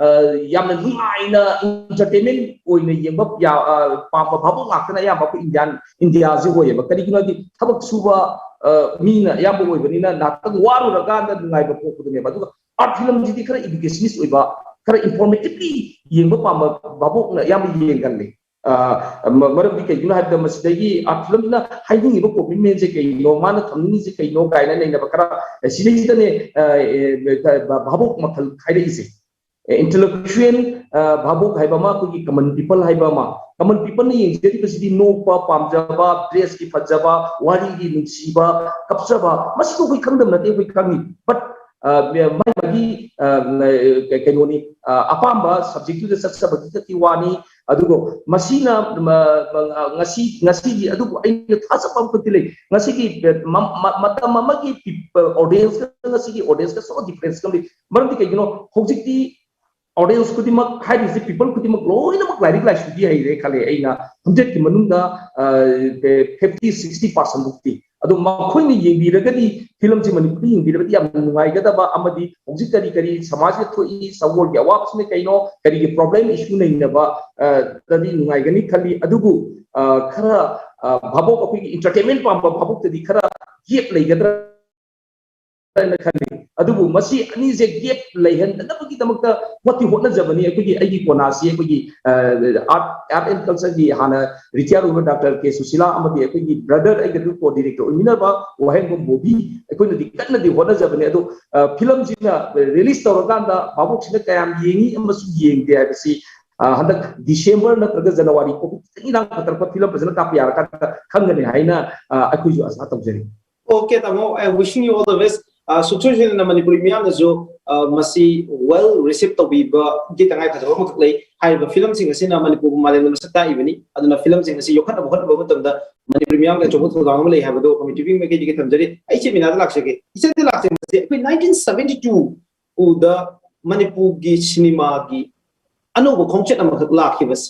ꯑ, ꯌꯥꯝꯅ ꯅꯨꯡꯉꯥꯏꯅ entertainment ꯑꯣꯏꯅ ꯌꯦꯡꯕ ꯌꯥ-, ꯑ, ꯄꯥꯝꯕ ꯚꯥꯕꯣꯛ ꯉꯥꯛꯇꯅ ꯑꯌꯥꯝꯕ ꯑꯩꯈꯣꯏ ꯏꯟꯗꯤꯌꯥꯟ, ꯏꯟꯗꯤꯌꯥꯁꯦ ꯑꯣꯏꯌꯦꯕ꯫ ꯀꯔꯤꯒꯤꯅꯣ ꯍꯥꯏꯗꯤ ꯊꯕꯛ ꯁꯨꯕ, ꯑ, ꯃꯤꯅ ꯑꯌꯥꯝꯕ ꯑꯣꯏꯕꯅꯤꯅ ꯉꯥꯏꯍꯥꯛꯇꯪ ꯋꯥꯔꯨꯔꯀꯥꯟꯗ ꯅꯨꯡꯉꯥꯏꯕ ꯄꯣꯛꯄꯗꯨꯅꯦꯕ꯫ ꯑꯗꯨꯒ ꯑꯥꯔꯠ ꯐꯤꯂꯝꯁꯤꯗꯤ ꯈꯔ educationist ꯑꯣꯏꯕ, ꯈꯔ informatively ꯌꯦꯡꯕ ꯄꯥꯝꯕ ꯚꯥꯕꯣꯛꯅ ꯑꯌꯥꯝꯕ ꯌꯦꯡꯒꯜꯂꯤ꯫ ꯑ, ꯃ-, ꯃꯔꯝꯗꯤ ꯀꯩꯒꯤꯅꯣ ꯍꯥꯏꯕꯗ ꯃꯁꯤꯗꯒꯤ ꯑꯥꯔꯠ ꯐꯤꯂꯝꯁꯤꯅ ꯍꯥꯏꯅꯤꯡꯉꯤꯕ commitmentꯁꯦ ꯀꯩꯅꯣ, ꯃꯥꯅ ꯊꯝꯅꯤꯡꯉꯤꯁꯦ ꯀꯩꯅꯣ ꯀꯥꯏꯅ ꯅꯩꯅꯕ ꯈꯔ, ꯑ, ꯁꯤꯗꯩꯁꯤꯗꯅꯦ, ꯑ, ꯑꯦ, ꯚꯥꯕꯣꯛ ꯃꯈꯜ ꯈꯥꯏꯔꯛꯏꯁꯦ꯫ ꯑꯦ, intellectual, ꯑ, ꯚꯥꯕꯣꯛ ꯍꯥꯏꯕ ꯑꯃ, ꯑꯩꯈꯣꯏꯒꯤ common people ꯍꯥꯏꯕ ꯑꯃ, common peopleꯅ ꯌꯦꯡꯖꯔꯤꯕꯁꯤꯗꯤ ꯅꯣꯛꯄ, ꯄꯥꯝꯖꯕ, dressꯀꯤ ꯐꯖꯕ, ꯋꯥꯔꯤꯒꯤ ꯅꯨꯡꯁꯤꯕ, ꯀꯞꯆꯕ, ꯃꯁꯤꯗ ꯑꯩꯈꯣꯏ ꯈꯪꯗꯕ ꯅꯠꯇꯦ, ꯑꯩꯈꯣꯏ ꯈꯪꯉꯤ꯫ But, ꯑ, ꯃꯥꯒꯤ ꯃꯥꯒꯤ, ꯑ, ꯀꯩ-, ꯀꯩꯅꯣꯅꯤ, ꯑ, ꯑꯄꯥꯝꯕ subjectꯇꯨꯗ ꯆꯠꯆꯕꯗꯨꯗꯤ ꯋꯥꯅꯤ꯫ ꯑꯗꯨꯕꯨ ꯃꯁꯤꯅ, ꯃ-, ꯃ-, ꯉꯁꯤ, ꯉꯁꯤꯒꯤ, ꯑꯗꯨꯕꯨ ꯑꯩꯅ ꯊꯥꯖꯕ ꯑꯃꯈꯛꯇꯤ ꯂꯩ꯫ ꯉꯁꯤꯒꯤ ꯃ-, ꯃ-, ꯃꯇꯝ ꯑꯃꯒꯤ people, audienceꯀ ꯉꯁꯤꯒꯤ audienceꯀ so difference ꯑꯃ ꯂꯩ꯫ ꯃꯔꯝꯗꯤ ꯀꯩꯒꯤꯅꯣ? ꯍꯧꯖꯤꯛꯇꯤ audience ꯈꯨꯗꯤꯡꯃꯛ ꯍꯥꯏꯔꯤꯁꯦ, people ꯈꯨꯗꯤꯡꯃꯛ ꯂꯣꯏꯅꯃꯛ ꯂꯥꯏꯔꯤꯛ ꯂꯥꯏꯁꯨꯗꯤ ꯍꯩꯔꯦ ꯈꯜꯂꯦ ꯑꯩꯅ꯫ Hundredꯀꯤ ꯃꯅꯨꯡꯗ, ꯑ, fifty, sixty percent ꯃꯨꯛꯇꯤ꯫ ꯑꯗꯣ ꯃꯈꯣꯏꯅ ꯌꯦꯡꯕꯤꯔꯒꯗꯤ, ꯐꯤꯂꯝꯁꯤ ꯃꯅꯤꯄꯨꯔꯗ ꯌꯦꯡꯕꯤꯔꯒꯗꯤ ꯌꯥꯝꯅ ꯅꯨꯡꯉꯥꯏꯒꯗꯕ ꯑꯃꯗꯤ ꯍꯧꯖꯤꯛ ꯀꯔꯤ ꯀꯔꯤ ꯁꯃꯥꯖꯗ ꯊꯣꯛꯏ, ꯁꯒꯣꯜꯒꯤ ꯑꯋꯥꯕꯁꯤꯅ ꯀꯩꯅꯣ, ꯀꯔꯤꯒꯤ problem issue ꯅꯩꯅꯕ, ꯑ, ꯗꯗꯤ ꯅꯨꯡꯉꯥꯏꯒꯅꯤ ꯈꯜꯂꯤ꯫ ꯑꯗꯨꯕꯨ, ꯑ, ꯈꯔ, ꯚꯥꯕꯣꯛ, ꯑꯩꯈꯣꯏꯒꯤ ꯏꯟꯇꯔꯇꯦꯟꯃꯦꯟ ꯄꯥꯝꯕ ꯚꯥꯕꯣꯛꯇꯗꯤ ꯈꯔ ꯒꯦꯞ ꯂꯩꯒꯗ꯭ꯔꯥ ꯍꯥꯏꯅ ꯈꯜꯂꯤ꯫ ꯑꯗꯨꯕꯨ ꯃꯁꯤ ꯑꯅꯤꯁꯦ ꯒꯦꯞ ꯂꯩꯍꯟꯗꯅꯕꯒꯤꯗꯃꯛꯇ ꯍꯣꯠꯇꯤ ꯍꯣꯠꯅꯖꯕꯅꯤ꯫ ꯑꯩꯈꯣꯏꯒꯤ, ꯑꯩꯒꯤ ꯀꯣꯅꯥꯁꯤ ꯑꯩꯈꯣꯏꯒꯤ ꯑꯥꯔꯠ ꯑꯦꯟ ꯀꯜꯆꯔꯒꯤ ꯍꯥꯟꯅ ꯔꯤꯇꯤꯌꯥꯔ ꯑꯣꯏꯕ ꯗꯥꯛꯇꯔ ꯀꯦ ꯁꯨꯁꯤꯂꯥ ꯑꯃꯗꯤ ꯑꯩꯈꯣꯏꯒꯤ ꯕ꯭ꯔꯗꯔ, ꯑꯩꯒ ꯑꯗꯨꯝ ꯀꯣ ꯗꯤꯔꯦꯛꯇꯔ ꯑꯣꯏꯃꯤꯟꯅꯕ ꯋꯥꯍꯦꯡꯕꯝ ꯕꯣꯕꯤ, ꯑꯩꯈꯣꯏꯅꯗꯤ ꯀꯟꯅꯗꯤ ꯍꯣꯠꯅꯖꯕꯅꯤ꯫ ꯑꯗꯣ ꯐꯤꯂꯝꯁꯤꯅ ꯔꯤꯂꯤꯁ ꯇꯧꯔꯀꯥꯟꯗ ꯚꯥꯕꯣꯛꯁꯤꯅ ꯀꯌꯥꯝ ꯌꯦꯡꯉꯤ ꯑꯃꯁꯨꯡ ꯌꯦꯡꯗꯦ ꯍꯥꯏꯕꯁꯤ ꯍꯟꯗꯛ ꯗꯤꯁꯦꯝꯕꯔ ꯅꯠꯇ꯭ꯔꯒ ꯖꯅꯋꯥꯔꯤ ꯐꯥꯎꯕ ꯈꯤꯇꯪ ꯏꯔꯥꯡ ꯐꯠꯇꯔꯛꯄ ꯐꯤꯂꯝ ꯐꯖꯅ ꯀꯥꯞꯄ ꯌꯥꯔꯀꯥꯟꯗ ꯈꯪꯒꯅꯤ ꯍꯥꯏꯅ ꯑꯩꯈꯣꯏꯁꯨ ꯑꯁꯥ ꯇꯧꯖꯔꯤ꯫ Okay, ꯇꯥꯃꯣ, I wishing you all the best. ꯁꯨꯡꯁꯣꯏ ꯁꯣꯏꯗꯅ ꯃꯅꯤꯄꯨꯔꯤ ꯃꯤꯌꯥꯝꯅꯁꯨ ꯃꯁꯤ well receive ꯇꯧꯕꯤꯕꯒꯤ ꯇꯉꯥꯏ ꯐꯗꯕ ꯑꯃꯈꯛ ꯂꯩ꯫ ꯍꯥꯏꯔꯤꯕ ꯐꯤꯂꯝꯁꯤꯡ ꯑꯁꯤꯅ ꯃꯅꯤꯄꯨꯔꯕꯨ ꯃꯥꯂꯦꯝꯗ ꯃꯁꯛ ꯇꯥꯛꯏꯕꯅꯤ꯫ ꯑꯗꯨꯅ ꯐꯤꯂꯝꯁꯤꯡ ꯑꯁꯤ ꯌꯣꯛꯈꯠꯅꯕ ꯍꯣꯠꯅꯕ ꯃꯇꯝꯗ ꯃꯅꯤꯄꯨꯔꯤ ꯃꯤꯌꯥꯝꯒꯤ ꯑꯆꯧꯕ ꯊꯧꯗꯥꯡ ꯑꯃ ꯂꯩ ꯍꯥꯏꯕꯗꯨ ꯃꯃꯤ ꯇꯤꯚꯤ ꯃꯥꯏꯀꯩꯗꯒꯤ ꯊꯝꯖꯔꯤ꯫ ꯑꯩ ꯏꯆꯦ ꯃꯤꯅꯥꯗ ꯂꯥꯛꯆꯒꯦ꯫ ꯏꯆꯦꯗ ꯂꯥꯛꯆꯕꯁꯦ ꯑꯩꯈꯣꯏ nineteen seventy two ꯎꯗ ꯃꯅꯤꯄꯨꯔꯒꯤ ꯁꯤꯅꯦꯃꯥꯒꯤ ꯑꯅꯧꯕ ꯈꯣꯡꯆꯠ ꯑꯃꯈꯛ ꯂꯥꯛꯈꯤꯕꯁꯦ꯫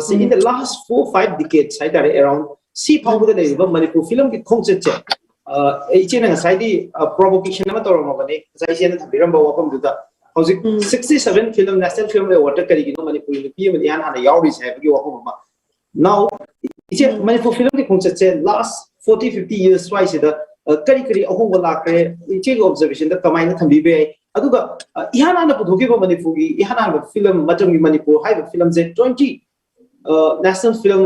ꯁꯤ in the last four five decades ꯍꯥꯏꯇꯥꯔꯦ, around ꯁꯤ ꯐꯥꯎꯕꯗ ꯂꯩꯔꯤꯕ ꯃꯅꯤꯄꯨꯔ ꯐꯤꯂꯝꯒꯤ ꯈꯣꯡꯆꯠꯁꯦ, ꯏꯆꯦꯅ ꯉꯁꯥꯏꯗꯤ provocation ꯑꯃ ꯇꯧꯔꯝꯃꯕꯅꯦ, ꯉꯁꯥꯏ ꯏꯆꯦꯅ ꯊꯝꯕꯤꯔꯝꯕ ꯋꯥꯐꯝꯗꯨꯗ꯫ ꯍꯧꯖꯤꯛ sixty seven film national film award ꯀꯔꯤꯒꯤꯅꯣ ꯃꯅꯤꯄꯨꯔꯤ ꯅꯨꯄꯤ ꯑꯃꯅ ꯏꯍꯥꯟ ꯍꯥꯟꯅ ꯌꯥꯎꯔꯤꯁꯦ ꯍꯥꯏꯕꯒꯤ ꯋꯥꯐꯝ ꯑꯃ꯫ Now, ꯏꯆꯦ, ꯃꯅꯤꯄꯨꯔ ꯐꯤꯂꯝꯒꯤ ꯈꯣꯡꯆꯠꯁꯦ last forty fifty years ꯁ꯭ꯋꯥꯏꯁꯤꯗ ꯀꯔꯤ ꯀꯔꯤ ꯑꯍꯣꯡꯕ ꯂꯥꯛꯈ꯭ꯔꯦ? ꯏꯆꯦꯒꯤ observationꯗ ꯀꯃꯥꯏꯅ ꯊꯝꯕꯤꯕ ꯌꯥꯏ? ꯑꯗꯨꯒ ꯏꯍꯥꯟ ꯍꯥꯟꯅ ꯄꯨꯊꯣꯛꯈꯤꯕ ꯃꯅꯤꯄꯨꯔꯒꯤ ꯏꯍꯥꯟ ꯍꯥꯟꯕ ꯐꯤꯂꯝ, ꯃꯇꯝꯒꯤ ꯃꯅꯤꯄꯨꯔ ꯍꯥꯏꯕ ꯐꯤꯂꯝꯁꯦ twenty national film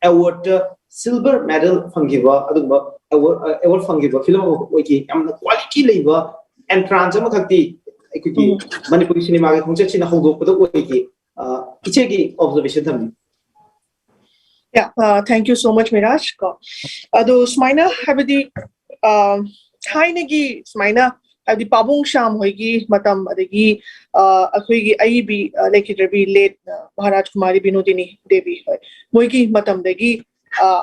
awardꯇ silver medal ꯐꯪꯈꯤꯕ, ꯑꯗꯨꯒꯨꯝꯕ award, award ꯐꯪꯈꯤꯕ ꯐꯤꯂꯝ ꯑꯃꯈꯛ ꯑꯣꯏꯈꯤ꯫ ꯌꯥꯝꯅ quality ꯂꯩꯕ entrance ꯑꯃꯈꯛꯇꯤ ꯑꯩꯈꯣꯏꯒꯤ ꯃꯅꯤꯄꯨꯔꯤ ꯁꯤꯅꯦꯃꯥꯒꯤ ꯈꯣꯡꯆꯠꯁꯤꯅ ꯍꯧꯗꯣꯛꯄꯗ ꯑꯣꯏꯈꯤ꯫ ꯏꯆꯦꯒꯤ observation ꯊꯝꯕꯤꯌꯨ꯫ Yeah, uh, thank you so much, Miraj. ꯀꯣ, ꯑꯗꯣ ꯁꯨꯃꯥꯏꯅ ꯍꯥꯏꯕꯗꯤ ꯊꯥꯏꯅꯒꯤ ꯁꯨꯃꯥꯏꯅ ꯍꯥꯏꯕꯗꯤ ꯄꯥꯕꯨꯡ ꯁ꯭ꯌꯥꯝ ꯍꯣꯏꯒꯤ ꯃꯇꯝ, ꯑꯗꯒꯤ ꯑꯩꯈꯣꯏꯒꯤ ꯑꯏꯕꯤ ꯂꯩꯈꯤꯗ꯭ꯔꯕꯤ late ꯃꯍꯥꯔꯥꯖ ꯀꯨꯃꯥꯔꯤ ꯕꯤꯅꯣꯗꯤꯅꯤ ꯗꯦꯕꯤ ꯍꯣꯏ, ꯃꯣꯏꯒꯤ ꯃꯇꯝꯗꯒꯤ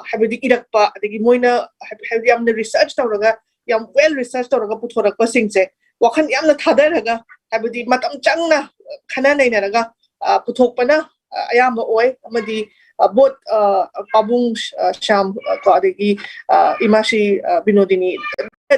ꯍꯥꯏꯕꯗꯤ ꯏꯔꯛꯄ, ꯑꯗꯒꯤ ꯃꯣꯏꯅ ꯍꯥꯏꯕꯗꯤ ꯌꯥꯝꯅ research ꯇꯧꯔꯒ, ꯌꯥꯝ well research ꯇꯧꯔꯒ ꯄꯨꯊꯣꯔꯛꯄꯁꯤꯡꯁꯦ ꯋꯥꯈꯜ ꯌꯥꯝꯅ ꯊꯥꯗꯔꯒ ꯍꯥꯏꯕꯗꯤ ꯃꯇꯝ ꯆꯪꯅ ꯈꯟꯅ ꯅꯩꯅꯔꯒ ꯄꯨꯊꯣꯛꯄꯅ ꯑꯌꯥꯝꯕ ꯑꯣꯏ꯫ ꯑꯃꯗꯤ both ꯄꯥꯕꯨꯡ ꯁ꯭ꯌꯥꯝ ꯀꯣ ꯑꯗꯒꯤ ꯏꯃꯥꯁꯤ ꯕꯤꯅꯣꯗꯤꯅꯤ,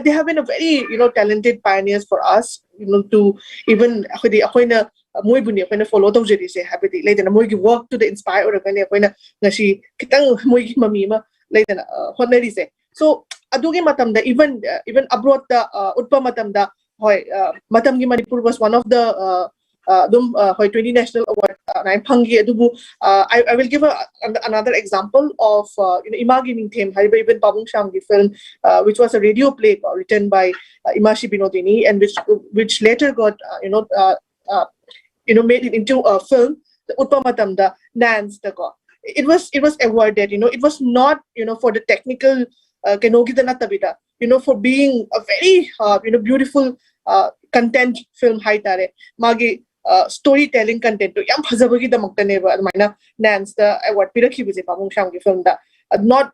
they have been a very, you know, talented pioneers for us, you know, to even ꯑꯩꯈꯣꯏꯗꯤ ꯑꯩꯈꯣꯏꯅ ꯃꯣꯏꯕꯨꯅꯦ ꯑꯩꯈꯣꯏꯅ follow ꯇꯧꯖꯔꯤꯁꯦ, ꯍꯥꯏꯕꯗꯤ ꯂꯩꯗꯅ ꯃꯣꯏꯒꯤ work ꯇꯨꯗ inspire ꯑꯣꯏꯔꯒꯅꯦ ꯑꯩꯈꯣꯏꯅ ꯉꯁꯤ ꯈꯤꯇꯪ ꯃꯣꯏꯒꯤ ꯃꯃꯤ ꯑꯃ ꯂꯩꯗꯅ ꯍꯣꯠꯅꯔꯤꯁꯦ꯫ So ꯑꯗꯨꯒꯤ ꯃꯇꯝꯗ even even abroad ꯇ ꯎꯠꯄ ꯃꯇꯝꯗ, ꯍꯣꯏ, ꯃꯇꯝꯒꯤ Manipur was one of the ꯑꯗꯨꯝ, ꯍꯣꯏ, twenty national award ꯑꯗꯨꯃꯥꯏꯅ ꯐꯪꯈꯤ꯫ ꯑꯗꯨꯕꯨ I, I will give a, another example of, you know, ꯏꯃꯥꯒꯤ ꯅꯤꯡꯊꯦꯝ ꯍꯥꯏꯔꯤꯕ even ꯄꯥꯕꯨꯡ ꯁ꯭ꯌꯥꯝꯒꯤ film, which was a radio play written by Imashi Binodini, and which which later got, you know, you know, made it into a film. ꯎꯠꯄ ꯃꯇꯝꯗ ꯅꯥꯟꯁꯇꯀꯣ, it was, it was awarded, you know, it was not, you know, for the technical, ꯀꯩꯅꯣꯒꯤꯗ ꯅꯠꯇꯕꯤꯗ, you know, for being a very, you know, beautiful content film ꯍꯥꯏꯇꯥꯔꯦ꯫ ꯃꯥꯒꯤ story telling content ꯇꯣ ꯌꯥꯝ ꯐꯖꯕꯒꯤꯗꯃꯛꯇꯅꯦꯕ ꯑꯗꯨꯃꯥꯏꯅ ꯅꯥꯟꯁꯇ award ꯄꯤꯔꯛꯈꯤꯕꯁꯦ ꯄꯥꯕꯨꯡ ꯁ꯭ꯌꯥꯝꯒꯤ film the. Not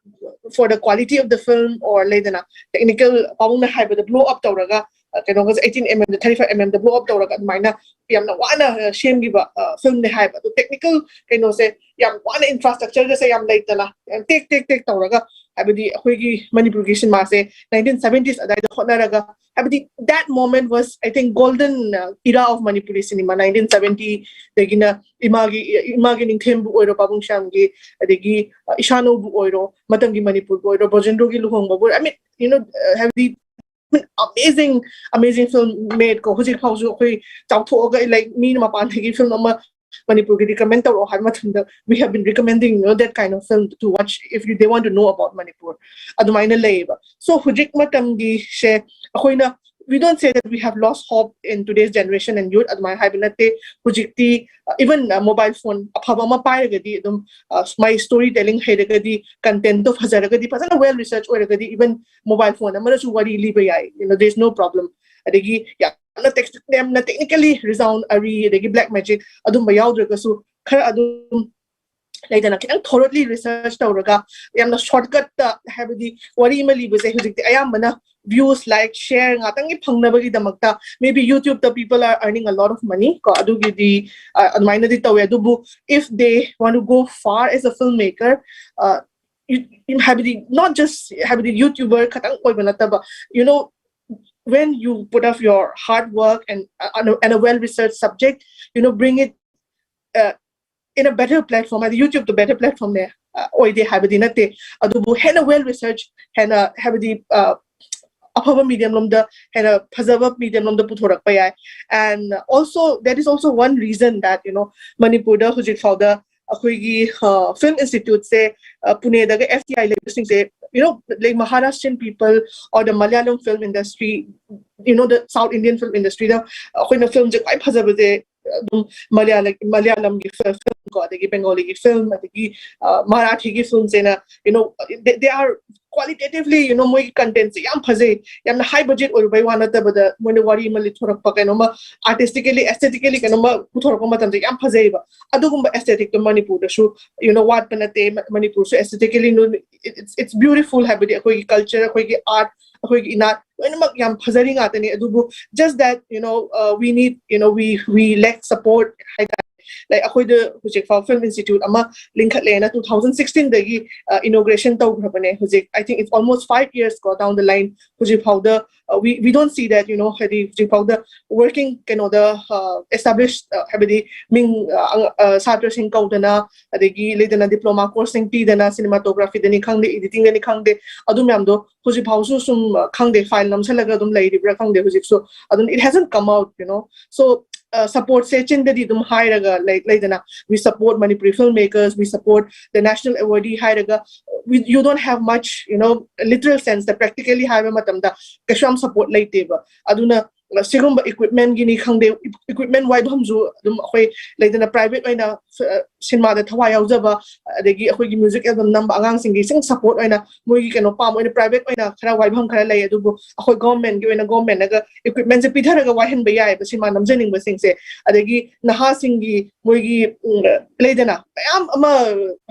for the quality of the film or ꯂꯩꯗꯅ technical, ꯄꯥꯕꯨꯡꯅ ꯍꯥꯏꯕꯗ blow up ꯇꯧꯔꯒ, ꯀꯩꯅꯣꯒꯁꯦ eighteen mm ꯗ, thirty five mm ꯗ blow up ꯇꯧꯔꯒ ꯑꯗꯨꯃꯥꯏꯅ ꯌꯥꯝꯅ ꯋꯥꯅ ꯁꯦꯝꯈꯤꯕ film ꯅꯦ ꯍꯥꯏꯕ꯫ ꯑꯗꯣ technical ꯀꯩꯅꯣꯁꯦ ꯌꯥꯝ ꯋꯥꯅ, infrastructure ꯒꯁꯦ ꯌꯥꯝ ꯂꯩꯇꯅ, ꯌꯥꯝ ꯇꯦꯛ ꯇꯦꯛ ꯇꯦꯛ ꯇꯧꯔꯒ, ꯍꯥꯏꯕꯗꯤ ꯑꯩꯈꯣꯏꯒꯤ ꯃꯅꯤꯄꯨꯔꯒꯤ ꯁꯤꯅꯦꯃꯥꯁꯦ nineteen seventies ꯑꯗꯥꯏꯗ ꯍꯣꯠꯅꯔꯒ, ꯍꯥꯏꯕꯗꯤ that moment was, I think, golden era of Manipuri cinema, nineteen seventy ꯗꯒꯤꯅ ꯏꯃꯥꯒꯤ, ꯏꯃꯥꯒꯤ ꯅꯤꯡꯊꯦꯝꯕꯨ ꯑꯣꯏꯔꯣ, ꯄꯥꯕꯨꯡ ꯁ꯭ꯌꯥꯝꯒꯤ, ꯑꯗꯒꯤ ꯏꯁꯥꯅꯧꯕꯨ ꯑꯣꯏꯔꯣ, ꯃꯇꯝꯒꯤ ꯃꯅꯤꯄꯨꯔꯕꯨ ꯑꯣꯏꯔꯣ, ꯕ꯭ꯔꯣꯖꯦꯟꯗ꯭ꯔꯣꯒꯤ ꯂꯨꯍꯣꯡꯕꯕꯨ ꯑꯣꯏꯔꯣ, I mean, you know, ꯍꯥꯏꯕꯗꯤ amazing, amazing film made ꯀꯣ꯫ ꯍꯧꯖꯤꯛ ꯐꯥꯎꯁꯨ ꯑꯩꯈꯣꯏ ꯆꯥꯎꯊꯣꯛꯑꯒ, like, ꯃꯤꯅ ꯃꯄꯥꯟꯗꯒꯤ film ꯑꯃ ꯃꯅꯤꯄꯨꯔꯒꯤ recommend ꯇꯧꯔꯛꯑꯣ ꯍꯥꯏꯕ ꯃꯇꯝꯗ, we have been recommending, you know, that kind of film to watch if you, they want to know about Manipur. ꯑꯗꯨꯃꯥꯏꯅ ꯂꯩꯌꯦꯕ꯫ So ꯍꯧꯖꯤꯛ ꯃꯇꯝꯒꯤꯁꯦ ꯑꯩꯈꯣꯏꯅ, we don't say that we have lost hope in today's generation and youth, ꯑꯗꯨꯃꯥꯏꯅ ꯍꯥꯏꯕ ꯅꯠꯇꯦ꯫ ꯍꯧꯖꯤꯛꯇꯤ even mobile phone ꯑꯐꯕ ꯑꯃ ꯄꯥꯏꯔꯒꯗꯤ ꯑꯗꯨꯝ, ꯃꯥꯏ story telling ꯍꯩꯔꯒꯗꯤ, content ꯇꯣ ꯐꯖꯔꯒꯗꯤ, ꯐꯖꯅ well research ꯑꯣꯏꯔꯒꯗꯤ, even mobile phone ꯑꯃꯅꯁꯨ ꯋꯥꯔꯤ ꯂꯤꯕ ꯌꯥꯏ, you know, there is no problem. ꯑꯗꯒꯤ ꯌꯥꯝꯅ ꯇꯦꯛ-, ꯌꯥꯝꯅ technically ꯔꯤꯖꯥꯎꯟ ꯑꯔꯤ ꯑꯗꯒꯤ black magic ꯑꯗꯨꯝꯕ ꯌꯥꯎꯗ꯭ꯔꯒꯁꯨ, ꯈꯔ ꯑꯗꯨꯝ ꯂꯩꯗꯅ, ꯈꯤꯇꯪ thoroughly research ꯇꯧꯔꯒ, ꯌꯥꯝꯅ shortcut ꯇ, ꯍꯥꯏꯕꯗꯤ ꯋꯥꯔꯤ ꯑꯃ ꯂꯤꯕꯁꯦ ꯍꯧꯖꯤꯛꯇꯤ ꯑꯌꯥꯝꯕꯅ views, like, share ꯉꯥꯛꯇꯪꯒꯤ ꯐꯪꯅꯕꯒꯤꯗꯃꯛꯇ, maybe YouTube ꯇ people are earning a lot of money ꯀꯣ, ꯑꯗꯨꯒꯤꯗꯤ ꯑꯗꯨꯃꯥꯏꯅꯗꯤ ꯇꯧꯋꯦ꯫ ꯑꯗꯨꯕꯨ if they want to go far as a filmmaker, ꯍꯥꯏꯕꯗꯤ not just, ꯍꯥꯏꯕꯗꯤ YouTuber ꯈꯛꯇꯪ ꯑꯣꯏꯕ ꯅꯠꯇꯕ, you know, when you put up your hard work and, uh, and a well researched subject, you know, bring it, uh, in a better platform. ꯍꯥꯏꯗꯤ YouTube two better platform ꯅꯦ, uh, ꯑꯣꯏꯗꯦ ꯍꯥꯏꯕꯗꯤ ꯅꯠꯇꯦ, ꯑꯗꯨꯕꯨ ꯍꯦꯟꯅ well research, ꯍꯦꯟꯅ ꯍꯥꯏꯕꯗꯤ, uh, ꯑꯐꯕ medium ꯂꯣꯝꯗ, ꯍꯦꯟꯅ ꯐꯖꯕ medium ꯂꯣꯝꯗ ꯄꯨꯊꯣꯔꯛꯄ ꯌꯥꯏ. And also, that is also one reason that, you know, ꯃꯅꯤꯄꯨꯔꯗ ꯍꯧꯖꯤꯛ ꯐꯥꯎꯗ ꯑꯩꯈꯣꯏꯒꯤ, uh, film institute say, uh, ꯄꯨꯅꯦꯗꯒ F T I ꯂꯩꯕꯁꯤꯡꯁꯦ, you know, like Maharashtrian people or the Malayalam film industry, you know, the South Indian film industry ꯗ ꯑꯩꯈꯣꯏꯅ film ꯁꯦ ꯈ꯭ꯋꯥꯏ ꯐꯖꯕꯁꯦ ꯑꯗꯨꯝ ꯃꯂꯌꯥꯂ ꯃꯂꯌꯥꯂꯝꯒꯤ film ꯀꯣ, ꯑꯗꯒꯤ ꯕꯦꯡꯒꯣꯂꯤꯒꯤ film, ꯑꯗꯒꯤ, uh, ꯃꯔꯥꯊꯤꯒꯤ film ꯁꯦꯅ, you know, they, they are qualitatively, you know, ꯃꯣꯏꯒꯤ content ꯁꯦ ꯌꯥꯝ ꯐꯖꯩ, ꯌꯥꯝꯅ high budget ꯑꯣꯏꯔꯨꯕꯩ ꯋꯥ ꯅꯠꯇꯕꯗ, ꯃꯣꯏꯅ ꯋꯥꯔꯤ ꯑꯃ ꯂꯤꯊꯣꯔꯛꯄ, ꯀꯩꯅꯣꯝꯃ artistically, aesthetically ꯀꯩꯅꯣꯝꯃ ꯄꯨꯊꯣꯔꯛꯄ ꯃꯇꯝꯗ ꯌꯥꯝ ꯐꯖꯩꯕ. ꯑꯗꯨꯒꯨꯝꯕ aesthetic ꯇꯣ ꯃꯅꯤꯄꯨꯔꯗꯁꯨ, you know, ꯋꯥꯠꯄ ꯅꯠꯇꯦ. ꯃ-, ꯃꯅꯤꯄꯨꯔꯁꯨ aesthetically, it's, it's beautiful, ꯍꯥꯏꯕꯗꯤ ꯑꯩꯈꯣꯏꯒꯤ culture, ꯑꯩꯈꯣꯏꯒꯤ art, ꯑꯩꯈꯣꯏꯒꯤ ꯏꯅꯥꯠ ꯂꯣꯏꯅꯃꯛ ꯌꯥꯝ ꯐꯖꯔꯤ ꯉꯥꯛꯇꯅꯤ. ꯑꯗꯨꯕꯨ just that, you know, uh, we need, you know, we, we lack support ꯍꯥꯏꯇꯥꯔꯦ. Like, ꯑꯩꯈꯣꯏꯗ ꯍꯧꯖꯤꯛ ꯐꯥꯎ film institute ꯑꯃ ꯂꯤꯡꯈꯠꯂꯦꯅ two thousand sixteen ꯗꯒꯤ, uh, inauguration ꯇꯧꯈ꯭ꯔꯕꯅꯦ. ꯍꯧꯖꯤꯛ, I think it's almost five years ꯀꯣ, down the line. ꯍꯧꯖꯤꯛ ꯐꯥꯎꯗ, uh, we, we don't see that, you know, ꯍꯥꯏꯗꯤ ꯍꯧꯖꯤꯛ ꯐꯥꯎꯗ working ꯀꯩꯅꯣꯗ, uh, established, uh, ꯍꯥꯏꯕꯗꯤ ꯃꯤꯡ, uh, ꯑꯉ-, uh, ꯁꯥꯇ꯭ꯔꯁꯤꯡ ꯀꯧꯗꯅ, ꯑꯗꯒꯤ ꯂꯩꯗꯅ diploma course ꯁꯤꯡ ꯄꯤꯗꯅ, cinematography ꯗꯅꯤ ꯈꯪꯗꯦ, editing ꯗꯅꯤ ꯈꯪꯗꯦ, ꯑꯗꯨ ꯃꯌꯥꯝꯗꯣ ꯍꯧꯖꯤꯛ ꯐꯥꯎꯁꯨ ꯁꯨꯝ, uh, ꯈꯪꯗꯦ, file ꯅꯝꯁꯜꯂꯒ ꯑꯗꯨꯝ ꯂꯩꯔꯤꯕ꯭ꯔꯥ ꯈꯪꯗꯦ ꯍꯧꯖꯤꯛꯁꯨ. ꯑꯗꯨꯝ it hasn't come out, you know. So, uh, support ꯁꯦ ꯆꯤꯟꯗꯗꯤ ꯑꯗꯨꯝ ꯍꯥꯏꯔꯒ, like, ꯂꯩꯗꯅ, "We support Manipuri filmmakers, we support the national award" ꯍꯥꯏꯔꯒ, we, you don't have much, you know, literal sense ꯇ, practically ꯍꯥꯏꯕ ꯃꯇꯝꯗ ꯀꯩꯁꯨ ꯌꯥꯝ support ꯂꯩꯇꯦꯕ. ꯑꯗꯨꯅ, uh, ꯁꯤꯒꯨꯝꯕ equipment ꯒꯤꯅꯤ ꯈꯪꯗꯦ, equipment ꯋꯥꯏꯐꯝꯁꯨ ꯑꯗꯨꯝ ꯑꯩꯈꯣꯏ, ꯂꯩꯗꯅ, private ꯑꯣꯏꯅ, uh, ꯁꯤꯅꯦꯃꯥꯗ ꯊꯋꯥꯏ ꯌꯥꯎꯖꯕ, ꯑꯗꯒꯤ ꯑꯩꯈꯣꯏꯒꯤ music album ꯅꯝꯕ ꯑꯉꯥꯡꯁꯤꯡꯒꯤ ꯁꯨꯝ support ꯑꯣꯏꯅ, ꯃꯣꯏꯒꯤ ꯀꯩꯅꯣ ꯄꯥꯝꯕ ꯑꯣꯏꯅ private ꯑꯣꯏꯅ ꯈꯔ ꯋꯥꯏꯐꯝ ꯈꯔ ꯂꯩ, ꯑꯗꯨꯕꯨ ꯑꯩꯈꯣꯏ government ꯒꯤ ꯑꯣꯏꯅ government ꯅꯒ equipment ꯁꯦ ꯄꯤꯊꯔꯒ ꯋꯥꯏꯍꯟꯕ ꯌꯥꯏꯑꯕ ꯁꯤꯅꯦꯃꯥ ꯅꯝꯖꯅꯤꯡꯕꯁꯤꯡꯁꯦ. ꯑꯗꯒꯤ ꯅꯍꯥꯁꯤꯡꯒꯤ ꯃꯣꯏꯒꯤ, ꯎꯝ, ꯂꯩꯗꯅ, ꯃꯌꯥꯝ ꯑꯃ,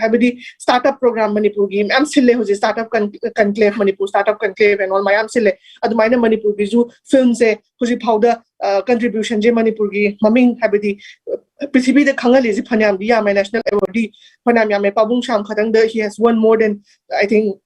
ꯍꯥꯏꯕꯗꯤ startup program, ꯃꯅꯤꯄꯨꯔꯒꯤ ꯃꯌꯥꯝ ꯁꯤꯜꯂꯦ ꯍꯧꯖꯤꯛ, startup con-, conclave, Manipur Startup Conclave and all ꯃꯌꯥꯝ ꯁꯤꯜꯂꯦ. ꯑꯗꯨꯃꯥꯏꯅ ꯃꯅꯤꯄꯨꯔꯒꯤꯁꯨ film ꯁꯦ ꯍꯧꯖꯤꯛ ꯐꯥꯎꯗ, ꯑ, contribution ꯁꯦ ꯃꯅꯤꯄꯨꯔꯒꯤ ꯃꯃꯤꯡ, ꯍꯥꯏꯕꯗꯤ, ꯑ, ꯄ꯭ꯔꯤꯊꯤꯕꯤꯗ ꯈꯪꯍꯜꯂꯤꯁꯦ ꯐꯅꯌꯥꯝꯗꯤ ꯌꯥꯝꯃꯦ, national award ꯗꯤ ꯐꯅꯌꯥꯝ ꯌꯥꯝꯃꯦ. ꯄꯥꯕꯨꯡ Shyam ꯈꯛꯇꯪꯗ he has won more than, I think,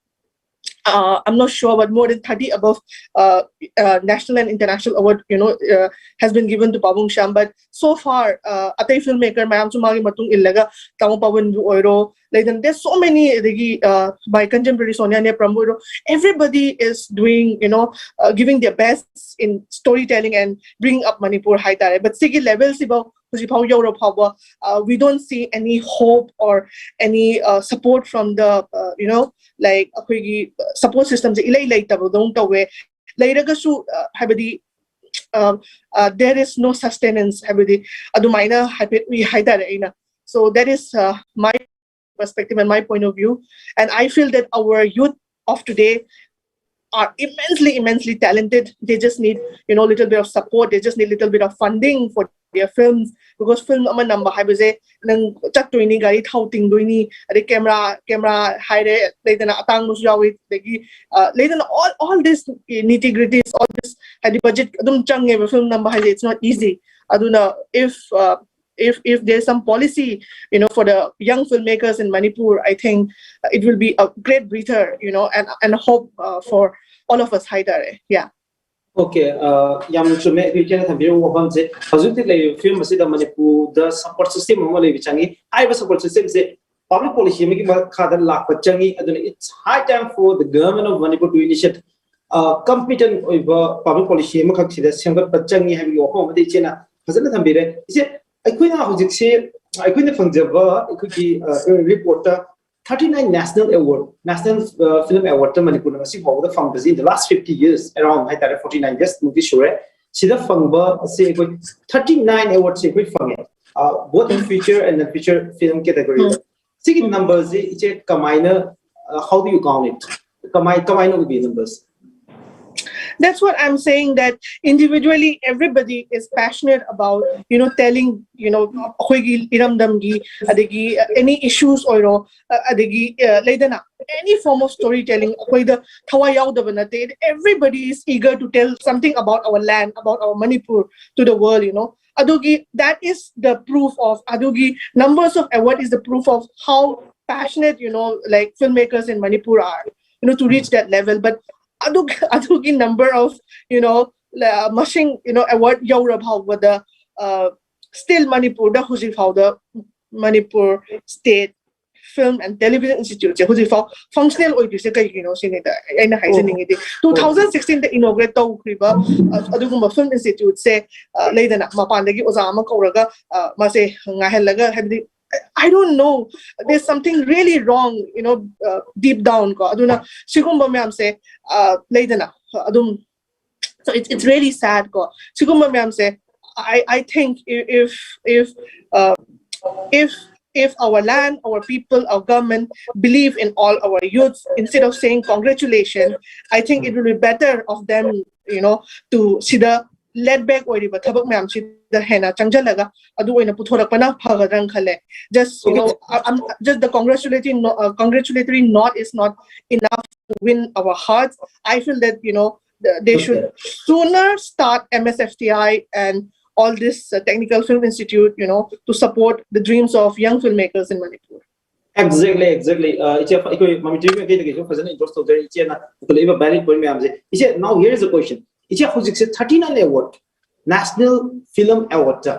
uh, I'm not sure, but more than thirty above uh, uh, national and international award, you know, uh, has been given to Pabung Shyam. But so far, uh, ꯑꯇꯩ filmmaker ꯃꯌꯥꯝꯁꯨ ꯃꯥꯒꯤ ꯃꯇꯨꯡ ꯏꯜꯂꯒ, ꯇꯥꯃꯣ ꯄꯥꯕꯟꯕꯨ ꯑꯣꯏꯔꯣ, ꯂꯩꯗꯅ, there's so many, ꯑꯗꯒꯤ uh, by contemporary Sonia Neprambu ꯑꯣꯏꯔꯣ, everybody is doing, you know, uh, giving their best in storytelling and bringing up Manipur ꯍꯥꯏꯇꯥꯔꯦ. But ꯁꯤꯒꯤ level ꯁꯤꯐꯥꯎ, ꯍꯧꯖꯤꯛꯐꯥꯎ ꯌꯧꯔ ꯐꯥꯎꯕ, uh, we don't see any hope or any uh, support from the uh, you know, like, ꯑꯩꯈꯣꯏꯒꯤ support system ꯁꯦ ꯏꯂꯩ ꯂꯩꯇꯕꯗꯧꯅ ꯇꯧꯋꯦ. ꯂꯩꯔꯒꯁꯨ uh, ꯍꯥꯏꯕꯗꯤ uh, uh, there is no sustenance ꯍꯥꯏꯕꯗꯤ ꯑꯗꯨꯃꯥꯏꯅ ꯍꯥꯏꯐꯦꯠ ꯎꯏ ꯍꯥꯏꯇꯥꯔꯦ ꯑꯩꯅ. So that is uh, my perspective and my point of view. And I feel that our youth of today are immensely, immensely talented. They just need, you know, little bit of support. They just need little bit of funding for their films, because film ꯑꯃ ꯅꯝꯕ ꯍꯥꯏꯕꯁꯦ ꯅꯪ ꯆꯠꯇꯣꯏꯅꯤ, ꯒꯥꯔꯤ ꯊꯥꯎ ꯇꯤꯡꯗꯣꯏꯅꯤ, ꯑꯗꯩ camera, camera ꯍꯥꯏꯔꯦ, ꯂꯩꯗꯅ, ꯑꯇꯥꯡꯕꯁꯨ ꯌꯥꯎꯏ, ꯑꯗꯒꯤ uh, ꯂꯩꯗꯅ, all, all this nitty gritties, all this, ꯍꯥꯏꯗꯤ budget ꯑꯗꯨꯝ ꯆꯪꯉꯦꯕ film ꯅꯝꯕ ꯍꯥꯏꯁꯦ, it's not easy. ꯑꯗꯨꯅ if uh, if if there's some policy, you know, for the young filmmakers in Manipur, I think uh, it will be a great breather, you know, and and hope uh, for all of us ꯍꯥꯏꯇꯥꯔꯦ. Yeah. Okay, uh, ꯌꯥꯝꯅ ꯆꯨꯝꯃꯦ ꯑꯩꯈꯣꯏ ꯏꯆꯦꯅ ꯊꯝꯕꯤꯔꯤꯕ ꯋꯥꯐꯝꯁꯦ꯫ ꯍꯧꯖꯤꯛ ꯍꯧꯖꯤꯛ ꯂꯩꯔꯤꯕ film ꯑꯁꯤꯗ ꯃꯅꯤꯄꯨꯔꯗ support system ꯑꯃ ꯂꯩꯕ ꯆꯪꯉꯤ꯫ ꯍꯥꯏꯔꯤꯕ support system ꯁꯦ public policy ꯑꯃꯒꯤ ꯃꯈꯥꯗ ꯂꯥꯛꯄ ꯆꯪꯉꯤ꯫ ꯑꯗꯨꯅ it's high time for the government of Manipur to initiate uh, competent ꯑꯣꯏꯕ public policy ꯑꯃꯈꯛ ꯁꯤꯗ ꯁꯦꯝꯒꯠꯄ ꯆꯪꯉꯤ ꯍꯥꯏꯕꯒꯤ ꯋꯥꯐꯝ ꯑꯃꯗꯤ ꯏꯆꯦꯅ ꯐꯖꯅ ꯊꯝꯕꯤꯔꯦ꯫ ꯏꯆꯦ, ꯑꯩꯈꯣꯏꯅ ꯍꯧꯖꯤꯛꯁꯤ ꯑꯩꯈꯣꯏꯅ ꯐꯪꯖꯕ ꯑꯩꯈꯣꯏꯒꯤ reportꯇ thirty nine national award, national film awardꯇ ꯃꯅꯤꯄꯨꯔꯅ ꯉꯁꯤ ꯐꯥꯎꯕꯗ ꯐꯪꯕꯁꯤ in the last fifty years around ꯍꯥꯏꯇꯥꯔꯦ, forty nine years ꯃꯨꯛꯇꯤ ꯁꯨꯔꯦ꯫ ꯁꯤꯗ ꯐꯪꯕ ꯑꯁꯤ ꯑꯩꯈꯣꯏ thirty nine awardꯁꯤ ꯑꯩꯈꯣꯏ ꯐꯪꯉꯦ, both in feature and non feature film categoryꯗ꯫ ꯁꯤꯒꯤ numberꯁꯤ ꯏꯆꯦ ꯀꯃꯥꯏꯅ, how do you count it? ꯀꯃꯥꯏ ꯀꯃꯥꯏꯅ ꯎꯕꯤ numberꯁꯤ? That's what I'm saying, that individually everybody is passionate about, you know, telling, you know, ꯑꯩꯈꯣꯏꯒꯤ ꯏꯔꯝꯗꯝꯒꯤ, ꯑꯗꯒꯤ any issues ꯑꯣꯏꯔꯣ, ꯑꯗꯒꯤ ꯂꯩꯗꯅ, any form of storytelling ꯑꯩꯈꯣꯏꯗ ꯊꯋꯥꯏ ꯌꯥꯎꯗꯕ ꯅꯠꯇꯦ. Everybody is eager to tell something about our land, about our Manipur to the world, you know. ꯑꯗꯨꯒꯤ, that is the proof of, ꯑꯗꯨꯒꯤ numbers of award is the proof of how passionate, you know, like, filmmakers in Manipur are. you know, to reach that level. But ꯑꯗꯨ ꯑꯗꯨꯒꯤ number of, you know, ꯃꯁꯤꯡ, you know, award ꯌꯧꯔ ꯐꯥꯎꯕꯗ, uh, still ꯃꯅꯤꯄꯨꯔꯗ ꯍꯧꯖꯤꯛ ꯐꯥꯎꯗ Manipur State Film and Television Institute ꯁꯦ ꯍꯧꯖꯤꯛ ꯐꯥꯎ functional ꯑꯣꯏꯗ꯭ꯔꯤꯁꯦ ꯀꯩꯒꯤꯅꯣ ꯁꯤꯅꯤꯗ ꯑꯩꯅ ꯍꯥꯏꯖꯅꯤꯡꯉꯤꯗꯤ. Two thousand sixteen ꯗ inaugurate ꯇꯧꯈ꯭ꯔꯤꯕ, uh, ꯑꯗꯨꯒꯨꯝꯕ film institute ꯁꯦ, uh, ꯂꯩꯗꯅ, ꯃꯄꯥꯟꯗꯒꯤ ꯑꯣꯖꯥ ꯑꯃ ꯀꯧꯔꯒ, uh, ꯃꯥꯁꯦ ꯉꯥꯏꯍꯜꯂꯒ, ꯍꯥꯏꯕꯗꯤ, I don't know, there's something really wrong, you know, uh, deep down ꯀꯣ. ꯑꯗꯨꯅ ꯁꯤꯒꯨꯝꯕ ꯃꯌꯥꯝꯁꯦ, uh, ꯂꯩꯗꯅ, ꯑꯗꯨꯝ, so it's, it's really sad ꯀꯣ. ꯁꯤꯒꯨꯝꯕ ꯃꯌꯥꯝꯁꯦ, I, I think if, if, uh, if, if our land, our people, our government believe in all our youths, instead of saying congratulations, I think it will be better of them, you know, to ꯁꯤꯗ let back ꯑꯣꯏꯔꯤꯕ ꯊꯕꯛ ꯃꯌꯥꯝꯁꯤꯗ ꯍꯦꯟꯅ ꯆꯪꯁꯤꯜꯂꯒ ꯑꯗꯨ ꯑꯣꯏꯅ ꯄꯨꯊꯣꯔꯛꯄꯅ ꯐꯒꯗ꯭ꯔꯅ ꯈꯜꯂꯦ. Just, you know, I- I'm just the congratulatory no, uh, congratulatory note is not enough to win our hearts. I feel that, you know, th- they should sooner start M S F T I and all this, uh, technical film institute, you know, to support the dreams of young filmmakers in Manipur. Exactly, exactly. Uh, ꯏꯆꯦ, ꯑꯩꯈꯣꯏ ꯃꯃꯤꯇ꯭ꯔꯤ ꯃꯥꯏꯀꯩꯗꯒꯤꯁꯨ ꯐꯖꯅ endorse ꯇꯧꯖꯔꯤ ꯏꯆꯦꯅ ꯄꯨꯈꯠꯂꯛꯏꯕ valid point ꯃꯌꯥꯝꯁꯦ. ꯏꯆꯦ, now here is the question. ꯏꯆꯦ, ꯍꯧꯖꯤꯛꯁꯦ thirty nine award, National Film Award ꯇ,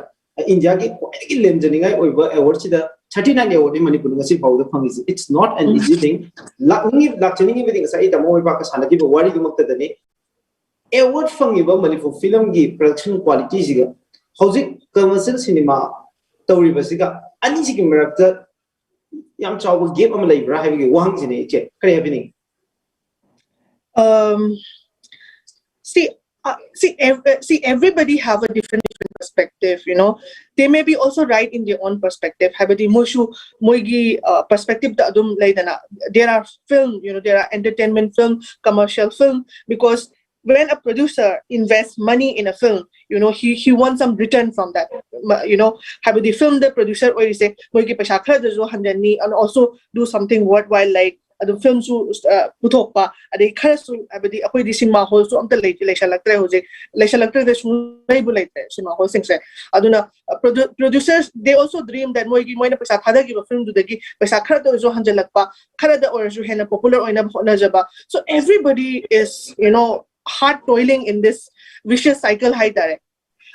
ꯏꯟꯗꯤꯌꯥꯒꯤ ꯈ꯭ꯋꯥꯏꯗꯒꯤ ꯂꯦꯝꯖꯅꯤꯡꯉꯥꯏ ꯑꯣꯏꯕ award ꯁꯤꯗ thirty nine award ꯅꯤ ꯃꯅꯤꯄꯨꯔꯅ ꯉꯁꯤ ꯐꯥꯎꯕꯗ ꯐꯪꯉꯤꯁꯦ. It's not an easy thing. ꯂꯥꯛꯅꯤꯡꯉꯤ, ꯂꯥꯛꯆꯅꯤꯡꯉꯤꯕꯗꯤ ꯉꯁꯥꯏ ꯑꯩ ꯇꯥꯃꯣ ꯃꯣꯏꯕꯥꯛꯀ ꯁꯥꯟꯅꯈꯤꯕ ꯋꯥꯔꯤꯗꯨꯃꯛꯇꯗꯅꯤ. Award ꯐꯪꯉꯤꯕ ꯃꯅꯤꯄꯨꯔ film ꯒꯤ production quality ꯁꯤꯒ ꯍꯧꯖꯤꯛ commercial cinema ꯇꯧꯔꯤꯕꯁꯤꯒ ꯑꯅꯤꯁꯤꯒꯤ ꯃꯔꯛꯇ ꯌꯥꯝ ꯆꯥꯎꯕ gap ꯑꯃ ꯂꯩꯕ꯭ꯔꯥ ꯍꯥꯏꯕꯒꯤ ꯋꯥꯍꯪꯁꯤꯅꯦ ꯏꯆꯦ, ꯀꯔꯤ ꯍꯥꯏꯕꯤꯅꯤꯡꯉꯤ? Um, see, uh, see, ev- uh, see, everybody have a different, different perspective, you know. They may be also right in their own perspective. ꯍꯥꯏꯕꯗꯤ ꯃꯣꯏꯁꯨ ꯃꯣꯏꯒꯤ, uh, perspective ꯇ ꯑꯗꯨꯝ ꯂꯩꯗꯅ. There are film, you know, there are entertainment film, commercial film, because when a producer invests money in a film, you know, he he wants some return from that. ꯃ- You know, ꯍꯥꯏꯕꯗꯤ film ꯗ producer ꯑꯣꯏꯔꯤꯁꯦ ꯃꯣꯏꯒꯤ ꯄꯩꯁꯥ ꯈꯔꯗꯁꯨ ꯍꯟꯖꯟꯅꯤ, and also do something worthwhile like ꯑꯗꯨꯝ ꯐꯤꯂꯝꯁꯨ ꯄꯨꯊꯣꯛꯄ, ꯑꯗꯩ ꯈꯔꯁꯨ, ꯍꯥꯏꯕꯗꯤ ꯑꯩꯈꯣꯏꯗꯤ ꯁꯤꯅꯦꯃꯥ ꯍꯣꯜꯁꯨ ꯑꯝꯇ ꯂꯩ ꯂꯩꯁꯜꯂꯛꯇ꯭ꯔꯦ ꯍꯧꯖꯤꯛ, ꯂꯩꯁꯜꯂꯛꯇ꯭ꯔꯦꯗ, ꯁꯨꯡꯂꯩꯕꯨ ꯂꯩꯇ꯭ꯔꯦ ꯁꯤꯅꯦꯃꯥ ꯍꯣꯜꯁꯤꯡꯁꯦ꯫ ꯑꯗꯨꯅ producers, they also dream that ꯃꯣꯏꯒꯤ, ꯃꯣꯏꯅ ꯄꯩꯁꯥ ꯊꯥꯗꯈꯤꯕ ꯐꯤꯂꯝꯗꯨꯗꯒꯤ ꯄꯩꯁꯥ ꯈꯔꯗ ꯑꯣꯏꯔꯁꯨ ꯍꯟꯖꯜꯂꯛꯄ, ꯈꯔꯗ ꯑꯣꯏꯔꯁꯨ ꯍꯦꯟꯅ popular ꯑꯣꯏꯅꯕ ꯍꯣꯠꯅꯖꯕ. So everybody is, you know, hard toiling in this vicious cycle ꯍꯥꯏꯇꯥꯔꯦ.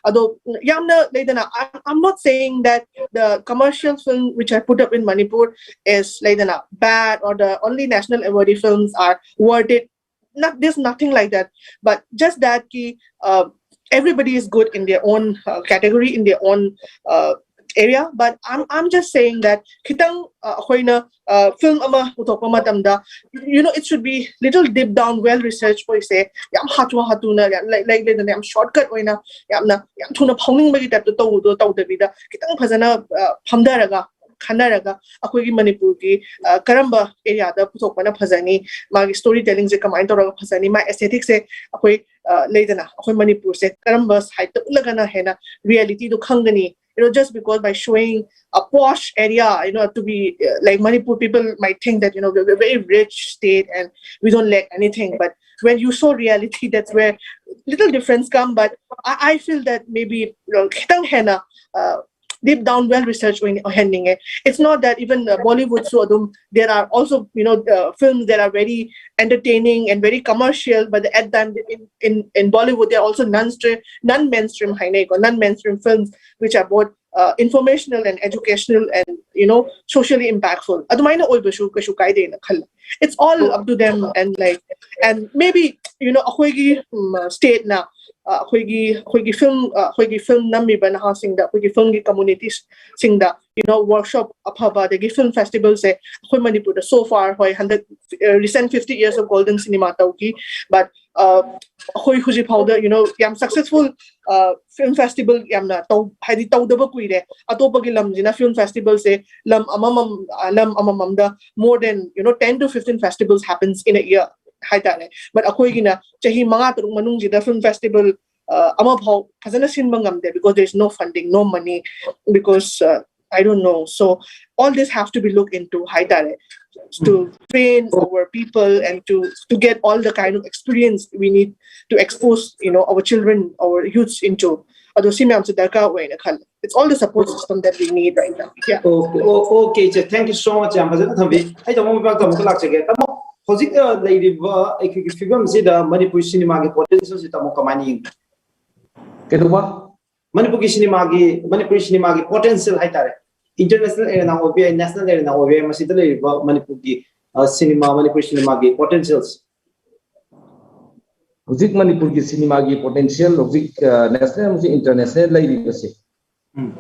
ꯑꯗꯣ ꯌꯥꯝꯅ ꯂꯩꯗꯅ, I'm not saying that the commercial film which are put up in Manipur is, ꯂꯩꯗꯅ, bad or the only national awardee films are worth it. Not, there's nothing like that, but just that ki, uh, everybody is good in their own uh, category, in their own uh, area. But I'm I'm just saying that khitang uh, ꯑꯩꯈꯣꯏꯅ uh, film ꯑꯃ ꯄꯨꯊꯣꯛꯄ ꯃꯇꯝꯗ, you know, it should be little deep down, well researched ꯑꯣꯏꯁꯦ. ꯌꯥꯝ ꯍꯥꯊꯨ ꯍꯥꯊꯨꯅ, ꯌꯥꯝ ꯂꯩ- ꯂꯩ- ꯂꯩꯗꯅ, ꯌꯥꯝ shortcut ꯑꯣꯏꯅ, ꯌꯥꯝꯅ, ꯌꯥꯝ ꯊꯨꯅ ꯐꯥꯎꯅꯤꯡꯕꯒꯤ type ꯇ ꯇꯧꯕꯗꯣ ꯇꯧꯗꯕꯤꯗ, ꯈꯤꯇꯪ ꯐꯖꯅ uh, ꯐꯝꯊꯔꯒ, ꯈꯟꯅꯔꯒ, ꯑꯩꯈꯣꯏꯒꯤ ꯃꯅꯤꯄꯨꯔꯒꯤ uh, ꯀꯔꯝꯕ area ꯗ ꯄꯨꯊꯣꯛꯄꯅ ꯐꯖꯅꯤ, ꯃꯥꯒꯤ story telling ꯁꯦ ꯀꯃꯥꯏꯅ ꯇꯧꯔꯒ ꯐꯖꯅꯤ, ꯃꯥꯒꯤ aesthetic ꯁꯦ ꯑꯩꯈꯣꯏ uh, ꯂꯩꯗꯅ, ꯑꯩꯈꯣꯏ ꯃꯅꯤꯄꯨꯔꯁꯦ ꯀꯔꯝꯕ side ꯇ ꯎꯠꯂꯒꯅ ꯍꯦꯟꯅ reality ꯗꯣ ꯈꯪꯒꯅꯤ. You know, just because by showing a posh area, you know, to be uh, like, Manipur, people might think that, you know, we're a very rich state and we don't lack anything. But when you show reality, that's where little difference come. But I, I feel that maybe, you know, khitang hena uh, deep down, well researched ꯑꯣꯏꯍꯟꯅꯤꯡꯉꯦ. It's not that even uh, Bollywood ꯁꯨ ꯑꯗꯨꯝ, there are also, you know, uh, films that are very entertaining and very commercial, but at the time in, in, in Bollywood, there are also non-stream, non-mainstream ꯍꯥꯏꯅꯩꯀꯣ, non-mainstream films which are both uh, informational and educational and, you know, socially impactful. ꯑꯗꯨꯃꯥꯏꯅ ꯑꯣꯏꯕꯁꯨ ꯀꯩꯁꯨ ꯀꯥꯏꯗꯦꯅ ꯈꯜꯂꯦ. It's all up to them and, like, and maybe, you know, ꯑꯩꯈꯣꯏꯒꯤ um, state ꯅ uh, ꯑꯩꯈꯣꯏꯒꯤ ꯑꯩꯈꯣꯏꯒꯤ film uh, ꯑꯩꯈꯣꯏꯒꯤ film ꯅꯝꯃꯤꯕ ꯅꯍꯥꯁꯤꯡꯗ, ꯑꯩꯈꯣꯏꯒꯤ film ꯒꯤ communities ꯁꯤꯡꯗ, you know, workshop ꯑꯐꯕ ꯑꯗꯒꯤ film festival ꯁꯦ ꯑꯩꯈꯣꯏ ꯃꯅꯤꯄꯨꯔꯗ so far, ꯍꯣꯏ, ꯍꯟꯗꯛ uh, recent fifty years of golden cinema ꯇꯧꯈꯤ, but uh, ꯑꯩꯈꯣꯏ ꯍꯧꯖꯤꯛ ꯐꯥꯎꯗ, you know, ꯌꯥꯝ successful uh, film festival ꯌꯥꯝꯅ ꯇꯧ ꯍꯥꯏꯗꯤ ꯇꯧꯗꯕ ꯀꯨꯏꯔꯦ. ꯑꯇꯣꯞꯄꯒꯤ ꯂꯝꯁꯤꯅ film festival ꯁꯦ ꯂꯝ ꯑꯃꯃꯝ uh, ꯂꯝ ꯑꯃꯃꯝꯗ more than, you know, ten to fifteen festivals happens in a year ꯍꯥꯏꯇꯥꯔꯦ. But ꯑꯩꯈꯣꯏꯒꯤꯅ ꯆꯍꯤ ꯃꯉꯥ ꯇꯔꯨꯛ ꯃꯅꯨꯡꯁꯤꯗ film festival uh, ꯑꯃꯐꯥꯎ ꯐꯖꯅ ꯁꯤꯟꯕ ꯉꯝꯗꯦ, because there is no funding, no money, because uh, I don't know. So all this have to be looked into ꯍꯥꯏꯇꯥꯔꯦ. to train our people and to to get all the kind of experience we need to expose, you know, our children, our youths into. ꯑꯗꯣ ꯁꯤ ꯃꯌꯥꯝꯁꯦ ꯗꯔꯀꯥꯔ ꯑꯣꯏꯅ ꯈꯜꯂꯦ. It's all the support system that we need right now. Yeah. Okay, okay, ꯏꯆꯦ, thank you so much. ꯌꯥꯝ ꯐꯖꯅ ꯊꯝꯕꯤ꯫ ꯑꯩ ꯇꯥꯃꯣ ꯃꯣꯝꯄꯥꯛ ꯇꯥꯃꯣꯗ ꯂꯥꯛꯆꯒꯦ꯫ ꯇꯥꯃꯣ, ꯍꯧꯖꯤꯛ ꯑ, ꯂꯩꯔꯤꯕ ꯑꯩꯈꯣꯏꯒꯤ ꯐꯤꯕꯝꯁꯤꯗ ꯃꯅꯤꯄꯨꯔꯤ ꯁꯤꯅꯦꯃꯥꯒꯤ ꯄꯣꯇꯦꯟꯁꯤꯌꯦꯜꯁꯤ ꯇꯥꯃꯣ ꯀꯃꯥꯏꯅ ꯌꯦꯡꯕꯤ? ꯀꯩꯗꯧꯕ? ꯃꯅꯤꯄꯨꯔꯒꯤ ꯁꯤꯅꯦꯃꯥꯒꯤ, ꯃꯅꯤꯄꯨꯔꯤ ꯁꯤꯅꯦꯃꯥꯒꯤ ꯄꯣꯇꯦꯟꯁꯤꯌꯦꯜ ꯍꯥꯏꯇꯥꯔꯦ, ꯏꯟꯇꯔꯅꯦꯁꯅꯦꯜ ꯑꯦꯔꯦꯅꯥ ꯑꯣꯏꯕ ꯌꯥꯏ, ꯅꯦꯁꯅꯦꯜ ꯑꯦꯔꯦꯅꯥ ꯑꯣꯏꯕ ꯌꯥꯏ, ꯃꯁꯤꯗ ꯂꯩꯔꯤꯕ ꯃꯅꯤꯄꯨꯔꯒꯤ ꯑ, ꯁꯤꯅꯦꯃꯥ, ꯃꯅꯤꯄꯨꯔꯤ ꯁꯤꯅꯦꯃꯥꯒꯤ ꯄꯣꯇꯦꯟꯁꯤꯌꯦꯜꯁ꯫ ꯍꯧꯖꯤꯛ ꯃꯅꯤꯄꯨꯔꯒꯤ ꯁꯤꯅꯦꯃꯥꯒꯤ ꯄꯣꯇꯦꯟꯁꯤꯌꯦꯜ ꯍꯧꯖꯤꯛ ꯅꯦꯁꯅꯦꯜ ꯑꯃꯁꯨꯡ ꯏꯟꯇꯔꯅꯦꯁꯅꯦꯜ ꯂꯩꯔꯤꯕꯁꯦ, ꯎꯝ꯫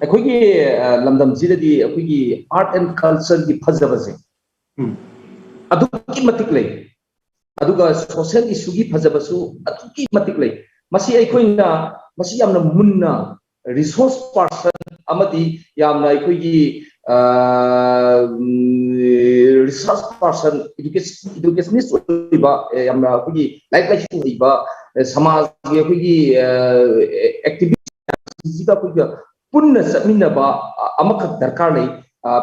ꯑꯩꯈꯣꯏꯒꯤ ꯑ, ꯂꯝꯗꯝꯁꯤꯗꯗꯤ ꯑꯩꯈꯣꯏꯒꯤ ꯑꯥꯔꯠ ꯑꯦꯟ ꯀꯜꯆꯔꯒꯤ ꯐꯖꯕꯁꯦ ꯎꯝ꯫ ꯑꯗꯨꯛꯀꯤ ꯃꯇꯤꯛ ꯂꯩ꯫ ꯑꯗꯨꯒ ꯁꯣꯁꯤꯌꯦꯜ ꯏꯁꯨꯒꯤ ꯐꯖꯕꯁꯨ ꯑꯗꯨꯛꯀꯤ ꯃꯇꯤꯛ ꯂꯩ꯫ ꯃꯁꯤ ꯑꯩꯈꯣꯏꯅ ꯃꯁꯤ ꯌꯥꯝꯅ ꯃꯨꯟꯅ ꯔꯤꯁꯣꯔꯁ ꯄꯥꯔꯁꯟ ꯑꯃꯗꯤ ꯌꯥꯝꯅ ꯑꯩꯈꯣꯏꯒꯤ ꯔꯤꯁꯔꯁ ꯄꯥꯔꯁꯟ, ꯏꯗꯨꯀꯦꯁꯅꯤꯁ ꯑꯣꯏꯕ, ꯑꯦ, ꯌꯥꯝꯅ ꯑꯩꯈꯣꯏꯒꯤ ꯂꯥꯏꯔꯤꯛ ꯂꯥꯏꯁꯨ ꯍꯩꯕ, ꯑꯦ, ꯁꯃꯥꯖꯒꯤ ꯑꯩꯈꯣꯏꯒꯤ ꯑꯦꯛꯇꯤꯚꯤꯁꯁꯤꯒ ꯑꯩꯈꯣꯏꯒ ꯄꯨꯟꯅ ꯆꯠꯃꯤꯟꯅꯕ ꯑ, ꯑꯃꯈꯛ ꯗꯔꯀꯥꯔ ꯂꯩ꯫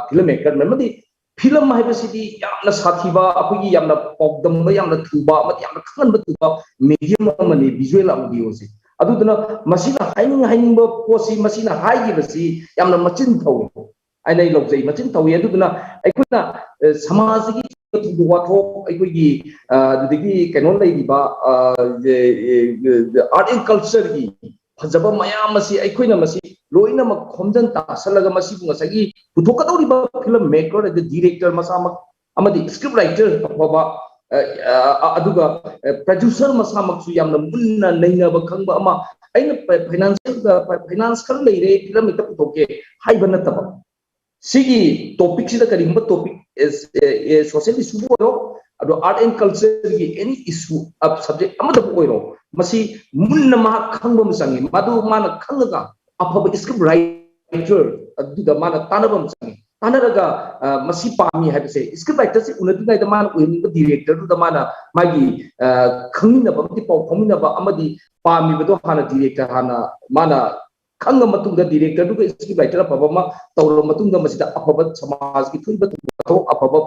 ꯐꯤꯂꯝ ꯃꯦꯀꯔ ꯑꯃꯗꯤ ꯐꯤꯂꯝ ꯍꯥꯏꯕꯁꯤꯗꯤ ꯌꯥꯝꯅ ꯁꯥꯊꯤꯕ, ꯑꯩꯈꯣꯏꯒꯤ ꯌꯥꯝꯅ ꯄꯥꯎꯗꯝꯕ ꯌꯥꯝꯅ ꯊꯨꯕ ꯑꯃꯗꯤ ꯌꯥꯝꯅ ꯈꯪꯍꯟꯕ ꯊꯨꯕ ꯃꯦꯗꯤꯌꯝ ꯑꯃꯅꯤ ꯚꯤꯖꯨꯋꯦꯜ ꯑꯣꯗꯤꯑꯣꯁꯦ꯫ ꯑꯗꯨꯗꯨꯅ ꯃꯁꯤꯅ ꯍꯥꯏꯅꯤꯡ ꯍꯥꯏꯅꯤꯡꯕ ꯄꯣꯠꯁꯤ, ꯃꯁꯤꯅ ꯍꯥꯏꯈꯤꯕꯁꯤ ꯌꯥꯝꯅ ꯃꯆꯤꯟ ꯊꯧꯏ ꯍꯥꯏꯅ ꯑꯩ ꯂꯧꯖꯩ, ꯃꯆꯤꯟ ꯊꯧꯏ꯫ ꯑꯗꯨꯗꯨꯅ ꯑꯩꯈꯣꯏꯅ ꯑ, ꯁꯃꯥꯖꯒꯤ ꯊꯧꯗꯣꯛ ꯋꯥꯊꯣꯛ, ꯑꯩꯈꯣꯏꯒꯤ ꯑ, ꯑꯗꯨꯗꯒꯤ ꯀꯩꯅꯣ ꯂꯩꯔꯤꯕ ꯑꯥꯔꯠ ꯑꯦꯟ ꯀꯜꯆꯔꯒꯤ ꯐꯖꯕ ꯃꯌꯥꯝ ꯑꯁꯤ ꯑꯩꯈꯣꯏꯅ ꯃꯁꯤ ꯂꯣꯏꯅꯃꯛ ꯈꯣꯝꯖꯤꯟ ꯇꯥꯁꯜꯂꯒ ꯃꯁꯤꯕꯨ ꯉꯁꯥꯏꯒꯤ ꯄꯨꯊꯣꯛꯀꯗꯧꯔꯤꯕ ꯐꯤꯂꯝ ꯃꯦꯀꯔ, ꯑꯗ ꯗꯤꯔꯦꯛꯇꯔ ꯃꯁꯥꯃꯛ ꯑꯃꯗꯤ ꯁ꯭ꯀ꯭ꯔꯤꯞ ꯔꯥꯏꯇꯔ ꯑꯐꯕ, ꯑ, ꯑ, ꯑꯗꯨꯒ ꯄ꯭ꯔꯗ꯭ꯌꯨꯁꯔ ꯃꯁꯥꯃꯛꯁꯨ ꯌꯥꯝꯅ ꯃꯨꯟꯅ ꯅꯩꯅꯕ ꯈꯪꯕ ꯑꯃ꯫ ꯑꯩꯅ ꯐꯥꯏꯅꯥꯟꯁꯤꯌꯦꯜꯗ, ꯐꯥꯏꯅꯥꯟꯁ ꯈꯔ ꯂꯩꯔꯦ, ꯐꯤꯂꯝ ꯍꯦꯛꯇ ꯄꯨꯊꯣꯛꯀꯦ ꯍꯥꯏꯕ ꯅꯠꯇꯕ, ꯁꯤꯒꯤ ꯇꯣꯄꯤꯛꯁꯤꯗ ꯀꯔꯤꯒꯨꯝꯕ ꯇꯣꯄꯤꯛ, ꯁꯣꯁꯤꯌꯦꯜ ꯏꯁꯨꯕꯨ ꯑꯣꯏꯔꯣ, ꯑꯗꯣ ꯑꯥꯔꯠ ꯑꯦꯟ ꯀꯜꯆꯔꯒꯤ ꯑꯦꯅꯤ ꯏꯁꯨ, ꯁꯕꯖꯦꯛ ꯑꯃꯗꯕꯨ ꯑꯣꯏꯔꯣ, ꯃꯁꯤ ꯃꯨꯟꯅ ꯃꯍꯥꯛ ꯈꯪꯕ ꯑꯃ ꯆꯪꯉꯤ꯫ ꯃꯗꯨ ꯃꯥꯅ ꯈꯪꯉꯒ ꯑꯐꯕ ꯁ꯭ꯀ꯭ꯔꯤꯞ ꯔꯥꯏꯇꯔ ꯑꯗꯨꯗ ꯃꯥꯅ ꯇꯥꯟꯅꯕ ꯑꯃ ꯆꯪꯉꯤ꯫ ꯇꯥꯟꯅꯔꯒ ꯑ, ꯃꯁꯤ ꯄꯥꯝꯃꯤ ꯍꯥꯏꯕꯁꯦ, ꯁ꯭ꯀ꯭ꯔꯤꯞ ꯔꯥꯏꯇꯔꯁꯤ ꯎꯅꯗ꯭ꯔꯤꯉꯩꯗ ꯃꯥꯅ ꯑꯣꯏꯍꯟꯅꯤꯡꯕ ꯗꯤꯔꯦꯛꯇꯔꯗꯨꯗ ꯃꯥꯅ ꯃꯥꯒꯤ ꯑ, ꯈꯪꯃꯤꯟꯅꯕ ꯑꯃꯗꯤ ꯄꯥꯎ ꯐꯥꯎꯃꯤꯟꯅꯕ ꯑꯃꯗꯤ ꯄꯥꯝꯃꯤꯕꯗꯣ ꯍꯥꯟꯅ ꯗꯤꯔꯦꯛꯇꯔ ꯍꯥꯟꯅ ꯃꯥꯅ ꯈꯪꯉ ꯃꯇꯨꯡꯗ, ꯗꯤꯔꯦꯛꯇꯔꯗꯨꯒ ꯁ꯭ꯀ꯭ꯔꯤꯞ ꯔꯥꯏꯇꯔ ꯑꯐꯕ ꯑꯃ ꯇꯧꯔꯕ ꯃꯇꯨꯡꯗ, ꯃꯁꯤꯗ ꯑꯐꯕ ꯁꯃꯥꯖꯀꯤ ꯊꯣꯛꯏꯕ ꯊꯧꯗꯣꯛ, ꯑꯐꯕ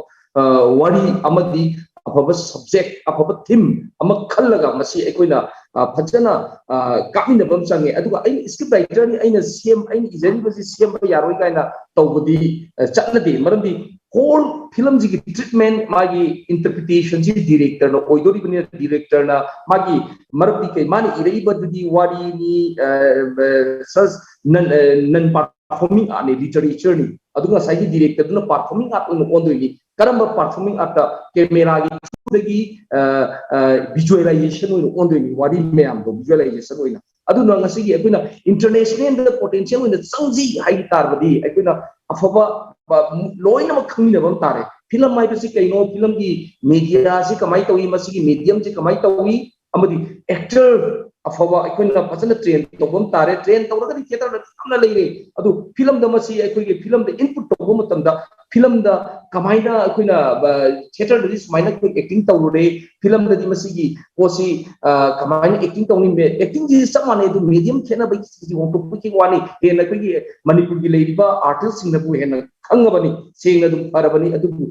ꯋꯥꯔꯤ ꯑꯃꯗꯤ ꯑꯐꯕ ꯁꯕꯖꯦꯛ, ꯑꯐꯕ ꯊꯤꯝ ꯑꯃ ꯈꯜꯂꯒ ꯃꯁꯤ ꯑꯩꯈꯣꯏꯅ ꯐꯖꯅ ꯀꯥꯞꯃꯤꯟꯅꯕ ꯑꯃ ꯆꯪꯉꯦ꯫ ꯑꯗꯨꯒ ꯑꯩꯅ ꯁ꯭ꯀ꯭ꯔꯤꯞ ꯔꯥꯏꯇꯔꯅꯤ, ꯑꯩꯅ ꯁꯦꯝ ꯑꯩꯅ ꯏꯖꯔꯤꯕꯁꯤ ꯁꯦꯝꯕ ꯌꯥꯔꯣꯏ ꯀꯥꯏꯅ ꯇꯧꯕꯗꯤ ꯆꯠꯅꯗꯦ꯫ ꯃꯔꯝꯗꯤ ꯍꯣꯜ ꯐꯤꯂꯝꯁꯤꯒꯤ ꯇ꯭ꯔꯤꯠꯃꯦꯟ, ꯃꯥꯒꯤ ꯏꯟꯇꯔꯄ꯭ꯔꯤꯇꯦꯁꯟꯁꯤ ꯗꯤꯔꯦꯛꯇꯔꯅ ꯑꯣꯏꯗꯣꯔꯤꯕꯅꯤꯅ, ꯗꯤꯔꯦꯛꯇꯔꯅ ꯃꯥꯒꯤ, ꯃꯔꯝꯗꯤ ꯀꯩ, ꯃꯥꯅ ꯏꯔꯛꯏꯕꯗꯨꯗꯤ ꯋꯥꯔꯤꯅꯤ, ꯁꯁ ꯅꯟ ꯄꯥꯔꯐꯣꯔꯃꯤꯡ ꯑꯥꯔꯠꯅꯤ, ꯂꯤꯇꯔꯦꯆꯔꯅꯤ꯫ ꯑꯗꯨꯒ ꯉꯁꯥꯏꯒꯤ ꯗꯤꯔꯦꯛꯇꯔꯗꯨꯅ ꯄꯥꯔꯐꯣꯔꯃꯤꯡ ꯑꯥꯔꯠ ꯑꯣꯏꯅ ꯑꯣꯟꯗꯣꯏꯅꯤ꯫ ꯀꯔꯝꯕ ꯄꯥꯔꯐꯣꯔꯃꯤꯡ ꯑꯥꯔꯠꯇ? ꯀꯦꯃꯦꯔꯥꯒꯤ ꯊ꯭ꯔꯨꯗꯒꯤ ꯚꯤꯖꯨꯋꯦꯂꯥꯏꯖꯦꯁꯟ ꯑꯣꯏꯅ ꯑꯣꯟꯗꯣꯏꯅꯤ, ꯋꯥꯔꯤ ꯃꯌꯥꯝꯗꯣ ꯚꯤꯖꯨꯋꯦꯂꯥꯏꯖꯦꯁꯟ ꯑꯣꯏꯅ꯫ ꯑꯗꯨꯅ ꯉꯁꯤꯒꯤ ꯑꯩꯈꯣꯏꯅ ꯏꯟꯇꯔꯅꯦꯁꯅꯦꯜꯗ ꯄꯣꯇꯦꯟꯁꯤꯌꯦꯜ ꯑꯣꯏꯅ ꯆꯪꯁꯤ ꯍꯥꯏ ꯇꯥꯔꯕꯗꯤ, ꯑꯩꯈꯣꯏꯅ ꯑꯐꯕ, ꯂꯣꯏꯅꯃꯛ ꯈꯪꯃꯤꯟꯅꯕ ꯑꯃ ꯇꯥꯔꯦ꯫ ꯐꯤꯂꯝ ꯍꯥꯏꯕꯁꯤ ꯀꯩꯅꯣ, ꯐꯤꯂꯝꯒꯤ ꯃꯦꯗꯤꯌꯥꯁꯤ ꯀꯃꯥꯏꯅ ꯇꯧꯏ, ꯃꯁꯤꯒꯤ ꯃꯦꯗꯤꯌꯝꯁꯤ ꯀꯃꯥꯏꯅ ꯇꯧꯏ, ꯑꯃꯗꯤ ꯑꯦꯛꯇꯔ ꯑꯐꯕ ꯑꯩꯈꯣꯏꯅ ꯐꯖꯅ ꯇ꯭ꯔꯦꯟ ꯇꯧꯕ ꯑꯃ ꯇꯥꯔꯦ꯫ ꯇ꯭ꯔꯦꯟ ꯇꯧꯔꯒꯗꯤ ꯊꯤꯌꯦꯇꯔꯗ ꯌꯥꯝꯅ ꯂꯩꯔꯦ꯫ ꯑꯗꯨ ꯐꯤꯂꯝꯗ ꯃꯁꯤ ꯑꯩꯈꯣꯏꯒꯤ ꯐꯤꯂꯝꯗ ꯏꯟꯄꯨꯠ ꯇꯧꯕ ꯃꯇꯝꯗ, ꯐꯤꯂꯝꯗ ꯀꯃꯥꯏꯅ ꯑꯩꯈꯣꯏꯅ, ꯊꯤꯌꯦꯇꯔꯗꯗꯤ ꯁꯨꯃꯥꯏꯅ ꯑꯩꯈꯣꯏ ꯑꯦꯛꯇꯤꯡ ꯇꯧꯔꯨꯔꯦ, ꯐꯤꯂꯝꯗꯗꯤ ꯃꯁꯤꯒꯤ ꯄꯣꯠꯁꯤ ꯀꯃꯥꯏꯅ ꯑꯦꯛꯇꯤꯡ ꯇꯧꯅꯤꯡꯕ? ꯑꯦꯛꯇꯤꯡꯁꯤ ꯆꯞ ꯃꯥꯟꯅꯩ, ꯑꯗꯨ ꯃꯦꯗꯤꯌꯝ ꯈꯦꯠꯅꯕꯒꯤ ꯍꯣꯡꯗꯣꯛꯄꯒꯤ ꯋꯥꯅꯤ꯫ ꯍꯦꯟꯅ ꯑꯩꯈꯣꯏꯒꯤ ꯃꯅꯤꯄꯨꯔꯒꯤ ꯂꯩꯔꯤꯕ ꯑꯥꯔꯇꯤꯁꯁꯤꯡꯅꯕꯨ ꯍꯦꯟꯅ ꯈꯪꯉꯕꯅꯤ, ꯁꯦꯡꯅ ꯑꯗꯨꯝ ꯐꯔꯕꯅꯤ꯫ ꯑꯗꯨꯕꯨ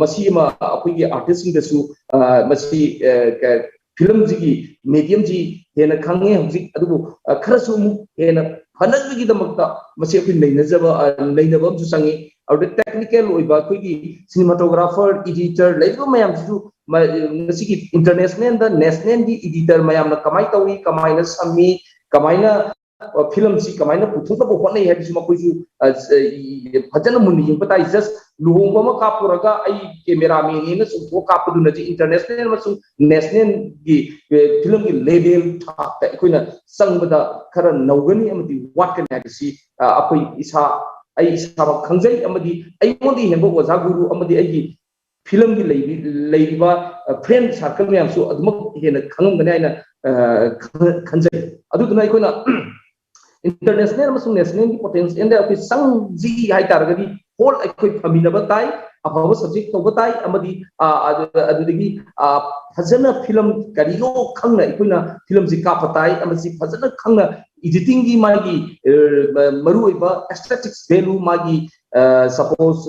ꯃꯁꯤ ꯑꯃ ꯑꯩꯈꯣꯏꯒꯤ ꯑꯥꯔꯇꯤꯁꯁꯤꯡꯗꯁꯨ ꯃꯁꯤ ꯐꯤꯂꯝꯁꯤꯒꯤ ꯃꯦꯗꯤꯌꯝꯁꯤ ꯍꯦꯟꯅ ꯈꯪꯉꯦ ꯍꯧꯖꯤꯛ꯫ ꯑꯗꯨꯕꯨ ꯈꯔꯁꯨ ꯑꯃꯨꯛ ꯍꯦꯟꯅ ꯐꯅꯕꯒꯤꯗꯃꯛꯇ ꯃꯁꯤ ꯑꯩꯈꯣꯏ ꯅꯩꯅꯖꯕ, ꯅꯩꯅꯕ ꯑꯃꯁꯨ ꯆꯪꯉꯤ꯫ ꯑꯗꯨꯗ ꯇꯦꯛꯅꯤꯀꯦꯜ ꯑꯣꯏꯕ ꯑꯩꯈꯣꯏꯒꯤ ꯁꯤꯅꯦꯃꯥꯇꯣꯒ꯭ꯔꯥꯐꯔ, ꯏꯗꯤꯇꯔ ꯂꯩꯔꯤꯕ ꯃꯌꯥꯝꯁꯤꯁꯨ ꯉꯁꯤꯒꯤ ꯏꯟꯇꯔꯅꯦꯁꯅꯦꯜꯗ ꯅꯦꯁꯅꯦꯜꯒꯤ ꯏꯗꯤꯇꯔ ꯃꯌꯥꯝꯅ ꯀꯃꯥꯏꯅ ꯇꯧꯏ, ꯀꯃꯥꯏꯅ ꯁꯝꯃꯤ, ꯀꯃꯥꯏꯅ ꯐꯤꯂꯝꯁꯤ ꯀꯃꯥꯏꯅ ꯄꯨꯊꯣꯛꯅꯕ ꯍꯣꯠꯅꯩ ꯍꯥꯏꯕꯁꯤ ꯃꯈꯣꯏꯁꯨ ꯐꯖꯅ ꯃꯨꯟꯅ ꯌꯦꯡꯕ ꯇꯥꯏ꯫ ꯖꯁ ꯂꯨꯍꯣꯡꯕ ꯑꯃ ꯀꯥꯞꯄꯨꯔꯒ ꯑꯩ ꯀꯦꯃꯦꯔꯥꯃꯦꯟꯅꯦꯅ ꯆꯣꯡꯊꯣꯛꯑ ꯀꯥꯞꯄꯗꯨꯅꯗꯤ ꯏꯟꯇꯔꯅꯦꯁꯅꯦꯜ ꯑꯃꯁꯨꯡ ꯅꯦꯁꯅꯦꯜꯒꯤ ꯐꯤꯂꯝꯒꯤ ꯂꯦꯚꯦꯜ ꯊꯥꯛꯇ ꯑꯩꯈꯣꯏꯅ ꯆꯪꯕꯗ ꯈꯔ ꯅꯧꯒꯅꯤ ꯑꯃꯗꯤ ꯋꯥꯠꯀꯅꯤ ꯍꯥꯏꯕꯁꯤ ꯑꯩꯈꯣꯏ ꯏꯁꯥ, ꯑꯩ ꯏꯁꯥꯃꯛ ꯈꯪꯖꯩ꯫ ꯑꯃꯗꯤ ꯑꯩꯉꯣꯟꯗ ꯍꯦꯟꯕ ꯑꯣꯖꯥ ꯒꯨꯔꯨ ꯑꯃꯗꯤ ꯑꯩꯒꯤ ꯐꯤꯂꯝꯒꯤ ꯂꯩꯔꯤꯕ ꯐ꯭ꯔꯦꯟ ꯁꯥꯔꯀꯜ ꯃꯌꯥꯝꯁꯨ ꯑꯗꯨꯃꯛ ꯍꯦꯟꯅ ꯈꯪꯉꯝꯒꯅꯤ ꯍꯥꯏꯅ ꯈꯟꯖꯩ꯫ ꯑꯗꯨꯗꯨꯅ ꯑꯩꯈꯣꯏꯅ ꯏꯟꯇꯔꯅꯦꯁꯅꯦꯜ ꯑꯃꯁꯨꯡ ꯅꯦꯁꯅꯦꯜꯒꯤ ꯄꯣꯇꯦꯟꯁꯤꯌꯦꯜꯗ ꯑꯩꯈꯣꯏ ꯆꯪꯁꯤ ꯍꯥꯏꯇꯥꯔꯒꯗꯤ, ꯍꯣꯜ ꯑꯩꯈꯣꯏ ꯐꯝꯃꯤꯟꯅꯕ ꯇꯥꯏ, ꯑꯐꯕ ꯁꯕꯖꯦꯛ ꯇꯧꯕ ꯇꯥꯏ, ꯑꯃꯗꯤ ꯑꯗꯨꯗꯒꯤ ꯐꯖꯅ ꯐꯤꯂꯝ ꯀꯔꯤꯅꯣ ꯈꯪꯅ ꯑꯩꯈꯣꯏꯅ ꯐꯤꯂꯝꯁꯤ ꯀꯥꯞꯄ ꯇꯥꯏ, ꯑꯃꯁꯤ ꯐꯖꯅ ꯈꯪꯅ editing ꯒꯤ ꯃꯥꯒꯤ ꯃꯔꯨꯑꯣꯏꯕ aesthetics value, ꯃꯥꯒꯤ suppose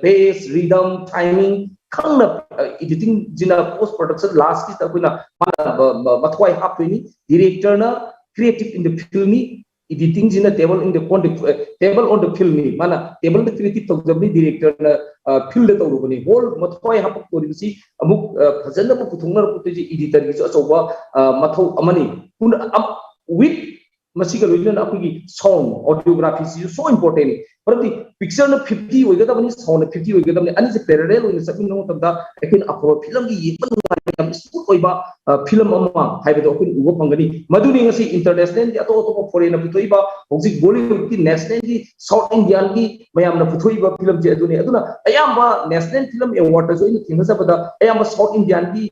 pace, rhythm, timing ꯈꯪꯅ editing ꯁꯤꯅ post production last ꯀꯤꯗ ꯑꯩꯈꯣꯏꯅ ꯃꯥꯅ ꯃꯊ꯭ꯋꯥꯏ ꯍꯥꯞꯇꯣꯏꯅꯤ꯫ Director ꯅ creative in the field ꯅꯤ, editing ꯁꯤꯅ table in the on the table on the field ꯅꯤ꯫ ꯃꯥꯅ table ꯗ creative ꯇꯧꯖꯕꯅꯤ, director ꯅ field ꯗ ꯇꯧꯔꯨꯕꯅꯤ꯫ Whole ꯃꯊ꯭ꯋꯥꯏ ꯍꯥꯞꯄꯛꯇꯣꯔꯤꯕꯁꯤ ꯑꯃꯨꯛ ꯐꯖꯅꯕ ꯄꯨꯊꯣꯛꯅꯔꯛꯄꯗꯣꯏꯁꯤ editor ꯒꯤꯁꯨ ꯑꯆꯧꯕ ꯃꯊꯧ ꯑꯃꯅꯤ꯫ With ꯃꯁꯤꯒ ꯂꯣꯏꯅꯅ ꯑꯩꯈꯣꯏꯒꯤ sound, audiography ꯁꯤꯁꯨ so important ꯅꯤ꯫ ꯃꯔꯝꯗꯤ picture ꯅ fifty ꯑꯣꯏꯒꯗꯕꯅꯤ, sound ꯅ fifty ꯑꯣꯏꯒꯗꯕꯅꯤ꯫ ꯑꯅꯤꯁꯦ parallel ꯑꯣꯏꯅ ꯆꯠꯃꯤꯟꯅꯕ ꯃꯇꯝꯗ ꯑꯩꯈꯣꯏꯅ ꯑꯐꯕ ꯐꯤꯂꯝꯒꯤ ꯌꯦꯡꯕ ꯅꯨꯡꯉꯥꯏꯕ, ꯌꯥꯝ smooth ꯑꯣꯏꯕ ꯐꯤꯂꯝ ꯑꯃ ꯍꯥꯏꯕꯗꯣ ꯑꯩꯈꯣꯏꯅ ꯎꯕ ꯐꯪꯒꯅꯤ꯫ ꯃꯗꯨꯅꯤ ꯉꯁꯤ international ꯒꯤ ꯑꯇꯣꯞ ꯑꯇꯣꯞꯄ foreign ꯅ ꯄꯨꯊꯣꯛꯏꯕ, ꯍꯧꯖꯤꯛ Bollywood ꯀꯤ, national ꯒꯤ, South Indian ꯒꯤ ꯃꯌꯥꯝꯅ ꯄꯨꯊꯣꯛꯏꯕ ꯐꯤꯂꯝꯁꯦ ꯑꯗꯨꯅꯤ꯫ ꯑꯗꯨꯅ ꯑꯌꯥꯝꯕ national film award ꯇꯁꯨ ꯑꯩꯅ ꯊꯦꯡꯅꯖꯕꯗ ꯑꯌꯥꯝꯕ South Indian ꯒꯤ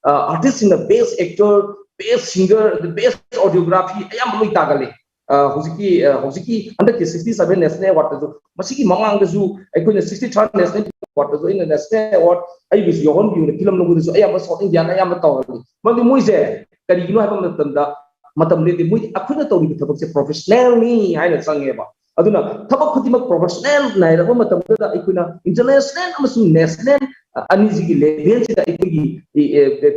artist ꯁꯤꯡꯅ best actor, best singer, best audiography ꯑꯌꯥꯝꯕ ꯂꯣꯏ ꯇꯥꯒꯜꯂꯤ꯫ ꯍꯧꯖꯤꯛꯀꯤ ꯍꯧꯖꯤꯛꯀꯤ ꯍꯟꯗꯛꯀꯤ sixty seven national award ꯇꯁꯨ, ꯃꯁꯤꯒꯤ ꯃꯃꯥꯡꯗꯁꯨ ꯑꯩꯈꯣꯏꯅ sixty third national award ꯇꯁꯨ ꯑꯩꯅ national award ꯑꯩꯒꯤꯁꯨ ꯌꯥꯎꯍꯟꯕꯤꯌꯨꯅ ꯐꯤꯂꯝ ꯂꯧꯕꯗꯁꯨ ꯑꯌꯥꯝꯕ South Indian ꯅ ꯑꯌꯥꯝꯕ ꯇꯧꯍꯜꯂꯤ꯫ ꯃꯔꯝꯗꯤ ꯃꯣꯏꯁꯦ ꯀꯔꯤꯒꯤꯅꯣ ꯍꯥꯏꯕ ꯃꯇꯝꯗ ꯃꯇꯝ ꯂꯦꯟꯗꯦ꯫ ꯃꯣꯏꯗꯤ ꯑꯩꯈꯣꯏꯅ ꯇꯧꯔꯤꯕ ꯊꯕꯛꯁꯦ professional ꯅꯤ ꯍꯥꯏꯅ ꯆꯪꯉꯦꯕ꯫ ꯑꯗꯨꯅ ꯊꯕꯛ ꯈꯨꯗꯤꯡꯃꯛ professional ꯅꯥꯏꯔꯕ ꯃꯇꯝꯗꯨꯗ ꯑꯩꯈꯣꯏꯅ international ꯑꯃꯁꯨꯡ national ꯑꯅꯤꯁꯤꯒꯤ level ꯁꯤꯗ ꯑꯩꯈꯣꯏꯒꯤ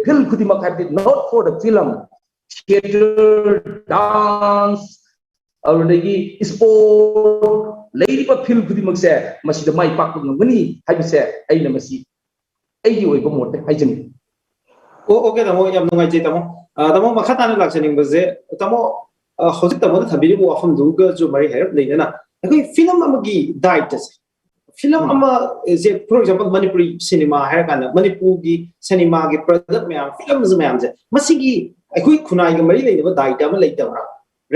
field ꯈꯨꯗꯤꯡꯃꯛ, ꯍꯥꯏꯕꯗꯤ not for the film, theatre, dance, ꯑꯗꯨꯗꯒꯤ sport, ꯂꯩꯔꯤꯕ field ꯈꯨꯗꯤꯡꯃꯛꯁꯦ ꯃꯁꯤꯗ ꯃꯥꯏ ꯄꯥꯛꯄ ꯉꯝꯒꯅꯤ ꯍꯥꯏꯕꯁꯦ ꯑꯩꯅ ꯃꯁꯤ ꯑꯩꯒꯤ ꯑꯣꯏꯕ ꯃꯣꯠꯇ ꯍꯥꯏꯖꯅꯤꯡꯏ꯫ ꯑꯣ, okay, ꯇꯥꯃꯣ, ꯌꯥꯝ ꯅꯨꯡꯉꯥꯏꯖꯩ, ꯇꯥꯃꯣ꯫ ꯑ, ꯇꯥꯃꯣ, ꯃꯈꯥ ꯇꯥꯅ ꯂꯥꯛꯆꯅꯤꯡꯕꯁꯦ, ꯇꯥꯃꯣ, ꯑ, ꯍꯧꯖꯤꯛ ꯇꯥꯃꯣꯅ ꯊꯝꯕꯤꯔꯤꯕ ꯋꯥꯐꯝꯗꯨꯒꯁꯨ ꯃꯔꯤ ꯍꯥꯏꯔꯞ ꯂꯩꯅꯅ, ꯑꯩꯈꯣꯏ ꯐꯤꯂꯝ ꯑꯃꯒꯤ ꯗꯥꯏꯠ ꯑꯁꯦ, ꯐꯤꯂꯝ ꯎꯝ꯫ ꯑꯃ, ꯑꯦ, ꯁꯦ, for example, ꯃꯅꯤꯄꯨꯔꯤ ꯁꯤꯅꯦꯃꯥ ꯍꯥꯏꯔꯀꯥꯟꯗ, ꯃꯅꯤꯄꯨꯔꯒꯤ ꯁꯤꯅꯦꯃꯥꯒꯤ product ꯃꯌꯥꯝ, ꯐꯤꯂꯝꯁꯦ ꯃꯌꯥꯝꯁꯦ, ꯃꯁꯤꯒꯤ ꯑꯩꯈꯣꯏ ꯈꯨꯟꯅꯥꯏꯒ ꯃꯔꯤ ꯂꯩꯅꯕ ꯗꯥꯏꯠ ꯑꯃ ꯂꯩꯇꯕ꯭ꯔꯥ?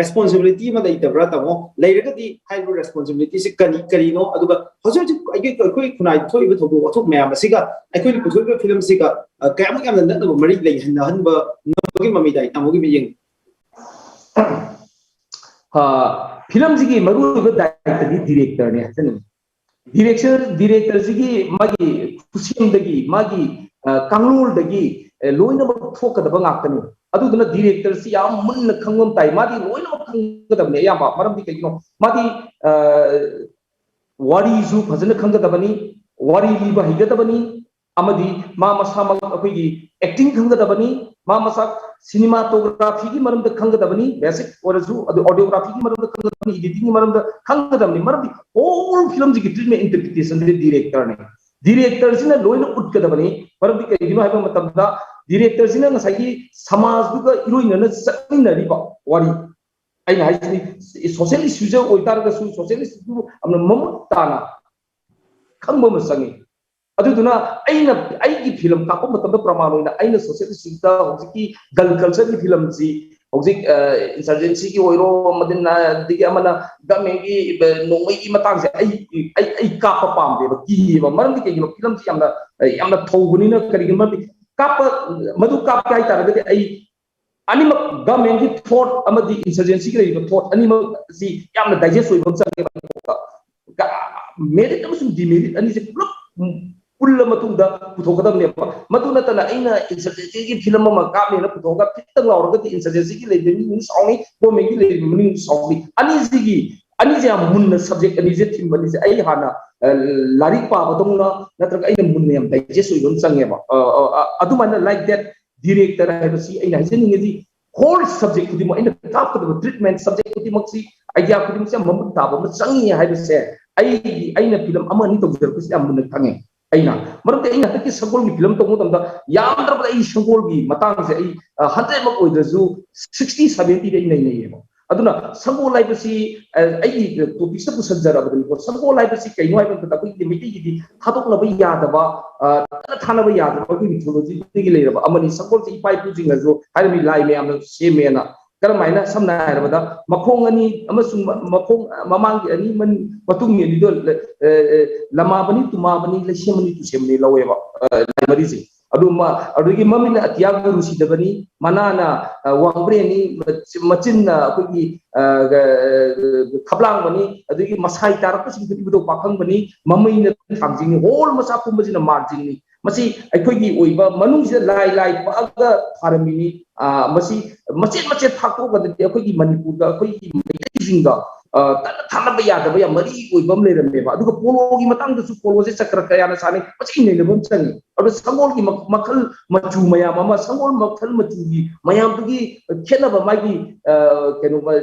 Responsibility ꯑꯃ ꯂꯩꯇꯕ꯭ꯔꯥ, ꯇꯥꯃꯣ? ꯂꯩꯔꯒꯗꯤ ꯍꯥꯏꯔꯤꯕ responsibility ꯁꯦ ꯀꯔꯤ, ꯀꯔꯤꯅꯣ? ꯑꯗꯨꯒ ꯍꯧꯖꯤꯛ ꯍꯧꯖꯤꯛ ꯑꯩꯈꯣꯏ, ꯑꯩꯈꯣꯏ ꯈꯨꯟꯅꯥꯏꯗ ꯊꯣꯛꯏꯕ ꯊꯧꯗꯣꯛ ꯋꯥꯊꯣꯛ ꯃꯌꯥꯝ ꯑꯁꯤꯒ ꯑꯩꯈꯣꯏꯅ ꯄꯨꯊꯣꯛꯏꯕ ꯐꯤꯂꯝꯁꯤꯒ, ꯑ, ꯀꯌꯥꯃꯨꯛ ꯌꯥꯝꯅ ꯅꯛꯅꯕ ꯃꯔꯤ ꯂꯩꯍꯟꯅꯍꯟꯕ ꯉꯝꯕꯒꯤ ꯃꯃꯤꯗꯥꯏ ꯇꯥꯃꯣꯒꯤ ꯃꯤꯠꯌꯦꯡ? ꯑ, ꯐꯤꯂꯝꯁꯤꯒꯤ ꯃꯔꯨꯑꯣꯏꯕ ꯗꯥꯏꯔꯦꯛꯇꯔꯗꯤ ꯗꯤꯔꯦꯛꯇꯔꯅꯤ ꯍꯥꯏꯖꯅꯤꯡꯉꯤ꯫ ꯗꯤꯔꯦꯛꯁꯟ, ꯗꯤꯔꯦꯛꯇꯔꯁꯤꯒꯤ ꯃꯥꯒꯤ ꯈꯨꯠꯁꯦꯝꯗꯒꯤ, ꯃꯥꯒꯤ, ꯑ, ꯀꯥꯡꯂꯣꯟꯗꯒꯤ, ꯑ, ꯂꯣꯏꯅꯃꯛ ꯊꯣꯛꯀꯗꯕ ꯉꯥꯛꯇꯅꯤ꯫ ꯑꯗꯨꯗꯨꯅ ꯗꯤꯔꯦꯛꯇꯔꯁꯤ ꯌꯥꯝ ꯃꯨꯟꯅ ꯈꯪꯕ ꯑꯃ ꯇꯥꯏ꯫ ꯃꯥꯗꯤ ꯂꯣꯏꯅꯃꯛ ꯈꯪꯒꯗꯕꯅꯤ ꯑꯌꯥꯝꯕ꯫ ꯃꯔꯝꯗꯤ ꯀꯩꯒꯤꯅꯣ? ꯃꯥꯗꯤ ꯋꯥꯔꯤꯁꯨ ꯐꯖꯅ ꯈꯪꯒꯗꯕꯅꯤ, ꯋꯥꯔꯤ ꯂꯤꯕ ꯍꯩꯒꯗꯕꯅꯤ, ꯑꯃꯗꯤ ꯃꯥ ꯃꯁꯥꯃꯛ ꯑꯩꯈꯣꯏꯒꯤ ꯑꯦꯛꯇꯤꯡ ꯈꯪꯒꯗꯕꯅꯤ, ꯃꯥ ꯃꯁꯥ ꯁꯤꯅꯤꯃꯥꯇꯣꯒ꯭ꯔꯥꯐꯤꯒꯤ ꯃꯔꯝꯗ ꯈꯪꯒꯗꯕꯅꯤ, ꯕꯦꯁꯤꯛ ꯑꯣꯏꯔꯁꯨ, ꯑꯗꯨ ꯑꯣꯗꯤꯑꯣꯒ꯭ꯔꯥꯐꯤꯒꯤ ꯃꯔꯝꯗ ꯈꯪꯒꯗꯕꯅꯤ, ꯏꯗꯤꯇꯤꯡꯒꯤ ꯃꯔꯝꯗ ꯈꯪꯒꯗꯕꯅꯤ꯫ ꯃꯔꯝꯗꯤ ꯍꯣꯜ ꯐꯤꯂꯝꯁꯤꯒꯤ ꯇ꯭ꯔꯤꯠꯃꯦꯟ ꯏꯟꯇꯔꯄ꯭ꯔꯤꯇꯦꯁꯟꯁꯦ ꯗꯤꯔꯦꯛꯇꯔꯅꯤ꯫ ꯗꯤꯔꯦꯛꯇꯔꯁꯤꯅ ꯂꯣꯏꯅ ꯎꯠꯀꯗꯕꯅꯤ꯫ ꯃꯔꯝꯗꯤ ꯀꯩꯒꯤꯅꯣ ꯍꯥꯏꯕ ꯃꯇꯝꯗ ꯗꯤꯔꯦꯛꯇꯔꯁꯤꯅ ꯉꯁꯥꯏꯒꯤ ꯁꯃꯥꯖꯗꯨꯒ ꯏꯔꯣꯏꯅꯅ ꯆꯠꯃꯤꯟꯅꯔꯤꯕ ꯋꯥꯔꯤ, ꯑꯩꯅ ꯍꯥꯏꯁꯤꯅꯤ, ꯁꯣꯁꯤꯌꯦꯜ ꯏꯁꯨꯁꯦ ꯑꯣꯏꯇꯥꯔꯒꯁꯨ ꯁꯣꯁꯤꯌꯦꯜ ꯏꯁꯨꯗꯨ ꯌꯥꯝꯅ ꯃꯃꯨꯠ ꯇꯥꯅ ꯈꯪꯕ ꯑꯃ ꯆꯪꯉꯤ꯫ ꯑꯗꯨꯗꯨꯅ ꯑꯩꯅ ꯑꯩꯒꯤ ꯐꯤꯂꯝ ꯀꯥꯞꯄ ꯃꯇꯝꯗ ꯄ꯭ꯔꯃꯥꯟ ꯑꯣꯏꯅ ꯑꯩꯅ ꯁꯣꯁꯤꯌꯦꯜ ꯏꯁꯨꯗ ꯍꯧꯖꯤꯛꯀꯤ ꯒꯟ ꯀꯜꯆꯔꯒꯤ ꯐꯤꯂꯝꯁꯤ ꯍꯧꯖꯤꯛ ꯏꯟꯁꯔꯖꯦꯟꯁꯤꯒꯤ ꯑꯣꯏꯔꯣ, ꯑꯃꯗꯤ ꯑꯗꯒꯤ ꯑꯃꯅ ꯒꯃꯦꯟꯒꯤ ꯅꯣꯡꯃꯩꯒꯤ ꯃꯇꯥꯡꯁꯦ ꯑꯩ ꯑꯩ ꯑꯩ ꯀꯥꯞꯄ ꯄꯥꯝꯗꯦꯕ, ꯀꯤꯌꯦꯕ꯫ ꯃꯔꯝꯗꯤ ꯀꯩꯒꯤꯅꯣ? ꯐꯤꯂꯝꯁꯤ ꯌꯥꯝꯅ ꯌꯥꯝꯅ ꯊꯧꯕꯅꯤꯅ꯫ ꯀꯔꯤꯒꯤꯅꯣ? ꯃꯔꯝꯗꯤ ꯀꯥꯞꯄ ꯃꯗꯨ ꯀꯥꯞꯀꯦ ꯍꯥꯏꯇꯥꯔꯒꯗꯤ ꯑꯩ ꯑꯅꯤꯃꯛ ꯒꯃꯦꯟꯒꯤ ꯊꯣꯠ ꯑꯃꯗꯤ ꯏꯟꯁꯔꯖꯦꯟꯁꯤꯒꯤ ꯂꯩꯔꯤꯕ ꯊꯣꯠ ꯑꯅꯤꯃꯛ ꯑꯁꯤ ꯌꯥꯝꯅ ꯗꯥꯏꯖꯦꯁ ꯑꯣꯏꯕ ꯑꯃ ꯆꯪꯉꯦꯕ꯫ ꯃꯦꯔꯤꯠ ꯑꯃꯁꯨꯡ ꯗꯤꯃꯦꯔꯤꯠ ꯑꯅꯤꯁꯦ ꯄꯨꯂꯞ ꯄꯨꯜꯂ ꯃꯇꯨꯡꯗ ꯄꯨꯊꯣꯛꯀꯗꯕꯅꯦꯕ꯫ ꯃꯗꯨ ꯅꯠꯇꯅ ꯑꯩꯅ ꯏꯟꯁꯔꯖꯦꯟꯁꯤꯒꯤ ꯐꯤꯂꯝ ꯑꯃ ꯀꯥꯞꯅꯦꯅ ꯄꯨꯊꯣꯛꯑꯒ ꯈꯤꯇꯪ ꯂꯥꯎꯔꯒꯗꯤ ꯏꯟꯁꯔꯖꯦꯟꯁꯤꯒꯤ ꯂꯩꯕ ꯃꯤ ꯁꯥꯎꯅꯤ, ꯒꯣꯔꯃꯦꯟꯒꯤ ꯂꯩꯔꯤꯕ ꯃꯤ ꯁꯥꯎꯅꯤ꯫ ꯑꯅꯤꯁꯤꯒꯤ ꯑꯅꯤꯁꯦ ꯌꯥꯝ ꯃꯨꯟꯅ, ꯁꯕꯖꯦꯛ ꯑꯅꯤꯁꯦ, ꯊꯤꯝ ꯑꯅꯤꯁꯦ ꯑꯩ ꯍꯥꯟꯅ ꯂꯥꯏꯔꯤꯛ ꯄꯥꯕꯗꯧꯅ ꯅꯠꯇ꯭ꯔꯒ ꯑꯩꯅ ꯃꯨꯟꯅ ꯌꯥꯝ ꯗꯥꯏꯖꯦꯁ ꯑꯣꯏꯕ ꯑꯃ ꯆꯪꯉꯦꯕ꯫ ꯑꯗꯨꯃꯥꯏꯅ ꯂꯥꯏꯛ ꯗꯦꯠ ꯗꯤꯔꯦꯛꯇꯔ ꯍꯥꯏꯕꯁꯤ ꯑꯩꯅ ꯍꯥꯏꯖꯅꯤꯡꯉꯤꯗꯤ ꯍꯣꯜ ꯁꯕꯖꯦꯛ ꯈꯨꯗꯤꯡꯃꯛ, ꯑꯩꯅ ꯀꯥꯞꯀꯗꯕ ꯇ꯭ꯔꯤꯠꯃꯦꯟ ꯁꯕꯖꯦꯛ ꯈꯨꯗꯤꯡꯃꯛꯁꯤ, ꯑꯥꯏꯗꯤꯌꯥ ꯈꯨꯗꯤꯡꯃꯛꯁꯤ ꯌꯥꯝ ꯃꯃꯨꯠ ꯇꯥꯕ ꯑꯃ ꯆꯪꯉꯤ ꯍꯥꯏꯕꯁꯦ ꯑꯩꯒꯤ ꯑꯩꯅ ꯐꯤꯂꯝ ꯑꯃ ꯑꯅꯤ ꯇꯧꯖꯔꯛꯄꯁꯤ ꯌꯥꯝ ꯃꯨꯟꯅ ꯈꯪꯉꯦ꯫ ꯑꯩꯅ ꯃꯔꯝꯗꯤ ꯑꯩꯅ ꯍꯟꯗꯛꯀꯤ ꯁꯒꯣꯜꯒꯤ ꯐꯤꯂꯝ ꯇꯧꯕ ꯃꯇꯝꯗ ꯌꯥꯝꯗ꯭ꯔꯕꯗ ꯑꯩ ꯁꯒꯣꯜꯒꯤ ꯃꯇꯥꯡꯁꯦ ꯑꯩ ꯍꯟꯗ꯭ꯔꯦꯠꯃꯛ ꯑꯣꯏꯗ꯭ꯔꯁꯨ ꯁꯤꯛꯁꯇꯤ ꯁꯚꯦꯟꯇꯤꯗꯤ ꯑꯩ ꯅꯩꯅꯩꯌꯦꯕ꯫ ꯑꯗꯨꯅ ꯁꯒꯣꯜ ꯍꯥꯏꯕꯁꯤ ꯑꯩꯒꯤ ꯇꯣꯄꯤꯛꯁꯇ ꯄꯨꯁꯟꯖꯔꯕꯅꯤꯀꯣ꯫ ꯁꯒꯣꯜ ꯍꯥꯏꯕꯁꯤ ꯀꯩꯅꯣ ꯍꯥꯏꯕ ꯃꯇꯝꯗ ꯑꯩꯈꯣꯏꯒꯤ ꯃꯩꯇꯩꯒꯤꯗꯤ ꯊꯥꯗꯣꯛꯅꯕ ꯌꯥꯗꯕ, ꯇꯠꯅ ꯊꯥꯅꯕ ꯌꯥꯗꯕ ꯑꯩꯈꯣꯏ ꯃꯤꯊꯣꯂꯣꯖꯤꯗꯒꯤ ꯂꯩꯔꯕ ꯑꯃꯅꯤ꯫ ꯁꯒꯣꯜꯁꯤ ꯏꯄꯥ ꯏꯄꯨꯁꯤꯡꯅꯁꯨ ꯍꯥꯏꯔꯝꯃꯤ, ꯂꯥꯏ ꯃꯌꯥꯝꯅ ꯁꯦꯝꯃꯦꯅ꯫ ꯀꯔꯝ ꯍꯥꯏꯅ? ꯁꯝꯅ ꯍꯥꯏꯔꯕꯗ ꯃꯈꯣꯡ ꯑꯅꯤ ꯑꯃꯁꯨꯡ ꯃꯈꯣꯡ ꯃꯃꯥꯡꯒꯤ ꯑꯅꯤ, ꯃꯇꯨꯡꯒꯤ ꯑꯅꯤꯗꯣ ꯂꯃꯥꯕꯅꯤ, ꯇꯨꯃꯥꯕꯅꯤ, ꯂꯩꯁꯦꯝꯕꯅꯤ, ꯇꯨꯁꯦꯝꯕꯅꯤ ꯂꯧꯋꯦꯕ, ꯂꯥꯏ ꯃꯔꯤꯁꯦ꯫ ꯑꯗꯨ ꯑꯗꯨꯒꯤ ꯃꯃꯤꯠꯅ ꯑꯇꯤꯌꯥ ꯒꯨꯔꯨ ꯁꯤꯗꯕꯅꯤ, ꯃꯅꯥꯅ ꯋꯥꯡꯕ꯭ꯔꯦꯟꯅꯤ, ꯃꯆꯤꯟꯅ ꯑꯩꯈꯣꯏꯒꯤ ꯈꯞꯂꯥꯡꯕꯅꯤ, ꯑꯗꯨꯒꯤ ꯃꯁꯥꯏ ꯇꯥꯔꯛꯄꯁꯤꯡꯗꯨ ꯏꯕꯨꯙꯧ ꯄꯥꯈꯪꯕꯅꯤ, ꯃꯃꯩꯅ ꯊꯥꯡꯖꯤꯡꯅꯤ, ꯍꯣꯜ ꯃꯆꯥ ꯄꯨꯝꯕꯁꯤꯅ ꯃꯥꯔꯖꯤꯡꯅꯤ꯫ ꯃꯁꯤ ꯑꯩꯈꯣꯏꯒꯤ ꯑꯣꯏꯕ ꯃꯅꯨꯡꯁꯤꯗ ꯂꯥꯏ ꯂꯥꯏ ꯄꯛꯑꯒ ꯊꯥꯔꯝꯃꯤꯅꯤ꯫ ꯑ, ꯃꯁꯤ ꯃꯆꯦꯠ ꯃꯆꯦꯠ ꯐꯥꯛꯇꯣꯛꯑꯒꯗꯤ ꯑꯩꯈꯣꯏꯒꯤ ꯃꯅꯤꯄꯨꯔꯗ ꯑꯩꯈꯣꯏꯒꯤ ꯃꯩꯇꯩꯁꯤꯡꯗ, ꯑ, ꯇꯠꯅ ꯊꯥꯅꯕ ꯌꯥꯗꯕ ꯌꯥꯝ ꯃꯔꯤ ꯑꯣꯏꯕ ꯑꯃ ꯂꯩꯔꯝꯃꯦꯕ꯫ ꯑꯗꯨꯒ ꯄꯣꯂꯣꯒꯤ ꯃꯇꯥꯡꯗꯁꯨ ꯄꯣꯂꯣꯁꯦ ꯆꯀ꯭ꯔ ꯀꯌꯥꯅ ꯁꯥꯟꯅꯩ, ꯃꯁꯤ ꯅꯩꯅꯕ ꯑꯃ ꯆꯪꯉꯤ꯫ ꯑꯗꯨ ꯁꯒꯣꯜꯒꯤ ꯃ-, ꯃꯈꯜ ꯃꯆꯨ ꯃꯌꯥꯝ ꯑꯃ, ꯁꯒꯣꯜ ꯃꯈꯜ ꯃꯆꯨꯒꯤ ꯃꯌꯥꯝꯗꯨꯒꯤ ꯈꯦꯠꯅꯕ, ꯃꯥꯒꯤ, ꯑ, ꯀꯩꯅꯣ, ꯑ,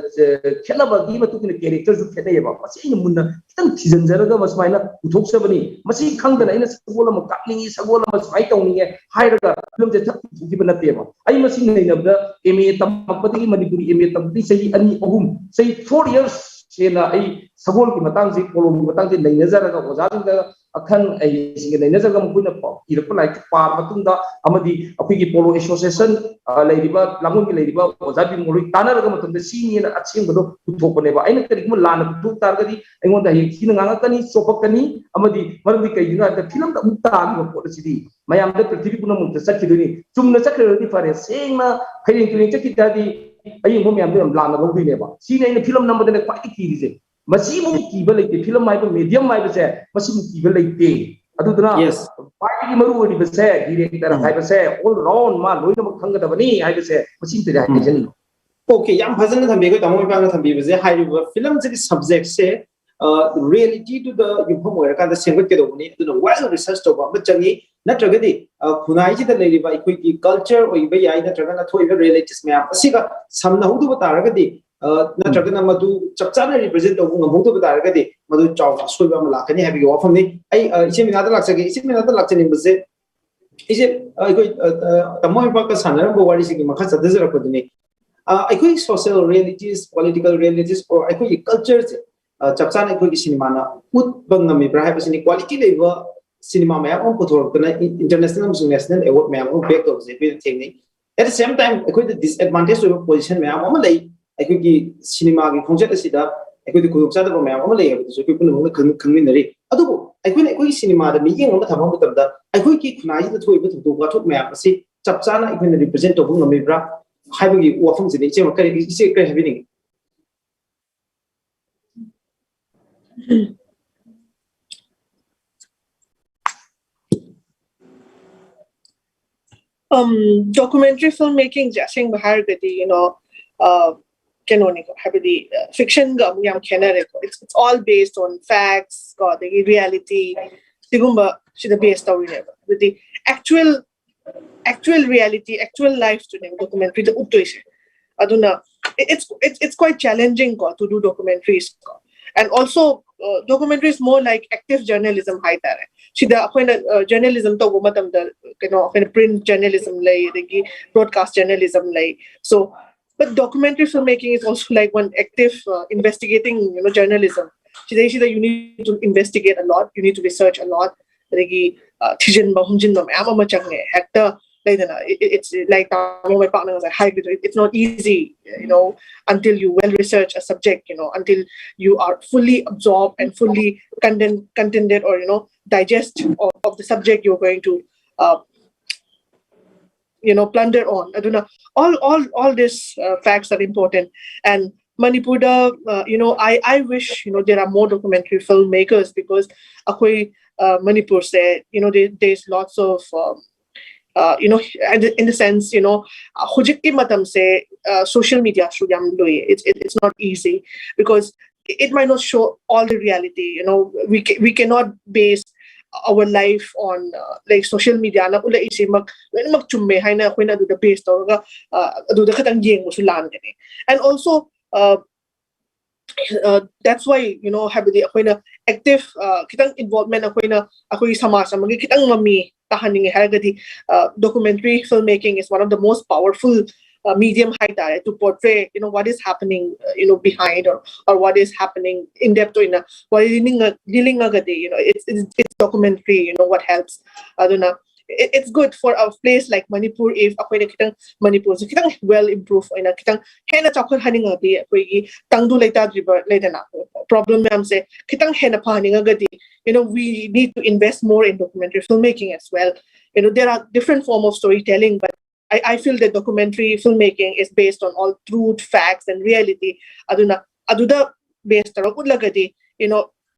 ꯈꯦꯠꯅꯕꯒꯤ ꯃꯇꯨꯡ ꯏꯟꯅ ꯀꯦꯔꯦꯛꯇꯔꯁꯨ ꯈꯦꯠꯅꯩꯌꯦꯕ꯫ ꯃꯁꯤ ꯑꯩꯅ ꯃꯨꯟꯅ ꯈꯤꯇꯪ ꯊꯤꯖꯤꯟꯖꯔꯒ ꯁꯨꯃꯥꯏꯅ ꯄꯨꯊꯣꯛꯆꯕꯅꯤ꯫ ꯃꯁꯤ ꯈꯪꯗꯅ ꯑꯩꯅ ꯁꯒꯣꯜ ꯑꯃ ꯀꯥꯞꯅꯤꯡꯉꯤ, ꯁꯒꯣꯜ ꯑꯃ ꯁꯨꯃꯥꯏꯅ ꯇꯧꯅꯤꯡꯉꯦ ꯍꯥꯏꯔꯒ ꯐꯤꯂꯝꯁꯦ ꯊꯛ ꯄꯨꯊꯣꯛꯈꯤꯕ ꯅꯠꯇꯦꯕ꯫ ꯑꯩ ꯃꯁꯤ ꯅꯩꯅꯕꯗ ꯑꯦꯝ ꯑꯦ ꯇꯝꯃꯛꯄꯗꯒꯤ, ꯃꯅꯤꯄꯨꯔꯤ ꯑꯦꯝ ꯑꯦ ꯇꯝꯕꯗꯒꯤ ꯆꯍꯤ ꯑꯅꯤ, ꯑꯍꯨꯝ, ꯆꯍꯤ ꯐꯣꯔ ꯌꯔꯁ ꯍꯦꯟꯅ ꯑꯩ ꯁꯒꯣꯜꯒꯤ ꯃꯇꯥꯡꯁꯦ, ꯄꯣꯂꯣꯒꯤ ꯃꯇꯥꯡꯁꯦ ꯅꯩꯅꯖꯔꯒ ꯑꯣꯖꯥꯁꯤꯡꯗ, ꯑꯈꯪ ꯑꯍꯩꯁꯤꯡꯒ ꯅꯩꯅꯖꯔꯒ ꯃꯈꯣꯏꯅ ꯄꯥꯎ-, ꯏꯔꯛꯄ ꯂꯥꯏꯔꯤꯛꯇ ꯄꯥꯔꯕ ꯃꯇꯨꯡꯗ, ꯑꯃꯗꯤ ꯑꯩꯈꯣꯏꯒꯤ ꯄꯣꯂꯣ ꯑꯦꯁꯣꯁꯤꯌꯦꯁꯟ, ꯑ, ꯂꯩꯔꯤꯕ, ꯂꯥꯡꯒꯣꯜꯒꯤ ꯂꯩꯔꯤꯕ ꯑꯣꯖꯥ ꯕꯤꯃꯣꯜ ꯍꯣꯏ ꯇꯥꯟꯅꯔꯒ ꯃꯇꯝꯗ ꯁꯤꯅꯤꯅ ꯑꯁꯦꯡꯕꯗꯣ ꯄꯨꯊꯣꯛꯄꯅꯦꯕ꯫ ꯑꯩꯅ ꯀꯔꯤꯒꯨꯝꯕ ꯂꯥꯟꯅ ꯄꯨꯊꯣꯛ ꯇꯥꯔꯒꯗꯤ ꯑꯩꯉꯣꯟꯗ ꯍꯌꯦꯡ ꯊꯤꯅ ꯉꯥꯡꯉꯛꯀꯅꯤ, ꯆꯣꯞꯄꯛꯀꯅꯤ꯫ ꯑꯃꯗꯤ ꯃꯔꯝꯗꯤ ꯀꯩꯒꯤꯅꯣ ꯍꯥꯏꯕꯗ ꯐꯤꯂꯝꯗ ꯑꯃꯨꯛ ꯇꯥꯈꯤꯕ ꯄꯣꯠ ꯑꯁꯤꯗꯤ ꯃꯌꯥꯝꯗ, ꯄ꯭ꯔꯤꯊꯤꯕꯤ ꯄꯨꯝꯅꯃꯛꯇ ꯆꯠꯈꯤꯗꯣꯏꯅꯤ꯫ ꯆꯨꯝꯅ ꯆꯠꯈ꯭ꯔꯒꯗꯤ ꯐꯔꯦ, ꯁꯦꯡꯅ ꯐꯩꯔꯦꯡ ꯇꯨꯔꯦꯡ ꯆꯠꯈꯤ ꯇꯥꯔꯗꯤ ꯑꯌꯦꯡꯕ ꯃꯌꯥꯝꯗꯣ ꯌꯥꯝ ꯂꯥꯟꯅ ꯂꯧꯗꯣꯏꯅꯦꯕ꯫ ꯁꯤꯅꯤ ꯑꯩꯅ ꯐꯤꯂꯝ ꯅꯝꯕꯗꯅꯦ ꯈ꯭ꯋꯥꯏꯗꯒꯤ ꯀꯤꯔꯤꯁꯦ꯫ ꯃꯁꯤꯃꯨꯛ ꯀꯤꯕ ꯂꯩꯇꯦ꯫ ꯐꯤꯂꯝ ꯍꯥꯏꯕ ꯃꯦꯗꯤꯌꯝ ꯍꯥꯏꯕꯁꯦ ꯃꯁꯤꯃꯨꯛ ꯀꯤꯕ ꯂꯩꯇꯦ꯫ ꯑꯗꯨꯗꯨꯅ Yes. ꯈ꯭ꯋꯥꯏꯗꯒꯤ ꯃꯔꯨ ꯑꯣꯏꯔꯤꯕꯁꯦ ꯗꯤꯔꯦꯛꯇꯔ ꯎꯝ꯫ ꯍꯥꯏꯕꯁꯦ all round ꯃꯥ ꯂꯣꯏꯅꯃꯛ ꯈꯪꯒꯗꯕꯅꯤ ꯍꯥꯏꯕꯁꯦ ꯃꯁꯤꯃꯇꯗꯤ ꯎꯝ꯫ ꯍꯥꯏꯖꯅꯤꯡꯉꯤ꯫ Okay, ꯌꯥꯝ ꯐꯖꯅ ꯊꯝꯕꯤ ꯑꯩꯈꯣꯏ ꯇꯥꯃꯣ ꯏꯕꯥꯅ ꯊꯝꯕꯤꯕꯁꯦ꯫ ꯍꯥꯏꯔꯤꯕ ꯐꯤꯂꯝꯁꯤꯒꯤ ꯁꯕꯖꯦꯛꯁꯦ, ꯑ, ꯔꯤꯌꯦꯂꯤꯇꯤꯗꯨꯗ ꯌꯨꯝꯐꯝ ꯑꯣꯏꯔꯀꯥꯟꯗ ꯁꯦꯝꯒꯠꯀꯗꯧꯕꯅꯤ꯫ ꯑꯗꯨꯅ well research ꯇꯧꯕ ꯑꯃ ꯆꯪꯉꯤ꯫ ꯅꯠꯇ꯭ꯔꯒꯗꯤ, ꯑ, ꯈꯨꯟꯅꯥꯏꯁꯤꯗ ꯂꯩꯔꯤꯕ ꯑꯩꯈꯣꯏꯒꯤ ꯀꯜꯆꯔ ꯑꯣꯏꯕ ꯌꯥꯏ, ꯅꯠꯇ꯭ꯔꯒꯅ ꯊꯣꯛꯏꯕ ꯔꯤꯌꯦꯂꯤꯇꯤꯁ ꯃꯌꯥꯝ ꯑꯁꯤꯒ ꯁꯝꯅꯍꯧꯗꯕ ꯇꯥꯔꯒꯗꯤ, ꯑ, ꯎꯝ꯫ ꯅꯠꯇ꯭ꯔꯒꯅ ꯃꯗꯨ ꯆꯞ ꯆꯥꯅ ꯔꯤꯄ꯭ꯔꯖꯦꯟ ꯇꯧꯕ ꯉꯝꯍꯧꯗꯕ ꯇꯥꯔꯒꯗꯤ ꯃꯗꯨ ꯆꯥꯎꯅ ꯑꯁꯣꯏꯕ ꯑꯃ ꯂꯥꯛꯀꯅꯤ ꯍꯥꯏꯕꯒꯤ ꯋꯥꯐꯝꯅꯤ꯫ ꯑꯩ, ꯑ, ꯏꯆꯦ ꯃꯤꯅꯥꯗ ꯂꯥꯛꯆꯒꯦ꯫ ꯏꯆꯦ ꯃꯤꯅꯥꯗ ꯂꯥꯛꯆꯅꯤꯡꯕꯁꯦ, ꯏꯆꯦ, ꯑ, ꯑꯩꯈꯣꯏ, ꯑ, ꯑ, ꯇꯥꯃꯣ ꯏꯝꯐꯥꯜꯒ ꯁꯥꯟꯅꯔꯝꯕ ꯋꯥꯔꯤꯁꯤꯒꯤ ꯃꯈꯥ ꯆꯠꯊꯖꯔꯛꯄꯗꯨꯅꯤ꯫ ꯑ, ꯑꯩꯈꯣꯏ social realities, political realities, or ꯑꯩꯈꯣꯏꯒꯤ ꯀꯜꯆꯔꯁꯦ, ꯑ, ꯆꯞ ꯆꯥꯅ ꯑꯩꯈꯣꯏꯒꯤ ꯁꯤꯅꯦꯃꯥꯅ ꯎꯠꯄ ꯉꯝꯃꯤꯕ꯭ꯔꯥ ꯍꯥꯏꯕꯁꯤꯅꯤ꯫ ꯀ꯭ꯋꯥꯂꯤꯇꯤ ꯂꯩꯕ ꯁꯤꯅꯦꯃꯥ ꯃꯌꯥꯝ ꯑꯃ ꯄꯨꯊꯣꯔꯛꯇꯅ ꯏꯟ-, ꯏꯟꯇꯔꯅꯦꯁꯅꯦꯜ ꯑꯃꯁꯨꯡ ꯅꯦꯁꯅꯦꯜ ꯑꯦꯋꯥꯔꯗ ꯃꯌꯥꯝ ꯑꯃ ꯕꯦꯛ ꯇꯧꯕꯁꯦ ꯑꯩꯈꯣꯏꯅ ꯊꯦꯡꯅꯩ꯫ At the same time, ꯑꯩꯈꯣꯏꯗ ꯗꯤꯁꯑꯦꯗꯚꯥꯟꯇꯦꯖ ꯑꯣꯏꯕ ꯄꯣꯖꯤꯁꯟ ꯃꯌꯥꯝ ꯑꯃ ꯂꯩ꯫ ꯑꯩꯈꯣꯏꯒꯤ ꯁꯤꯅꯦꯃꯥꯒꯤ ꯈꯣꯡꯆꯠ ꯑꯁꯤꯗ ꯑꯩꯈꯣꯏꯗ ꯈꯨꯗꯣꯡꯆꯥꯗꯕ ꯃꯌꯥꯝ ꯑꯃ ꯂꯩ ꯍꯥꯏꯕꯗꯨꯁꯨ ꯑꯩꯈꯣꯏ ꯄꯨꯝꯅꯃꯛꯅ ꯈꯪ-, ꯈꯪꯃꯤꯟꯅꯔꯤ꯫ ꯑꯗꯨꯕꯨ ꯑꯩꯈꯣꯏꯅ ꯑꯩꯈꯣꯏꯒꯤ ꯁꯤꯅꯦꯃꯥꯗ ꯃꯤꯠꯌꯦꯡ ꯑꯃ ꯊꯝꯕ ꯃꯇꯝꯗ ꯑꯩꯈꯣꯏꯒꯤ ꯈꯨꯟꯅꯥꯏꯁꯤꯗ ꯊꯣꯛꯏꯕ ꯊꯧꯗꯣꯛ ꯋꯥꯊꯣꯛ ꯃꯌꯥꯝ ꯑꯁꯤ ꯆꯞ ꯆꯥꯅ ꯑꯩꯈꯣꯏꯅ ꯔꯤꯄ꯭ꯔꯖꯦꯟ ꯇꯧꯕ ꯉꯝꯃꯤꯕ꯭ꯔꯥ ꯍꯥꯏꯕꯒꯤ ꯋꯥꯐꯝꯁꯤꯗ ꯏꯆꯦ ꯀꯔꯤ, ꯏꯆꯦ ꯀꯔꯤ ꯍꯥꯏꯕꯤꯅꯤꯡꯉꯤ? Um, documentary filmmaking ꯁꯦ ꯑꯁꯦꯡꯕ ꯍꯥꯏꯔꯒꯗꯤ, you know, uh, ꯀꯩꯅꯣꯅꯤꯀꯣ, ꯍꯥꯏꯕꯗꯤ, uh, fiction ꯒ ꯑꯃꯨꯛ ꯌꯥꯝ ꯈꯦꯠꯅꯔꯦꯀꯣ. It's, it's all based on facts ꯀꯣ, ꯑꯗꯒꯤ reality, ꯁꯤꯒꯨꯝꯕ ꯁꯤꯗ base ꯇꯧꯔꯤꯅꯦꯕ. ꯑꯗꯨꯗꯤ actual, actual reality, actual life ꯇꯨꯅꯦꯕ documentary ꯗ ꯎꯠꯇꯣꯏꯁꯦ. ꯑꯗꯨꯅ it's, it's, it's quite challenging ꯀꯣ, to do documentaries ꯀꯣ. And also, uh, documentary is more like active journalism ꯍꯥꯏꯇꯥꯔꯦ. ꯁꯤꯗ ꯑꯩꯈꯣꯏꯅ, uh, journalism ꯇꯧꯕ ꯃꯇꯝꯗ, ꯀꯩꯅꯣ, ꯑꯩꯈꯣꯏꯅ print journalism ꯂꯩ, ꯑꯗꯒꯤ broadcast journalism ꯂꯩ. So, but documentary filmmaking is also like one active, uh, investigating, you know, journalism. ꯁꯤꯗꯩꯁꯤꯗ you need to investigate a lot, you need to research a lot. ꯑꯗꯒꯤ, uh, ꯊꯤꯖꯤꯟꯕ ꯍꯨꯝꯖꯤꯟꯕ ꯃꯌꯥꯝ ꯑꯃ ꯆꯪꯉꯦ. ꯍꯦꯛꯇ ꯂꯩꯗꯅ, it, it, it's like ꯇꯥꯃꯣ ꯃꯥꯏ ꯄꯥꯛꯅ ꯉꯁꯥꯏ ꯍꯥꯏꯕꯗꯣ, it, it's not easy, you know, until you well research a subject, you know, until you are fully absorbed and fully content, contented, or, you know, digest of, of the subject you're going to, uh, you know, plunder on. ꯑꯗꯨꯅ all, all, all these, uh, facts are important. And ꯃꯅꯤꯄꯨꯔꯗ, uh, you know, I, I wish, you know, there are more documentary filmmakers, because ꯑꯩꯈꯣꯏ, uh, ꯃꯅꯤꯄꯨꯔꯁꯦ, you know, there, there's lots of, um, uh, you know, in the, in the sense, you know, uh, ꯍꯧꯖꯤꯛꯀꯤ ꯃꯇꯝꯁꯦ, uh, social media ꯁꯨ ꯌꯥꯝ ꯂꯨꯏ. It's, it, it's not easy because it might not show all the reality, you know. We ca- we cannot base our life on, uh, like, social media ꯅ ꯎꯠꯂꯛꯏꯁꯤꯃꯛ ꯂꯣꯏꯅꯃꯛ ꯆꯨꯝꯃꯦ ꯍꯥꯏꯅ ꯑꯩꯈꯣꯏꯅ ꯑꯗꯨꯗ base ꯇꯧꯔꯒ, uh, ꯑꯗꯨꯗ ꯈꯛꯇꯪ ꯌꯦꯡꯕꯁꯨ ꯂꯥꯟꯒꯅꯤ. And also, uh, uh, that's why, you know, ꯍꯥꯏꯕꯗꯤ ꯑꯩꯈꯣꯏꯅ active, uh, ꯈꯤꯇꯪ involvement ꯑꯩꯈꯣꯏꯅ ꯑꯩꯈꯣꯏꯒꯤ ꯁꯃꯥꯖ ꯑꯃꯒꯤ ꯈꯤꯇꯪ ꯃꯃꯤ ꯇꯥꯍꯟꯅꯤꯡꯉꯦ ꯍꯥꯏꯔꯒꯗꯤ, uh, documentary filmmaking is one of the most powerful, uh, medium ꯍꯥꯏꯇꯥꯔꯦ, to portray, you know, what is happening, uh, you know, behind, or, or what is happening in depth ꯑꯣꯏꯅ ꯋꯥꯔꯤ ꯂꯤꯅꯤꯡꯉ- ꯂꯤꯅꯤꯡꯉꯒꯗꯤ, you know, it's, it's, it's documentary, you know, what helps. ꯑꯗꯨꯅ it, it's good for a place like Manipur if ꯑꯩꯈꯣꯏꯅ ꯈꯤꯇꯪ ꯃꯅꯤꯄꯨꯔꯁꯦ ꯈꯤꯇꯪ well improve ꯑꯣꯏꯅ, ꯈꯤꯇꯪ ꯍꯦꯟꯅ ꯆꯥꯎꯈꯠꯍꯟꯅꯤꯡꯉꯗꯤ, ꯑꯩꯈꯣꯏꯒꯤ ꯇꯪꯗꯨ ꯂꯩꯇꯥꯗ꯭ꯔꯤꯕ ꯂꯩꯗꯅ problem ꯃꯌꯥꯝꯁꯦ ꯈꯤꯇꯪ ꯍꯦꯟꯅ ꯐꯍꯟꯅꯤꯡꯉꯒꯗꯤ, you know, we need to invest more in documentary filmmaking as well. You know, there are different form of storytelling, but I, I feel that documentary filmmaking is based on all truth, facts, and reality. ꯑꯗꯨꯅ ꯑꯗꯨꯗ base ꯇꯧꯔꯒ ꯎꯠꯂꯒꯗꯤ, you know,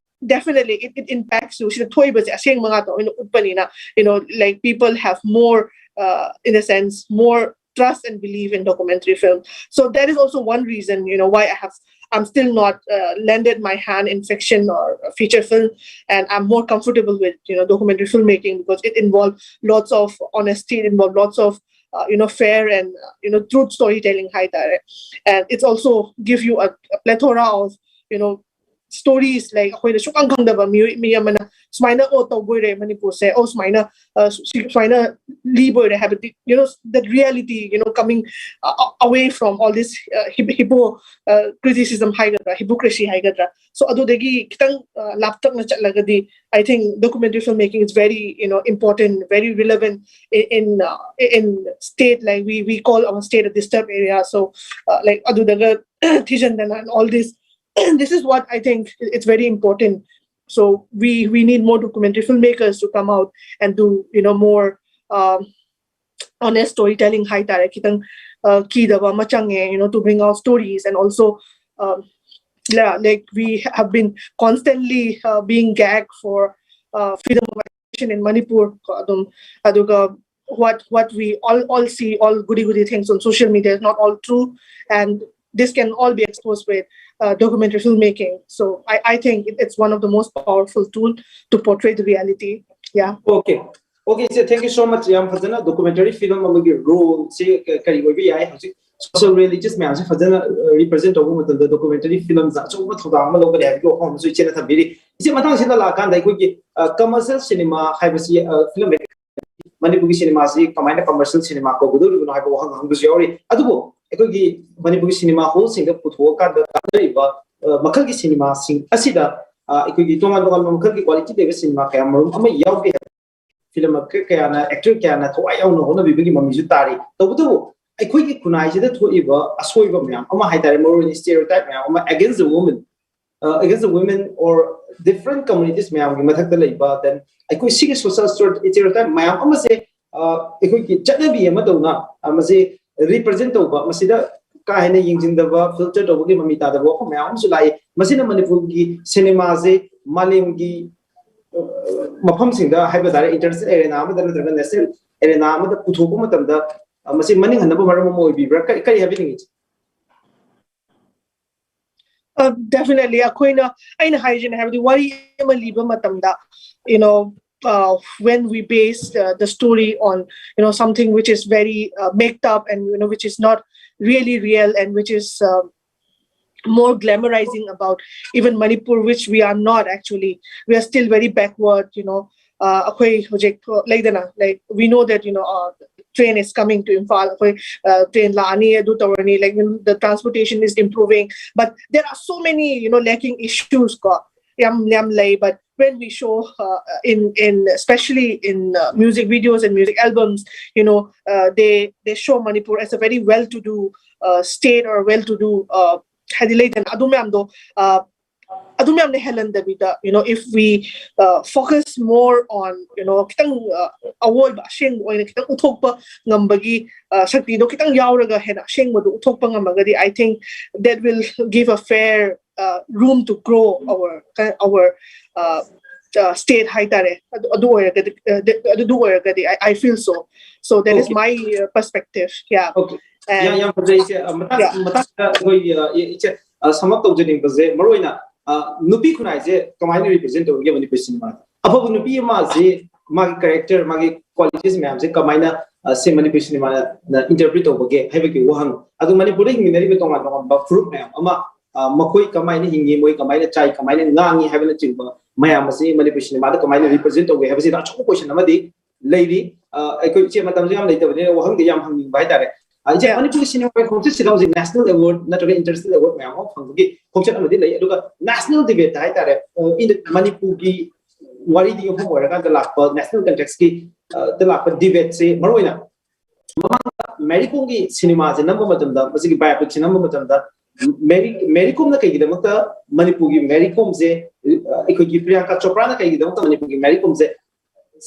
definitely it, it impacts you. ꯁꯤꯗ ꯊꯣꯛꯏꯕꯁꯦ ꯑꯁꯦꯡꯕ ꯉꯥꯛꯇ ꯑꯣꯏꯅ ꯎꯠꯄꯅꯤꯅ, you know, like, people have more, uh, in a sense, more trust and belief in documentary film. So that is also one reason, you know, why I have I'm still not, uh, landed my hand in fiction or feature film, and I'm more comfortable with, you know, documentary filmmaking because it involves lots of honesty, it involves lots of, uh, you know, fair and, uh, you know, truth storytelling, ꯍꯥꯏ ꯇꯥꯔꯦ. And it's also give you a, a plethora of, you know, stories, like, ꯑꯩꯈꯣꯏꯅ ꯁꯨꯛꯈꯪ ꯈꯪꯗꯕ ꯃꯤꯑꯣꯏ ꯃꯤ ꯑꯃꯅ ꯁꯨꯃꯥꯏꯅ, "ꯑꯣ, ꯇꯧꯕꯣꯏꯔꯦ ꯃꯅꯤꯄꯨꯔꯁꯦ, ꯑꯣ, ꯁꯨꯃꯥꯏꯅ, ꯑ, ꯁꯤ ꯁꯨꯃꯥꯏꯅ ꯂꯤꯕꯣꯏꯔꯦ" ꯍꯥꯏꯕꯗꯤ, you know, that reality, you know, coming, uh, away from all this, uh, hypo- hypo- uh, criticism ꯍꯥꯏꯒꯗ꯭ꯔꯥ, hypocrisy ꯍꯥꯏꯒꯗ꯭ꯔꯥ. So ꯑꯗꯨꯗꯒꯤ ꯈꯤꯇꯪ, uh, ꯂꯥꯞꯇꯛꯅ ꯆꯠꯂꯒꯗꯤ, I think documentary filmmaking is very, you know, important, very relevant in in, uh, in state, like, we we call our state a disturbed area. So, uh, like, ꯑꯗꯨꯗꯒ ꯊꯤꯖꯤꯟꯗꯅ and all this, this is what I think it's very important. So we we need more documentary filmmakers to come out and do, you know, more, um, honest storytelling ꯍꯥꯏ ꯇꯥꯔꯦ. ꯈꯤꯇꯪ, uh, ꯀꯤꯗꯕ ꯑꯃ ꯆꯪꯉꯦ, you know, to bring out stories. And also, um, yeah, like, we have been constantly, uh, being gagged for, uh, freedom of expression in Manipur. ꯀꯣ, ꯑꯗꯨꯝ, ꯑꯗꯨꯒ what what we all all see, all goody goody things on social media is not all true, and this can all be exposed with, uh, documentary filmmaking. So I I think it, it's one of the most powerful tool to portray the reality. Yeah. Okay. Okay, so thank you so much. ꯌꯥꯝ ꯐꯖꯅ documentary film ꯑꯃꯒꯤ role ꯁꯤ ꯀ- ꯀꯔꯤ ꯑꯣꯏꯕ ꯌꯥꯏ, ꯍꯧꯖꯤꯛ social realities ꯃꯌꯥꯝꯁꯦ ꯐꯖꯅ represent ꯇꯧꯕ ꯃꯇꯝꯗ documentary film ꯁꯦ ꯑꯆꯧꯕ ꯊꯧꯗꯥꯡ ꯑꯃ ꯂꯧꯒꯅꯤ ꯍꯥꯏꯕꯒꯤ ꯋꯥꯐꯝ ꯑꯃꯁꯨ ꯏꯆꯦꯅ ꯊꯝꯕꯤꯔꯤ꯫ ꯏꯆꯦ, ꯃꯊꯪꯁꯤꯗ ꯂꯥꯛꯑꯀꯥꯟꯗ ꯑꯩꯈꯣꯏꯒꯤ commercial cinema ꯍꯥꯏꯕꯁꯤ, film ꯃꯅꯤꯄꯨꯔꯒꯤ cinema ꯁꯤ ꯀꯃꯥꯏꯅ commercial cinema ꯀꯧꯒꯗꯧꯔꯤꯕꯅꯣ ꯍꯥꯏꯕ ꯋꯥꯍꯪ ꯍꯪꯕꯁꯨ ꯌꯥꯎꯔꯤ꯫ ꯑꯗꯨꯕꯨ ꯑꯩꯈꯣꯏꯒꯤ ꯃꯅꯤꯄꯨꯔꯒꯤ cinema hall ꯁꯤꯡꯗ ꯄꯨꯊꯣꯛꯑꯀꯥꯟꯗ ꯀꯥꯟꯅꯔꯤꯕ, ꯑ, ꯃꯈꯜꯒꯤ cinema ꯁꯤꯡ ꯑꯁꯤꯗ, ꯑ, ꯑꯩꯈꯣꯏꯒꯤ ꯇꯣꯉꯥꯟ ꯇꯣꯉꯥꯟꯕ ꯃꯈꯜꯒꯤ quality ꯂꯩꯕ cinema ꯀꯌꯥ ꯃꯔꯨꯝ ꯑꯃ ꯌꯥꯎꯔꯤ ꯍꯥꯏꯕ film maker ꯀꯌꯥꯅ, actor ꯀꯌꯥꯅ ꯊꯋꯥꯏ ꯌꯥꯎꯅ ꯍꯣꯠꯅꯕꯤꯕꯒꯤ ꯃꯃꯤꯁꯨ ꯇꯥꯔꯤ꯫ ꯇꯧꯕꯇꯕꯨ ꯑꯩꯈꯣꯏꯒꯤ ꯈꯨꯟꯅꯥꯏꯁꯤꯗ ꯊꯣꯛꯏꯕ ꯑꯁꯣꯏꯕ ꯃꯌꯥꯝ ꯑꯃ ꯍꯥꯏꯇꯥꯔꯦ, ꯃꯔꯨꯑꯣꯏꯅ stereotype ꯃꯌꯥꯝ ꯑꯃ against the women, uh, against the women or different communities ꯃꯌꯥꯝꯒꯤ ꯃꯊꯛꯇ ꯂꯩꯕ, then ꯑꯩꯈꯣꯏ ꯁꯤꯒꯤ social stereotype ꯃꯌꯥꯝ ꯑꯃꯁꯦ, ꯑ, ꯑꯩꯈꯣꯏꯒꯤ ꯆꯠꯅꯕꯤ ꯑꯃ ꯇꯧꯅ, ꯑ, ꯃꯁꯤ represent ꯇꯧꯕ, ꯃꯁꯤꯗ ꯀꯥ ꯍꯦꯟꯅ ꯌꯦꯡꯁꯤꯟꯗꯕ, filter ꯇꯧꯕꯒꯤ ꯃꯃꯤ ꯇꯥꯗꯕ ꯋꯥꯐꯝ ꯃꯌꯥꯝ ꯑꯃꯁꯨ ꯂꯥꯛꯏ꯫ ꯃꯁꯤꯅ ꯃꯅꯤꯄꯨꯔꯒꯤ cinema ꯁꯦ ꯃꯥꯂꯦꯝꯒꯤ ꯃꯐꯝꯁꯤꯡꯗ ꯍꯥꯏꯕ ꯇꯥꯔꯦ, international arena ꯑꯃꯗ ꯅꯠꯇ꯭ꯔꯒ national arena ꯑꯃꯗ ꯄꯨꯊꯣꯛꯄ ꯃꯇꯝꯗ ꯃꯁꯤ ꯃꯅꯤꯡ ꯍꯟꯅꯕ ꯃꯔꯝ ꯑꯃ ꯑꯣꯏꯕꯤꯕ꯭ꯔꯥ? ꯀꯔꯤ ꯀꯔꯤ ꯍꯥꯏꯕꯤꯅꯤꯡꯉꯤ? Definitely ꯑꯩꯈꯣꯏꯅ, ꯑꯩꯅ ꯍꯥꯏꯔꯤꯁꯤꯅ ꯍꯥꯏꯕꯗꯤ ꯋꯥꯔꯤ ꯑꯃ ꯂꯤꯕ ꯃꯇꯝꯗ, you know, uh, when we base uh, the story on, you know, something which is very uh, made up and, you know, which is not really real and which is uh, more glamorizing about even Manipur, which we are not actually. We are still very backward, you know. Uh, ꯑꯩꯈꯣꯏ ꯍꯧꯖꯤꯛ ꯂꯩꯗꯅ, like, we know that, you know, uh, train is coming to Imphal, ꯑꯩꯈꯣꯏ uh, train ꯂꯥꯛꯑꯅꯤ, ꯑꯗꯨ ꯇꯧꯔꯅꯤ, like, you know, the transportation is improving, but there are so many, you know, lacking issues ꯀꯣ, ꯌꯥꯝ ꯌꯥꯝ ꯂꯩ. But when we show uh, in in especially in uh, music videos and music albums, you know, uh, they they show Manipur as a very well to do uh, state or well to do uh, ꯍꯥꯏꯗꯤ ꯂꯩꯗꯅ, ꯑꯗꯨ ꯃꯌꯥꯝꯗꯣ uh, ꯑꯗꯨ ꯃꯌꯥꯝꯅ ꯍꯦꯜꯍꯟꯗꯕꯤꯗ, you know, if we uh, focus more on, you know, ꯈꯤꯇꯪ uh, ꯑꯋꯣꯏꯕ ꯑꯁꯦꯡꯕ ꯑꯣꯏꯅ ꯈꯤꯇꯪ ꯎꯠꯊꯣꯛꯄ ꯉꯝꯕꯒꯤ uh, ꯁꯛꯇꯤꯗꯣ ꯈꯤꯇꯪ ꯌꯥꯎꯔꯒ ꯍꯦꯟꯅ ꯑꯁꯦꯡꯕꯗꯣ ꯎꯠꯊꯣꯛꯄ ꯉꯝꯃꯒꯗꯤ, I think that will give a fair uh, room to grow our our uh, uh, state ꯍꯥꯏꯇꯥꯔꯦ. ꯑꯗꯨ ꯑꯗꯨ ꯑꯣꯏꯔꯒꯗꯤ, uh, ꯑꯗꯨ ꯑꯣꯏꯔꯒꯗꯤ I, I feel so. So that is Okay. my uh, perspective. Yeah. Okay. ꯌꯥꯝ And ꯌꯥꯝ ꯐꯖꯩ ꯏꯆꯦ꯫ ꯑ, ꯃꯇꯥꯡ Yeah. ꯃꯇꯥꯡꯗ ꯑꯩꯈꯣꯏ, ꯑ, ꯏ- ꯏꯆꯦ, ꯑ, sum up ꯇꯧꯖꯅꯤꯡꯕꯁꯦ, ꯃꯔꯨ ꯑꯣꯏꯅ ꯑ, ꯅꯨꯄꯤ ꯈꯨꯟꯅꯥꯏꯁꯦ ꯀꯃꯥꯏꯅ represent ꯇꯧꯔꯤꯒꯦ ꯃꯅꯤꯄꯨꯔꯤ ꯁꯤꯅꯦꯃꯥꯗ? ꯑꯐꯕ ꯅꯨꯄꯤ ꯑꯃꯁꯤ ꯃꯥꯒꯤ character, ꯃꯥꯒꯤ qualities ꯃꯌꯥꯝꯁꯦ ꯀꯃꯥꯏꯅ ꯑ, ꯁꯦ ꯃꯅꯤꯄꯨꯔꯤ ꯁꯤꯅꯦꯃꯥꯅ interpret ꯇꯧꯕꯒꯦ ꯍꯥꯏꯕꯒꯤ ꯋꯥꯍꯪ꯫ ꯑꯗꯨ ꯃꯅꯤꯄꯨꯔꯗ ꯍꯤꯡꯃꯤꯟꯅꯔꯤꯕ ꯇꯣꯉꯥꯟ ꯇꯣꯉꯥꯟꯕ ꯐꯨꯔꯨꯞ ꯃꯌꯥꯝ ꯑꯃ, ꯑ, ꯃꯈꯣꯏ ꯀꯃꯥꯏꯅ ꯍꯤꯡꯉꯤ, ꯃꯣꯏ ꯀꯃꯥꯏꯅ ꯆꯥꯏ, ꯀꯃꯥꯏꯅ ꯉꯥꯡꯉꯤ ꯍꯥꯏꯕꯅꯆꯤꯡꯕ ꯃꯌꯥꯝ ꯑꯁꯤ ꯃꯅꯤꯄꯨꯔꯤ ꯁꯤꯅꯦꯃꯥꯗ ꯀꯃꯥꯏꯅ represent ꯇꯧꯒꯦ ꯍꯥꯏꯕꯁꯤꯗ ꯑꯆꯧꯕ question ꯑꯃꯗꯤ ꯂꯩꯔꯤ꯫ ꯑ, ꯑꯩꯈꯣꯏ ꯏꯆꯦ ꯃꯇꯝꯁꯨ ꯌꯥꯝ ꯂꯩꯇꯕꯅꯤꯅ ꯋꯥꯍꯪꯗꯤ ꯌꯥꯝ ꯍꯪꯅꯤꯡꯕ ꯍꯥꯏꯇꯥꯔꯦ꯫ ꯑ, ꯏꯆꯦ, Yeah. ꯃꯅꯤꯄꯨꯔꯒꯤ ꯁꯤꯅꯦꯃꯥꯒꯤ ꯈꯣꯡꯆꯠꯁꯤꯗ ꯍꯧꯖꯤꯛ national award ꯅꯠꯇ꯭ꯔꯒ international award ꯃꯌꯥꯝ ꯑꯃ ꯐꯪꯕꯒꯤ ꯈꯣꯡꯆꯠ ꯑꯃꯗꯤ ꯂꯩ, ꯑꯗꯨꯒ national debate ꯍꯥꯏꯇꯥꯔꯦ, ꯑ, in the ꯃꯅꯤꯄꯨꯔꯒꯤ ꯋꯥꯔꯤꯗꯤ ꯌꯨꯝꯐꯝ ꯑꯣꯏꯔꯀꯥꯟꯗ ꯂꯥꯛꯄ national context ꯀꯤ, ꯑ, ꯗ ꯂꯥꯛꯄ debate ꯁꯦ ꯃꯔꯨꯑꯣꯏꯅ ꯃꯃꯥꯡꯗ ꯃꯦꯔꯤ ꯀꯣꯝꯒꯤ ꯁꯤꯅꯦꯃꯥꯁꯦ ꯅꯝꯕ ꯃꯇꯝꯗ, ꯃꯁꯤꯒꯤ biopic ꯁꯦ ꯅꯝꯕ ꯃꯇꯝꯗ ꯃꯦꯔꯤ ꯃꯦꯔꯤ ꯀꯣꯝꯅ ꯀꯩꯒꯤꯗꯃꯛꯇ ꯃꯅꯤꯄꯨꯔꯒꯤ ꯃꯦꯔꯤ ꯀꯣꯝꯁꯦ, ꯑ, ꯑꯩꯈꯣꯏꯒꯤ ꯄ꯭ꯔꯤꯌꯥꯡꯀꯥ ꯆꯣꯄ꯭ꯔꯥꯅ ꯀꯩꯒꯤꯗꯃꯛꯇ ꯃꯅꯤꯄꯨꯔꯒꯤ ꯃꯦꯔꯤ ꯀꯣꯝꯁꯦ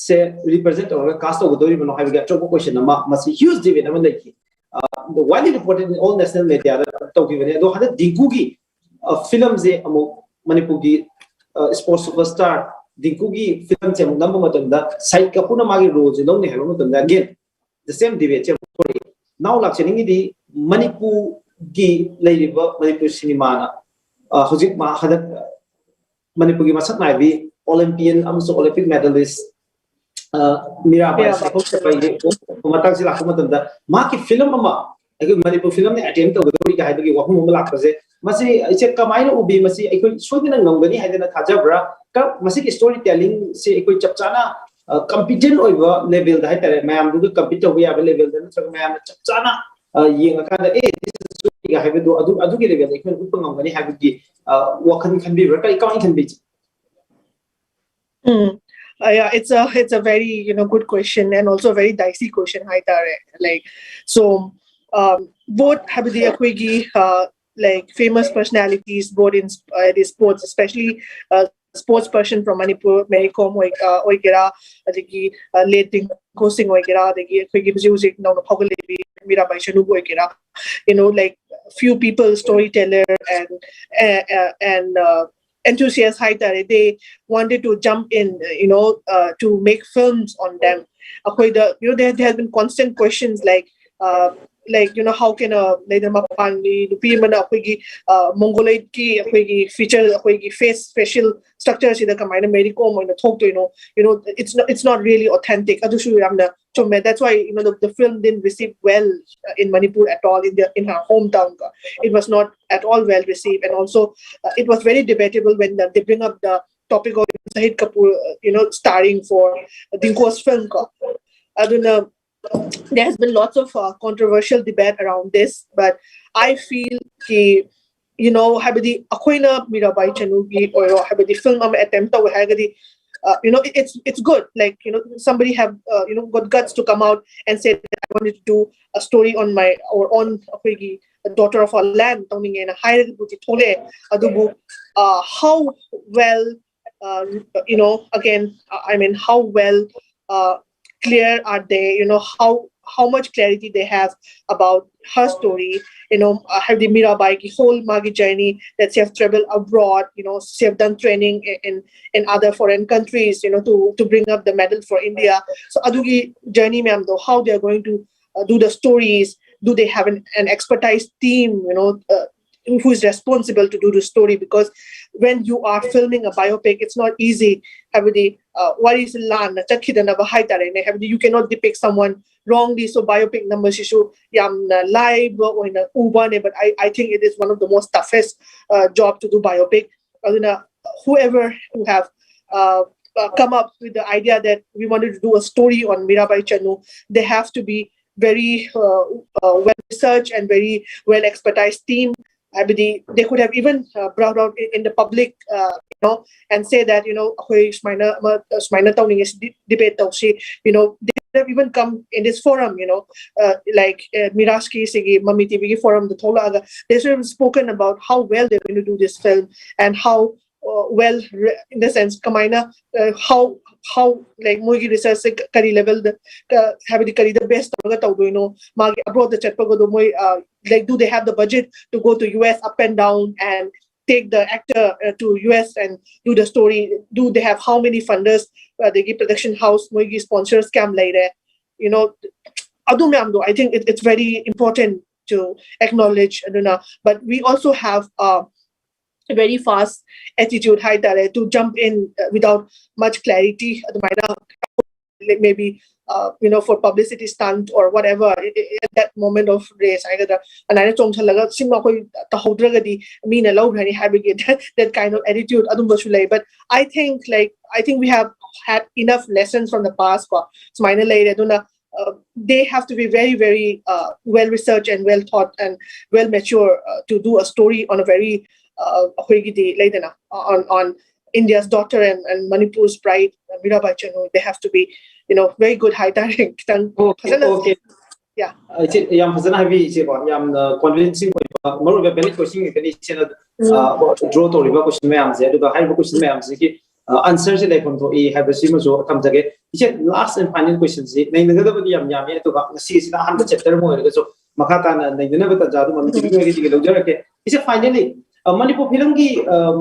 ꯁꯦ represent ꯇꯧꯔꯒ cast ꯇꯧꯒꯗꯧꯔꯤꯕꯅꯣ ꯍꯥꯏꯕꯒꯤ ꯑꯆꯧꯕ question ꯑꯃ, ꯃꯁꯤ huge debate ꯑꯃ ꯂꯩꯈꯤ꯫ ꯑ, widely reported in all national media ꯗ ꯇꯧꯈꯤꯕꯅꯤ꯫ ꯑꯗꯣ ꯍꯟꯗꯛ ꯗꯤꯡꯀꯨꯒꯤ, ꯑ, film ꯁꯦ ꯑꯃꯨꯛ ꯃꯅꯤꯄꯨꯔꯒꯤ ꯁ꯭ꯄꯣꯔꯠ ꯁꯨꯄꯔꯁ꯭ꯇꯥꯔ ꯗꯤꯡꯀꯨꯒꯤ ꯐꯤꯂꯝꯁꯦ ꯑꯃꯨꯛ ꯅꯝꯕ ꯃꯇꯝꯗ ꯁꯍꯤꯗ ꯀꯥꯄꯨꯔꯅ ꯃꯥꯒꯤ ꯔꯣꯜꯁꯦ ꯂꯧꯅꯤ ꯍꯥꯏꯕ ꯃꯇꯝꯗ, again, the same debate ꯁꯦ ꯑꯃꯨꯛ ꯊꯣꯛꯂꯛꯏ꯫ ꯅꯥꯎ ꯂꯥꯛꯆꯅꯤꯡꯉꯤꯗꯤ ꯃꯅꯤꯄꯨꯔꯒꯤ ꯂꯩꯔꯤꯕ ꯃꯅꯤꯄꯨꯔ ꯁꯤꯅꯦꯃꯥꯅ, ꯑ, ꯍꯧꯖꯤꯛ ꯃꯥ-, ꯍꯟꯗꯛ ꯃꯅꯤꯄꯨꯔꯒꯤ ꯃꯁꯛ ꯅꯥꯏꯕꯤ ꯑꯣꯂꯤꯝꯄꯤꯌꯟ ꯑꯃꯁꯨꯡ ꯑꯣꯂꯤꯝꯄꯤꯛ ꯃꯦꯗꯥꯂꯤꯁ, ꯑ, ꯃꯤꯔꯥꯕꯥꯏ ꯃꯤꯔꯥꯕꯥꯏ ꯆꯅꯨꯒꯤ ꯃꯇꯥꯡꯁꯤ ꯂꯥꯛꯄ ꯃꯇꯝꯗ ꯃꯍꯥꯛꯀꯤ ꯐꯤꯂꯝ ꯑꯃ ꯑꯩꯈꯣꯏ ꯃꯅꯤꯄꯨꯔ ꯐꯤꯂꯝꯅ ꯑꯦꯇꯦꯝ ꯇꯧꯒꯗꯧꯔꯤꯒ ꯍꯥꯏꯕꯒꯤ ꯋꯥꯐꯝ ꯑꯃ ꯂꯥꯛꯄꯁꯦ, ꯃꯁꯤ ꯏꯆꯦ ꯀꯃꯥꯏꯅ ꯎꯕꯤ? ꯃꯁꯤ ꯑꯩꯈꯣꯏ ꯁꯣꯏꯗꯅ ꯉꯝꯒꯅꯤ ꯍꯥꯏꯗꯅ ꯊꯥꯖꯕ꯭ꯔꯥ? ꯀ-, ꯃꯁꯤꯒꯤ ꯁ꯭ꯇꯣꯔꯤ ꯇꯦꯂꯤꯡꯁꯦ ꯑꯩꯈꯣꯏ ꯆꯞ ꯆꯥꯅ, ꯑ, ꯀꯝꯄꯤꯇꯦꯟ ꯑꯣꯏꯕ ꯂꯦꯚꯦꯜꯗ ꯍꯥꯏꯇꯥꯔꯦ, ꯃꯌꯥꯝꯗꯨꯒ ꯀꯝꯄꯤꯠ ꯇꯧꯕ ꯌꯥꯕ ꯂꯦꯚꯦꯜꯗ ꯅꯠꯇ꯭ꯔꯒ ꯃꯌꯥꯝꯅ ꯆꯞ ꯆꯥꯅ, ꯑ, ꯌꯦꯡꯉꯀꯥꯟꯗ, ꯑꯦ, ꯁꯤꯒ ꯍꯥꯏꯕꯗꯣ ꯑꯗꯨ, ꯑꯗꯨꯒꯤ ꯂꯦꯚꯦꯜꯗ ꯑꯩꯈꯣꯏꯅ ꯎꯠꯄ ꯉꯝꯒꯅꯤ ꯍꯥꯏꯕꯒꯤ, ꯑ, ꯋꯥꯈꯜ ꯈꯟꯕꯤꯕ꯭ꯔꯥ? ꯀꯔꯤ, ꯀꯃꯥꯏꯅ ꯈꯟꯕꯤꯒꯦ? Mm. Uh, yeah, it's a it's a very, you know, good question and also a very dicey question ꯍꯥꯏꯇꯥꯔꯦ. Like, so, um, both ꯍꯥꯏꯕꯗꯤ ꯑꯩꯈꯣꯏꯒꯤ, uh, like, famous personalities, both in, uh, the sports, especially, uh, sports person from Manipur, Mary Kom ꯑꯣꯏ-, uh, ꯑꯣꯏꯒꯦꯔꯥ, ꯑꯗꯒꯤ, uh, late Dinko Singh ꯑꯣꯏꯒꯦꯔꯥ, ꯑꯗꯒꯤ ꯑꯩꯈꯣꯏꯒꯤ ꯍꯧꯖꯤꯛ ꯍꯧꯖꯤꯛ ꯅꯧꯅ ꯐꯥꯎꯒꯠꯂꯛꯂꯤꯕꯤ ꯃꯤꯔꯥꯕꯥꯏ ꯆꯅꯨꯕꯨ ꯑꯣꯏꯒꯦꯔꯥ, you know, like, few people, storyteller and, uh, uh, and, uh, enthusiast ꯍꯥꯏꯇꯥꯔꯦ, they wanted to jump in, uh, you know, uh, to make films on them. ꯑꯩꯈꯣꯏꯗ, you know, there, there has been constant questions like, uh, like, you know, how can a, ꯂꯩꯗꯅ, ꯃꯄꯥꯟꯒꯤ ꯅꯨꯄꯤ ꯑꯃꯅ ꯑꯩꯈꯣꯏꯒꯤ, uh, Mongoloid ꯀꯤ ꯑꯩꯈꯣꯏꯒꯤ feature, ꯑꯩꯈꯣꯏꯒꯤ face, facial structure ꯁꯤꯗ ꯀꯃꯥꯏꯅ Mary Kom ꯑꯣꯏꯅ ꯊꯣꯛꯇꯣꯏꯅꯣ? You know, it's not, it's not really authentic. ꯑꯗꯨꯁꯨ ꯌꯥꯝꯅ ꯆꯨꯝꯃꯦ. That's why, you know, the, the film didn't receive well, uh, in Manipur at all, in the, in her hometown. It was not at all well received, and also, uh, it was very debatable when the, they bring up the topic of Shahid Kapoor, uh, you know, starring for Dinko's film. ꯑꯗꯨꯅ, there has been lots of, uh, controversial debate around this, but I feel ꯀꯤ, you know, ꯍꯥꯏꯕꯗꯤ ꯑꯩꯈꯣꯏꯅ ꯃꯤꯔꯥꯕꯥꯏ ꯆꯅꯨꯒꯤ ꯑꯣꯏꯔꯣ, ꯍꯥꯏꯕꯗꯤ film ꯑꯃ attempt ꯇꯧꯋꯦ ꯍꯥꯏꯔꯒꯗꯤ, uh, you know, it, it's, it's good. Like, you know, somebody have, uh, you know, got guts to come out and say that I wanted to do a story on my, or on ꯑꯩꯈꯣꯏꯒꯤ daughter of our land ꯇꯧꯅꯤꯡꯉꯦꯅ ꯍꯥꯏꯔꯒꯕꯨꯗꯤ ꯊꯣꯛꯂꯛꯑꯦ꯫ ꯑꯗꯨꯕꯨ, uh, how well, uh, you know, again, I mean, how well, uh, clear are they? You know, how, how much clarity they have about her story, you know, uh, ꯍꯥꯏꯕꯗꯤ ꯃꯤꯔꯥꯕꯥꯏꯒꯤ whole ꯃꯥꯒꯤ journey, that she have traveled abroad, you know, she have done training in, in, in other foreign countries, you know, to, to bring up the medal for India. So ꯑꯗꯨꯒꯤ journey ꯃꯌꯥꯝꯗꯣ, how they are going to uh, do the stories, do they have an, an expertise team, you know, uh, who is responsible to do the story? Because when you are filming a biopic, it's not easy. ꯍꯥꯏꯕꯗꯤ uh, ꯋꯥꯔꯤꯁꯦ ꯂꯥꯟꯅ ꯆꯠꯈꯤꯗꯅꯕ ꯍꯥꯏꯇꯥꯔꯦꯅꯦ. ꯍꯥꯏꯕꯗꯤ you cannot depict someone wrongly. So biopic ꯅꯝꯕꯁꯤꯁꯨ ꯌꯥꯝꯅ ꯂꯥꯏꯕ ꯑꯣꯏꯅ ꯎꯕꯅꯦ, but I, I think it is one of the most toughest uh, job to do biopic. ꯑꯗꯨꯅ whoever who have uh, uh, come up with the idea that we wanted to do a story on Mirabai Chanu, they have to be very uh, uh, well researched and very well expertise team. ꯍꯥꯏꯕꯗꯤ they could have even uh, brought out in, in the public, uh, you know, and say that, you know, ꯑꯩꯈꯣꯏ ꯁꯨꯃꯥꯏꯅ ꯑꯃ ꯁꯨꯃꯥꯏꯅ ꯇꯧꯅꯤꯡꯉꯦ, ꯁꯤ debate ꯇꯧꯁꯤ, you know, they could have even come in this forum, you know, uh, like uh, ꯃꯤꯔꯥꯁꯀꯤ ꯁꯤꯒꯤ ꯃꯃꯤ ꯇꯤꯚꯤꯒꯤ ꯐꯣꯔꯝꯗ ꯊꯣꯛꯂꯛꯑꯒ they should have spoken about how well they're going to do this film and how uh, well re- in the sense ꯀꯃꯥꯏꯅ uh, how how like ꯃꯣꯏꯒꯤ research ꯁꯦ ꯀꯔꯤ level ꯗ ꯍꯥꯏꯕꯗꯤ ꯀꯔꯤꯗ base ꯇꯧꯔꯒ ꯇꯧꯗꯣꯏꯅꯣ, ꯃꯥꯒꯤ abroad ꯗ ꯆꯠꯄꯒꯗꯣ ꯃꯣꯏ uh, like do they have the budget to go to U S up and down and take the actor uh, to U S and do the story? Do they have how many funders, uh, ꯑꯗꯒꯤ production house, ꯃꯣꯏꯒꯤ sponsors ꯀꯌꯥꯝ ꯂꯩꯔꯦ, you know? ꯑꯗꯨ ꯃꯌꯥꯝꯗꯣ, I think it, it's very important to acknowledge. ꯑꯗꯨꯅ, but we also have uh, very fast attitude ꯍꯥꯏꯇꯥꯔꯦ, to jump in uh, without much clarity. ꯑꯗꯨꯃꯥꯏꯅ, like, maybe uh, you know, for publicity stunt or whatever, i- i- at that moment of race ꯍꯥꯏꯒꯗ꯭ꯔꯥ, ꯑꯗꯨꯃꯥꯏꯅ ꯆꯣꯡꯁꯜꯂꯒ ꯁꯤꯃ ꯑꯩꯈꯣꯏ ꯇꯧꯍꯧꯗ꯭ꯔꯒꯗꯤ ꯃꯤꯅ ꯂꯧꯈ꯭ꯔꯅꯤ ꯍꯥꯏꯕꯒꯤ that kind of attitude ꯑꯗꯨꯝꯕꯁꯨ ꯂꯩ. But I think, like, I think we have had enough lessons from the past ꯀꯣ. ꯁꯨꯃꯥꯏꯅ ꯂꯩꯔꯦ, ꯑꯗꯨꯅ uh, they have to be very, very uh, well researched and well thought and well mature uh, to do a story on a very uh, ꯑꯩꯈꯣꯏꯒꯤꯗꯤ ꯂꯩꯗꯅ, on on India's daughter and, and Manipur's pride, uh, Mirabai Chanu. They have to be, you know, very good ꯍꯥꯏꯇꯥꯔꯦ. ꯈꯤꯇꯪ Okay, ꯐꯖꯅ okay. Yeah. ꯏꯆꯦ, ꯌꯥꯝ ꯐꯖꯅ ꯍꯥꯏꯕꯤ ꯏꯆꯦꯀꯣ. ꯌꯥꯝꯅ convincing ꯑꯣꯏꯕ, ꯃꯔꯨ ꯑꯣꯏꯕ valid question ꯉꯥꯛꯇꯅꯤ ꯏꯆꯦꯅ draw ꯇꯧꯔꯤꯕ question ꯃꯌꯥꯝꯁꯦ꯫ ꯑꯗꯨꯒ ꯍꯥꯏꯔꯤꯕ question ꯃꯌꯥꯝꯁꯤꯒꯤ ꯑꯟꯁꯔꯁꯦ ꯂꯩꯐꯝ ꯊꯣꯛꯏ ꯍꯥꯏꯕꯁꯤꯃꯁꯨ ꯊꯝꯖꯒꯦ꯫ ꯏꯆꯦ, last and final question ꯁꯤ ꯅꯩꯅꯒꯗꯕꯗꯤ ꯌꯥꯝ ꯌꯥꯝꯃꯤ, ꯑꯗꯨꯒ ꯉꯁꯤꯒꯤꯁꯤꯅ ꯑꯍꯥꯟꯕ ꯆꯦꯞꯇꯔ ꯑꯃ ꯑꯣꯏꯔꯒꯁꯨ ꯃꯈꯥ ꯇꯥꯅ ꯅꯩꯅꯅꯕ ꯇꯥꯟꯖꯥ ꯑꯗꯨꯝ ꯑꯃ ꯇꯤꯚꯤ ꯑꯣꯏꯒꯦ ꯂꯧꯖꯔꯛꯀꯦ꯫ ꯏꯆꯦ, finally, ꯃꯅꯤꯄꯨꯔ ꯐꯤꯂꯝꯒꯤ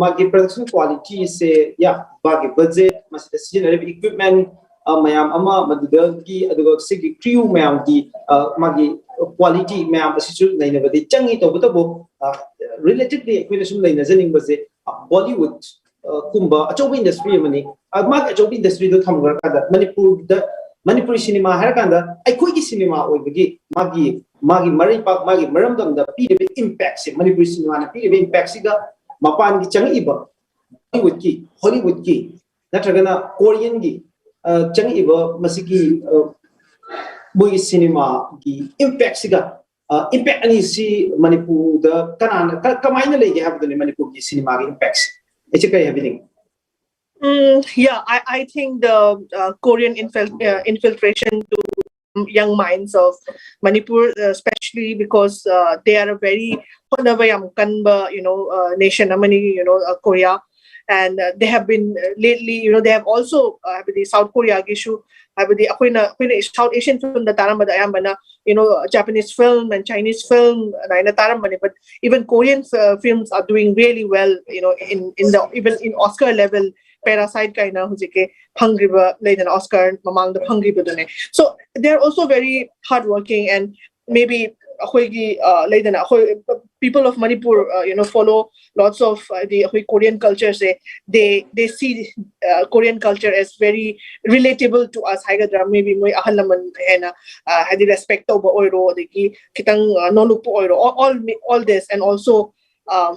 ꯃꯥꯒꯤ ꯄ꯭ꯔꯗꯛꯁꯟ ꯀ꯭ꯋꯥꯂꯤꯇꯤꯁꯦ, ꯌꯥ, ꯃꯥꯒꯤ ꯕꯖꯦꯠ, ꯃꯁꯤꯗ ꯁꯤꯖꯤꯟꯅꯔꯤꯕ ꯏꯀ꯭ꯋꯤꯞꯃꯦꯟ ꯃꯌꯥꯝ ꯑꯃ, ꯃꯗꯨꯗꯒꯤ ꯑꯗꯨꯒ ꯁꯤꯒꯤ ꯀ꯭ꯔꯤꯌꯨ ꯃꯌꯥꯝꯒꯤ ꯃꯥꯒꯤ ꯀ꯭ꯋꯥꯂꯤꯇꯤ ꯃꯌꯥꯝ ꯑꯁꯤꯁꯨ ꯅꯩꯅꯕꯗꯤ ꯆꯪꯉꯤ꯫ ꯇꯧꯕꯇꯕꯨ ꯔꯤꯂꯦꯇꯤꯚꯂꯤ ꯑꯩꯈꯣꯏꯅ ꯁꯨꯝ ꯅꯩꯅꯖꯅꯤꯡꯕꯁꯦ ꯕꯣꯂꯤꯋꯨꯗ ꯀꯨꯝꯕ ꯑꯆꯧꯕ ꯏꯟꯗꯁꯇ꯭ꯔꯤ ꯑꯃꯅꯤ꯫ ꯃꯥꯒꯤ ꯑꯆꯧꯕ ꯏꯟꯗꯁꯇ꯭ꯔꯤꯗꯣ ꯊꯝꯈ꯭ꯔꯀꯥꯟꯗ ꯃꯅꯤꯄꯨꯔꯗ, ꯃꯅꯤꯄꯨꯔꯤ ꯁꯤꯅꯦꯃꯥ ꯍꯥꯏꯔꯀꯥꯟꯗ ꯑꯩꯈꯣꯏꯒꯤ ꯁꯤꯅꯦꯃꯥ ꯑꯣꯏꯕꯒꯤ ꯃꯥꯒꯤ, ꯃꯥꯒꯤ ꯃꯔꯩꯄꯥꯛ, ꯃꯥꯒꯤ ꯃꯔꯝꯗꯝꯗ ꯄꯤꯔꯤꯕ ꯏꯝꯄꯦꯛꯁꯦ, ꯃꯅꯤꯄꯨꯔꯤ ꯁꯤꯅꯦꯃꯥꯅ ꯄꯤꯔꯤꯕ ꯏꯝꯄꯦꯛꯁꯤꯒ ꯃꯄꯥꯟꯒꯤ ꯆꯪꯉꯛꯏꯕ ꯕꯣꯂꯤꯋꯨꯗꯀꯤ, ꯍꯣꯂꯤꯋꯨꯗꯀꯤ ꯅꯠꯇ꯭ꯔꯒꯅ ꯀꯣꯔꯤꯌꯟꯒꯤ ꯆꯪꯉꯛꯏꯕ ꯃꯁꯤꯒꯤ ꯃꯣꯏꯒꯤ ꯁꯤꯅꯦꯃꯥꯒꯤ ꯏꯝꯄꯦꯛꯁꯤꯒ, ꯏꯝꯄꯦꯛ ꯑꯅꯤꯁꯤ ꯃꯅꯤꯄꯨꯔꯗ ꯀꯅꯥꯅ, ꯀ-, ꯀꯃꯥꯏꯅ ꯂꯩꯒꯦ ꯍꯥꯏꯕꯗꯨꯅꯤ ꯃꯅꯤꯄꯨꯔꯒꯤ ꯁꯤꯅꯦꯃꯥꯒꯤ ꯏꯝꯄꯦꯛꯁꯤ꯫ ꯑꯩꯁꯦ ꯀꯔꯤ ꯍꯥꯏꯕꯤꯅꯤꯡꯉꯤ? Mm, yeah, I, I think the uh, Korean infil- uh, infiltration to young minds of Manipur, uh, especially because uh, they are a very ꯍꯣꯠꯅꯕ ꯌꯥꯝ ꯀꯟꯕ, you know, uh, nation ꯑꯃꯅꯤ, you know, uh, Korea, and uh, they have been uh, lately, you know, they have also uh, ꯍꯥꯏꯕꯗꯤ South Korea ꯒꯤꯁꯨ, ꯍꯥꯏꯕꯗꯤ ꯑꯩꯈꯣꯏꯅ ꯑꯩꯈꯣꯏꯅ South Asian film ꯗ ꯇꯥꯔꯝꯕꯗ ꯑꯌꯥꯝꯕꯅ, you know, Japanese film and Chinese film ꯑꯗꯨꯃꯥꯏꯅ ꯇꯥꯔꯝꯕꯅꯦ, but even Korean uh, films are doing really well, you know, in in the even in Oscar level, Parasite ꯀꯥꯏꯅ ꯍꯧꯖꯤꯛꯀꯤ ꯐꯪꯈ꯭ꯔꯤꯕ ꯂꯩꯗꯅ, Oscar ꯃꯃꯥꯡꯗ ꯐꯪꯈ꯭ꯔꯤꯕꯗꯨꯅꯦ꯫ So they are also very hard working and maybe ꯑꯩꯈꯣꯏꯒꯤ uh, ꯂꯩꯗꯅ ꯑꯩꯈꯣꯏ people of Manipur uh, you know, follow lots of uh, the ꯑꯩꯈꯣꯏ Korean culture say, they they see uh, Korean culture as very relatable to us ꯍꯥꯏꯒꯗ꯭ꯔꯥ, maybe ꯃꯣꯏ ꯑꯍꯜ ꯂꯃꯟ ꯍꯦꯟꯅ uh, ꯍꯥꯏꯗꯤ respect ꯇꯧꯕ ꯑꯣꯏꯔꯣ, ꯑꯗꯒꯤ ꯈꯤꯇꯪ uh, ꯅꯣꯂꯨꯛꯄ ꯑꯣꯏꯔꯣ, all all all this and also um,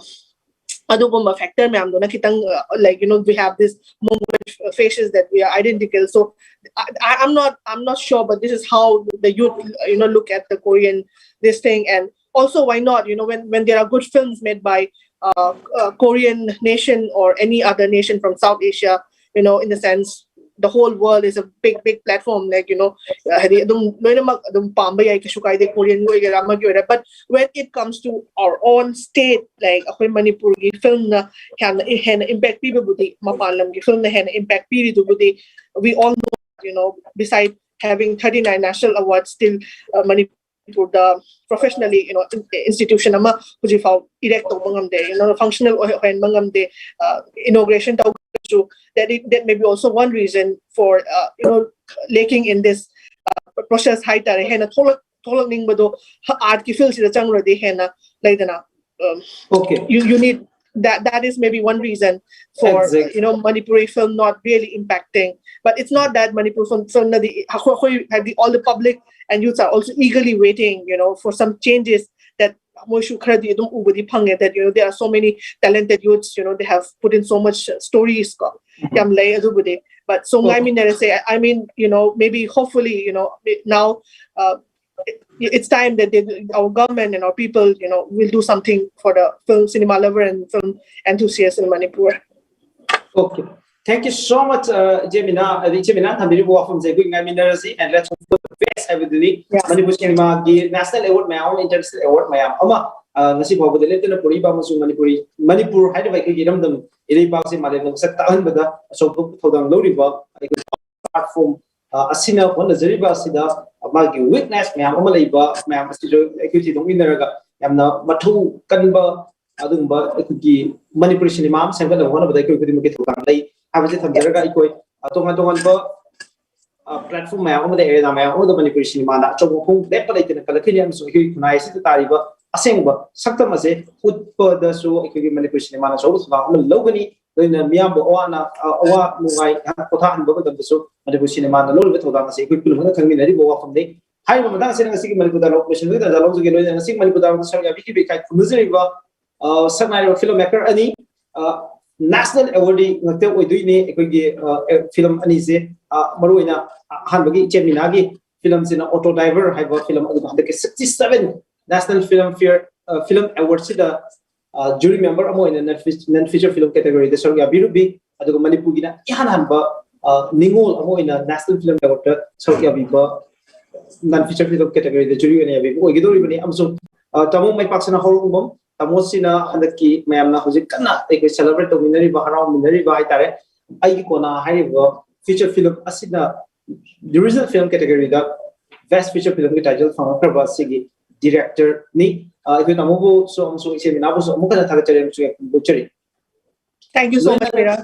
ꯑꯗꯨꯒꯨꯝꯕ factor ꯃꯌꯥꯝꯗꯨꯅ ꯈꯤꯇꯪ uh, like, you know, we have this Mongoloid faces that we are identical. So I, I- I'm not I'm not sure, but this is how the youth, you know, look at the Korean this thing. And also, why not, you know, when when there are good films made by uh, uh, Korean nation or any other nation from South Asia, you know, in the sense, the whole world is a big, big platform, like, you know, uh, ꯍꯥꯏꯗꯤ ꯑꯗꯨꯝ ꯂꯣꯏꯅꯃꯛ ꯑꯗꯨꯝ ꯄꯥꯝꯕ ꯌꯥꯏ, ꯀꯩꯁꯨ ꯀꯥꯏꯗꯦ, Korean ꯑꯣꯏꯒꯦꯔꯥ ꯑꯃꯒꯤ ꯑꯣꯏꯒꯦꯔꯥ. But when it comes to our own state, like, ꯑꯩꯈꯣꯏ ꯃꯅꯤꯄꯨꯔꯒꯤ film ꯅ ꯍꯦꯟꯅ ꯍꯦꯟꯅ impact ꯄꯤꯕꯕꯨꯗꯤ, ꯃꯄꯥꯟ ꯂꯝꯒꯤ film ꯅ ꯍꯦꯟꯅ impact ꯄꯤꯔꯤꯗꯨꯕꯨꯗꯤ, we all know, you know, beside having thirty-nine national awards, still, uh, Manipur the professionally, you know, institution ꯑꯃ ꯍꯧꯖꯤꯛꯐꯥꯎ erect ꯇꯧꯕ ꯉꯝꯗꯦ, you know, functional ꯑꯣꯏꯍꯟꯕ ꯉꯝꯗꯦ, uh, inauguration ꯇꯧꯕꯁꯨ. That it, that may be also one reason for, uh, you know, lacking in this, uh, process ꯍꯥꯏꯇꯥꯔꯦ. ꯍꯦꯟꯅ ꯊꯣꯛꯂꯛ ꯊꯣꯛꯂꯛꯅꯤꯡꯕꯗꯣ art ꯀꯤ field ꯁꯤꯗ ꯆꯪꯉꯨꯔꯗꯤ ꯍꯦꯟꯅ ꯂꯩꯗꯅ, um, Okay. you, you need that, that is maybe one reason for, Exactly. you know, Manipuri film not really impacting. But it's not that Manipur film, film ꯅꯗꯤ ꯑꯩꯈꯣꯏ, ꯑꯩꯈꯣꯏ, ꯍꯥꯏꯗꯤ, all the public and youths are also eagerly waiting, you know, for some changes that ꯃꯣꯏꯁꯨ ꯈꯔꯗꯤ ꯑꯗꯨꯝ ꯎꯕꯗꯤ ꯐꯪꯉꯦ, that, you know, there are so many talented youths, you know, they have put in so much, uh, stories ꯀꯣ, ꯌꯥꯝ ꯂꯩ ꯑꯗꯨꯕꯨꯗꯤ. But so Okay. ꯉꯥꯏꯃꯤꯟꯅꯔꯁꯦ. I, I mean, you know, maybe hopefully, you know, now, uh, it, it's time that they, our government and our people, you know, will do something for the film, cinema lover and film enthusiast in Manipur. Okay. Thank you so much, uh, ꯏꯆꯦ ꯃꯤꯅꯥ꯫ ꯑꯗꯩ ꯏꯆꯦ ꯃꯤꯅꯥ ꯊꯝꯕꯤꯔꯤꯕ ꯋꯥꯐꯝꯁꯦ ꯑꯩꯈꯣꯏ ꯉꯥꯏꯃꯤꯟꯅꯔꯁꯤ, and let's hope for the best ꯍꯥꯏꯕꯗꯨꯅꯤ꯫ Yeah. Manipur ꯁꯤꯅꯦꯃꯥꯒꯤ national award ꯃꯌꯥꯝ ꯑꯃ, international award ꯃꯌꯥꯝ ꯑꯃ, ꯑ, ꯉꯁꯤ ꯐꯥꯎꯕꯗ ꯂꯦꯞꯇꯅ ꯄꯨꯔꯛꯏꯕ ꯑꯃꯁꯨꯡ ꯃꯅꯤꯄꯨꯔꯤ, ꯃꯅꯤꯄꯨꯔ ꯍꯥꯏꯔꯤꯕ ꯑꯩꯈꯣꯏꯒꯤ ꯏꯔꯝꯗꯝ ꯏꯔꯩꯕꯥꯛꯁꯤ ꯃꯥꯂꯦꯝꯗ ꯃꯁꯛ ꯇꯥꯛꯍꯟꯕꯗ ꯑꯆꯧꯕ ꯊꯧꯗꯥꯡ ꯂꯧꯔꯤꯕ ꯑꯩꯈꯣꯏ platform, ꯑ, ꯑꯁꯤꯅ ꯍꯣꯠꯅꯖꯔꯤꯕ ꯑꯁꯤꯗ ꯃꯥꯒꯤ weakness ꯃꯌꯥꯝ ꯑꯃ ꯂꯩꯕ ꯃꯌꯥꯝ ꯑꯁꯤꯁꯨ ꯑꯩꯈꯣꯏ ꯊꯤꯗꯣꯛꯃꯤꯟꯅꯔꯒ ꯌꯥꯝꯅ ꯃꯊꯧ ꯀꯟꯕ ꯑꯗꯨꯒꯨꯝꯕ ꯑꯩꯈꯣꯏꯒꯤ ꯃꯅꯤꯄꯨꯔꯤ ꯁꯤꯅꯦꯃꯥ ꯑꯃ ꯁꯦꯝꯒꯠꯅꯕ ꯍꯣꯠꯅꯕꯗ ꯑꯩꯈꯣꯏ ꯈꯨꯗꯤꯡꯃꯛꯀꯤ ꯊꯧꯗꯥꯡ ꯂꯩ ꯍꯥꯏꯕꯁꯤ ꯊꯝꯖꯔꯒ, ꯑꯩꯈꯣꯏ, ꯑ, ꯇꯣꯉꯥꯟ ꯇꯣꯉꯥꯟꯕ, ꯑ, platform ꯃꯌꯥꯝ ꯑꯃꯗ, arena ꯃꯌꯥꯝ ꯑꯃꯗ ꯃꯅꯤꯄꯨꯔꯤ ꯁꯤꯅꯦꯃꯥꯅ ꯑꯆꯧꯕ ꯃꯐꯝ ꯂꯦꯞꯄ ꯂꯩꯇꯅ ꯀꯜꯂꯛꯈꯤꯅꯤ ꯑꯃꯁꯨꯡ ꯑꯩꯈꯣꯏꯒꯤ ꯈꯨꯟꯅꯥꯏ ꯑꯁꯤꯗ ꯇꯥꯔꯤꯕ ꯑꯁꯦꯡꯕ ꯁꯛꯇꯝ ꯑꯁꯦ ꯎꯠꯄꯗꯁꯨ ꯑꯩꯈꯣꯏꯒꯤ ꯃꯅꯤꯄꯨꯔꯤ ꯁꯤꯅꯦꯃꯥꯅ ꯑꯆꯧꯕ ꯊꯧꯗꯥꯡ ꯑꯃ ꯂꯧꯒꯅꯤ꯫ ꯂꯣꯏꯅꯅ ꯃꯤꯌꯥꯝꯕꯨ ꯑꯋꯥ ꯑꯅꯥ, ꯑ, ꯑꯋꯥ ꯅꯨꯡꯉꯥꯏ ꯉꯥꯏꯍꯥꯛ ꯄꯣꯊꯥꯍꯟꯕ ꯃꯇꯝꯗꯁꯨ ꯃꯅꯤꯄꯨꯔ ꯁꯤꯅꯦꯃꯥꯅ ꯂꯧꯔꯤꯕ ꯊꯧꯗꯥꯡ ꯑꯁꯤ ꯑꯩꯈꯣꯏ ꯄꯨꯝꯅꯃꯛꯅ ꯈꯪꯃꯤꯟꯅꯔꯤꯕ ꯋꯥꯐꯝꯅꯤ꯫ ꯍꯥꯏꯔꯤꯕ ꯃꯇꯥꯡ ꯑꯁꯤꯗ ꯉꯁꯤꯒꯤ ꯃꯅꯤꯄꯨꯔ dialogue ꯂꯣꯏꯁꯤꯟꯕꯒꯤ ꯇꯥꯟꯖꯥ ꯂꯧꯖꯒꯦ꯫ ꯂꯣꯏꯅꯅ ꯉꯁꯤꯒꯤ ꯃꯅꯤꯄꯨꯔ dialogue ꯗ ꯁꯔꯨꯛ ꯌꯥꯕꯤꯈꯤꯕ ꯏꯀꯥꯏ ꯈꯨꯝꯅꯖꯔꯤꯕ, ꯑ, ꯁꯛꯅꯥꯏꯔꯕ film maker ꯑꯅꯤ, ꯑ, national awardee ꯉꯥꯛꯇ ꯑꯣꯏꯗꯣꯏꯅꯤ ꯑꯩꯈꯣꯏꯒꯤ, ꯑ, film ꯑꯅꯤꯁꯦ꯫ ꯑ, ꯃꯔꯨꯑꯣꯏꯅ ꯑꯍꯥꯟꯕꯒꯤ ꯏꯆꯦ ꯃꯤꯅꯥꯒꯤ film ꯁꯤꯅ Auto Driver ꯍꯥꯏꯕ film, ꯑꯗꯨꯒ ꯍꯟꯗꯛꯀꯤ sixty seven National Filmfare, ꯑ, Film Award ꯁꯤꯗ, ꯑ, jury member ꯑꯃ ꯑꯣꯏꯅ non fea-, non feature film category ꯗ ꯁꯔꯨꯛ ꯌꯥꯕꯤꯔꯨꯕꯤ꯫ ꯑꯗꯨꯒ ꯃꯅꯤꯄꯨꯔꯒꯤꯅ ꯏꯍꯥꯟ ꯍꯥꯟꯕ ꯑ, ꯅꯤꯉꯣꯜ ꯑꯃ ꯑꯣꯏꯅ National Film Award ꯇ ꯁꯔꯨꯛ ꯌꯥꯕꯤꯕ, non feature film category ꯗ jury ꯑꯣꯏꯅ ꯌꯥꯕꯤꯕ ꯑꯣꯏꯒꯗꯧꯔꯤꯕꯅꯤ꯫ ꯑꯃꯁꯨꯡ, ꯑ, ꯇꯥꯃꯣ ꯃꯥꯏꯄꯥꯛꯁꯅꯥ ꯍꯧꯔꯣꯡꯕꯝ, ꯇꯥꯃꯣꯁꯤꯅ ꯍꯟꯗꯛꯀꯤ ꯃꯌꯥꯝꯅ ꯍꯧꯖꯤꯛ ꯀꯟꯅ ꯑꯩꯈꯣꯏ celebrate ꯇꯧꯃꯤꯟꯅꯔꯤꯕ, ꯍꯔꯥꯎꯃꯤꯟꯅꯔꯤꯕ ꯍꯥꯏꯇꯥꯔꯦ, ꯑꯩꯒꯤ ꯀꯣꯟꯅ ꯍꯥꯏꯔꯤꯕ feature film ꯑꯁꯤꯅ original film category ꯗ best feature film ꯒꯤ title ꯐꯪꯉꯛꯈ꯭ꯔꯕ ꯑꯁꯤꯒꯤ director ꯅꯤ꯫ ꯑ, ꯑꯩꯈꯣꯏ ꯇꯥꯃꯣꯕꯨꯁꯨ ꯑꯃꯁꯨꯡ ꯏꯆꯦ ꯃꯤꯅꯥꯕꯨꯁꯨ ꯑꯃꯨꯛ ꯍꯟꯅ ꯊꯥꯒꯠꯆꯔꯤ ꯑꯃꯁꯨꯡ ꯌꯥꯏꯐꯅ ꯐꯣꯡꯗꯣꯛꯆꯔꯤ꯫ Thank you so much, Mira.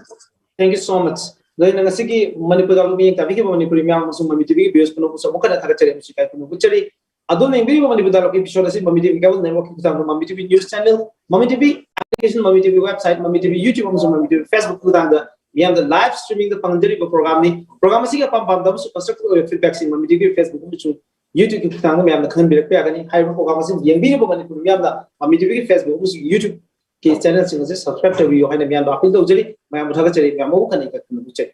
Thank you so much꯫ ꯂꯣꯏꯅ ꯉꯁꯤꯒꯤ ꯃꯅꯤꯄꯨꯔ ꯗꯥꯏꯂꯣꯛ ꯃꯤꯠꯌꯦꯡ ꯇꯥꯕꯤꯈꯤꯕ ꯃꯅꯤꯄꯨꯔꯤ ꯃꯌꯥꯝ ꯑꯃꯁꯨꯡ ꯃꯃꯤ ꯇꯤꯚꯤꯒꯤ viewers ꯄꯨꯝꯅꯃꯛꯄꯨꯁꯨ ꯑꯃꯨꯛ ꯍꯟꯅ ꯊꯥꯒꯠꯆꯔꯤ ꯑꯃꯁꯨꯡ ꯏꯀꯥꯏ ꯈꯨꯝꯅꯕ ꯎꯠꯆꯔꯤ꯫ ꯑꯗꯣꯝꯅ ꯌꯦꯡꯕꯤꯔꯤꯕ ꯃꯅꯤꯄꯨꯔ ꯗꯥꯏꯂꯣꯛꯀꯤ episode ꯑꯁꯤ ꯃꯃꯤ ꯇꯤꯚꯤ cable network ꯀꯤ ꯈꯨꯠꯊꯥꯡꯗ ꯃꯃꯤ ꯇꯤꯚꯤ news channel, ꯃꯃꯤ ꯇꯤꯚꯤ application, ꯃꯃꯤ ꯇꯤꯚꯤ website, ꯃꯃꯤ ꯇꯤꯚꯤ YouTube ꯑꯃꯁꯨꯡ ꯃꯃꯤ ꯇꯤꯚꯤ Facebook ꯈꯨꯠꯊꯥꯡꯗ ꯃꯤꯌꯥꯝꯗ live streaming ꯗ ꯐꯪꯍꯟꯖꯔꯤꯕ program ꯅꯤ꯫ Program ꯑꯁꯤꯒꯤ ꯑꯄꯥꯝ ꯄꯥꯝꯗꯕ ꯑꯃꯁꯨꯡ constructive ꯑꯣꯏꯕ feedback ꯁꯤꯡ ꯃꯃꯤ ꯇꯤꯚꯤ Facebook ꯑꯃꯁꯨꯡ YouTube ꯀꯤ ꯈꯨꯠꯊꯥꯡꯗ ꯃꯌꯥꯝꯅ ꯈꯪꯍꯟꯕꯤꯔꯛꯄ ꯌꯥꯒꯅꯤ꯫ ꯍꯥꯏꯔꯤꯕ program ꯑꯁꯤ ꯌꯦꯡꯕꯤꯔꯤꯕ ꯃꯅꯤꯄꯨꯔ ꯃꯤꯌꯥꯝꯅ ꯃꯃꯤ ꯇꯤꯚꯤꯒꯤ Facebook ꯑꯃꯁꯨꯡ YouTube ꯀꯤ channel ꯁꯤꯡ ꯑꯁꯤ subscribe ꯇꯧꯕꯤꯌꯨ ꯍꯥꯏꯅ ꯃꯤꯌꯥꯝꯗ appeal ꯇꯧꯖꯔꯤ꯫ ꯃꯌꯥꯝꯕꯨ ꯊꯥꯒꯠꯆꯔꯤ, ꯃꯌꯥꯝ ꯑꯃꯨꯛ ꯍꯟꯅ ꯏꯀꯥꯏ ꯈꯨꯝꯅꯕ ꯎꯠꯆꯔꯤ꯫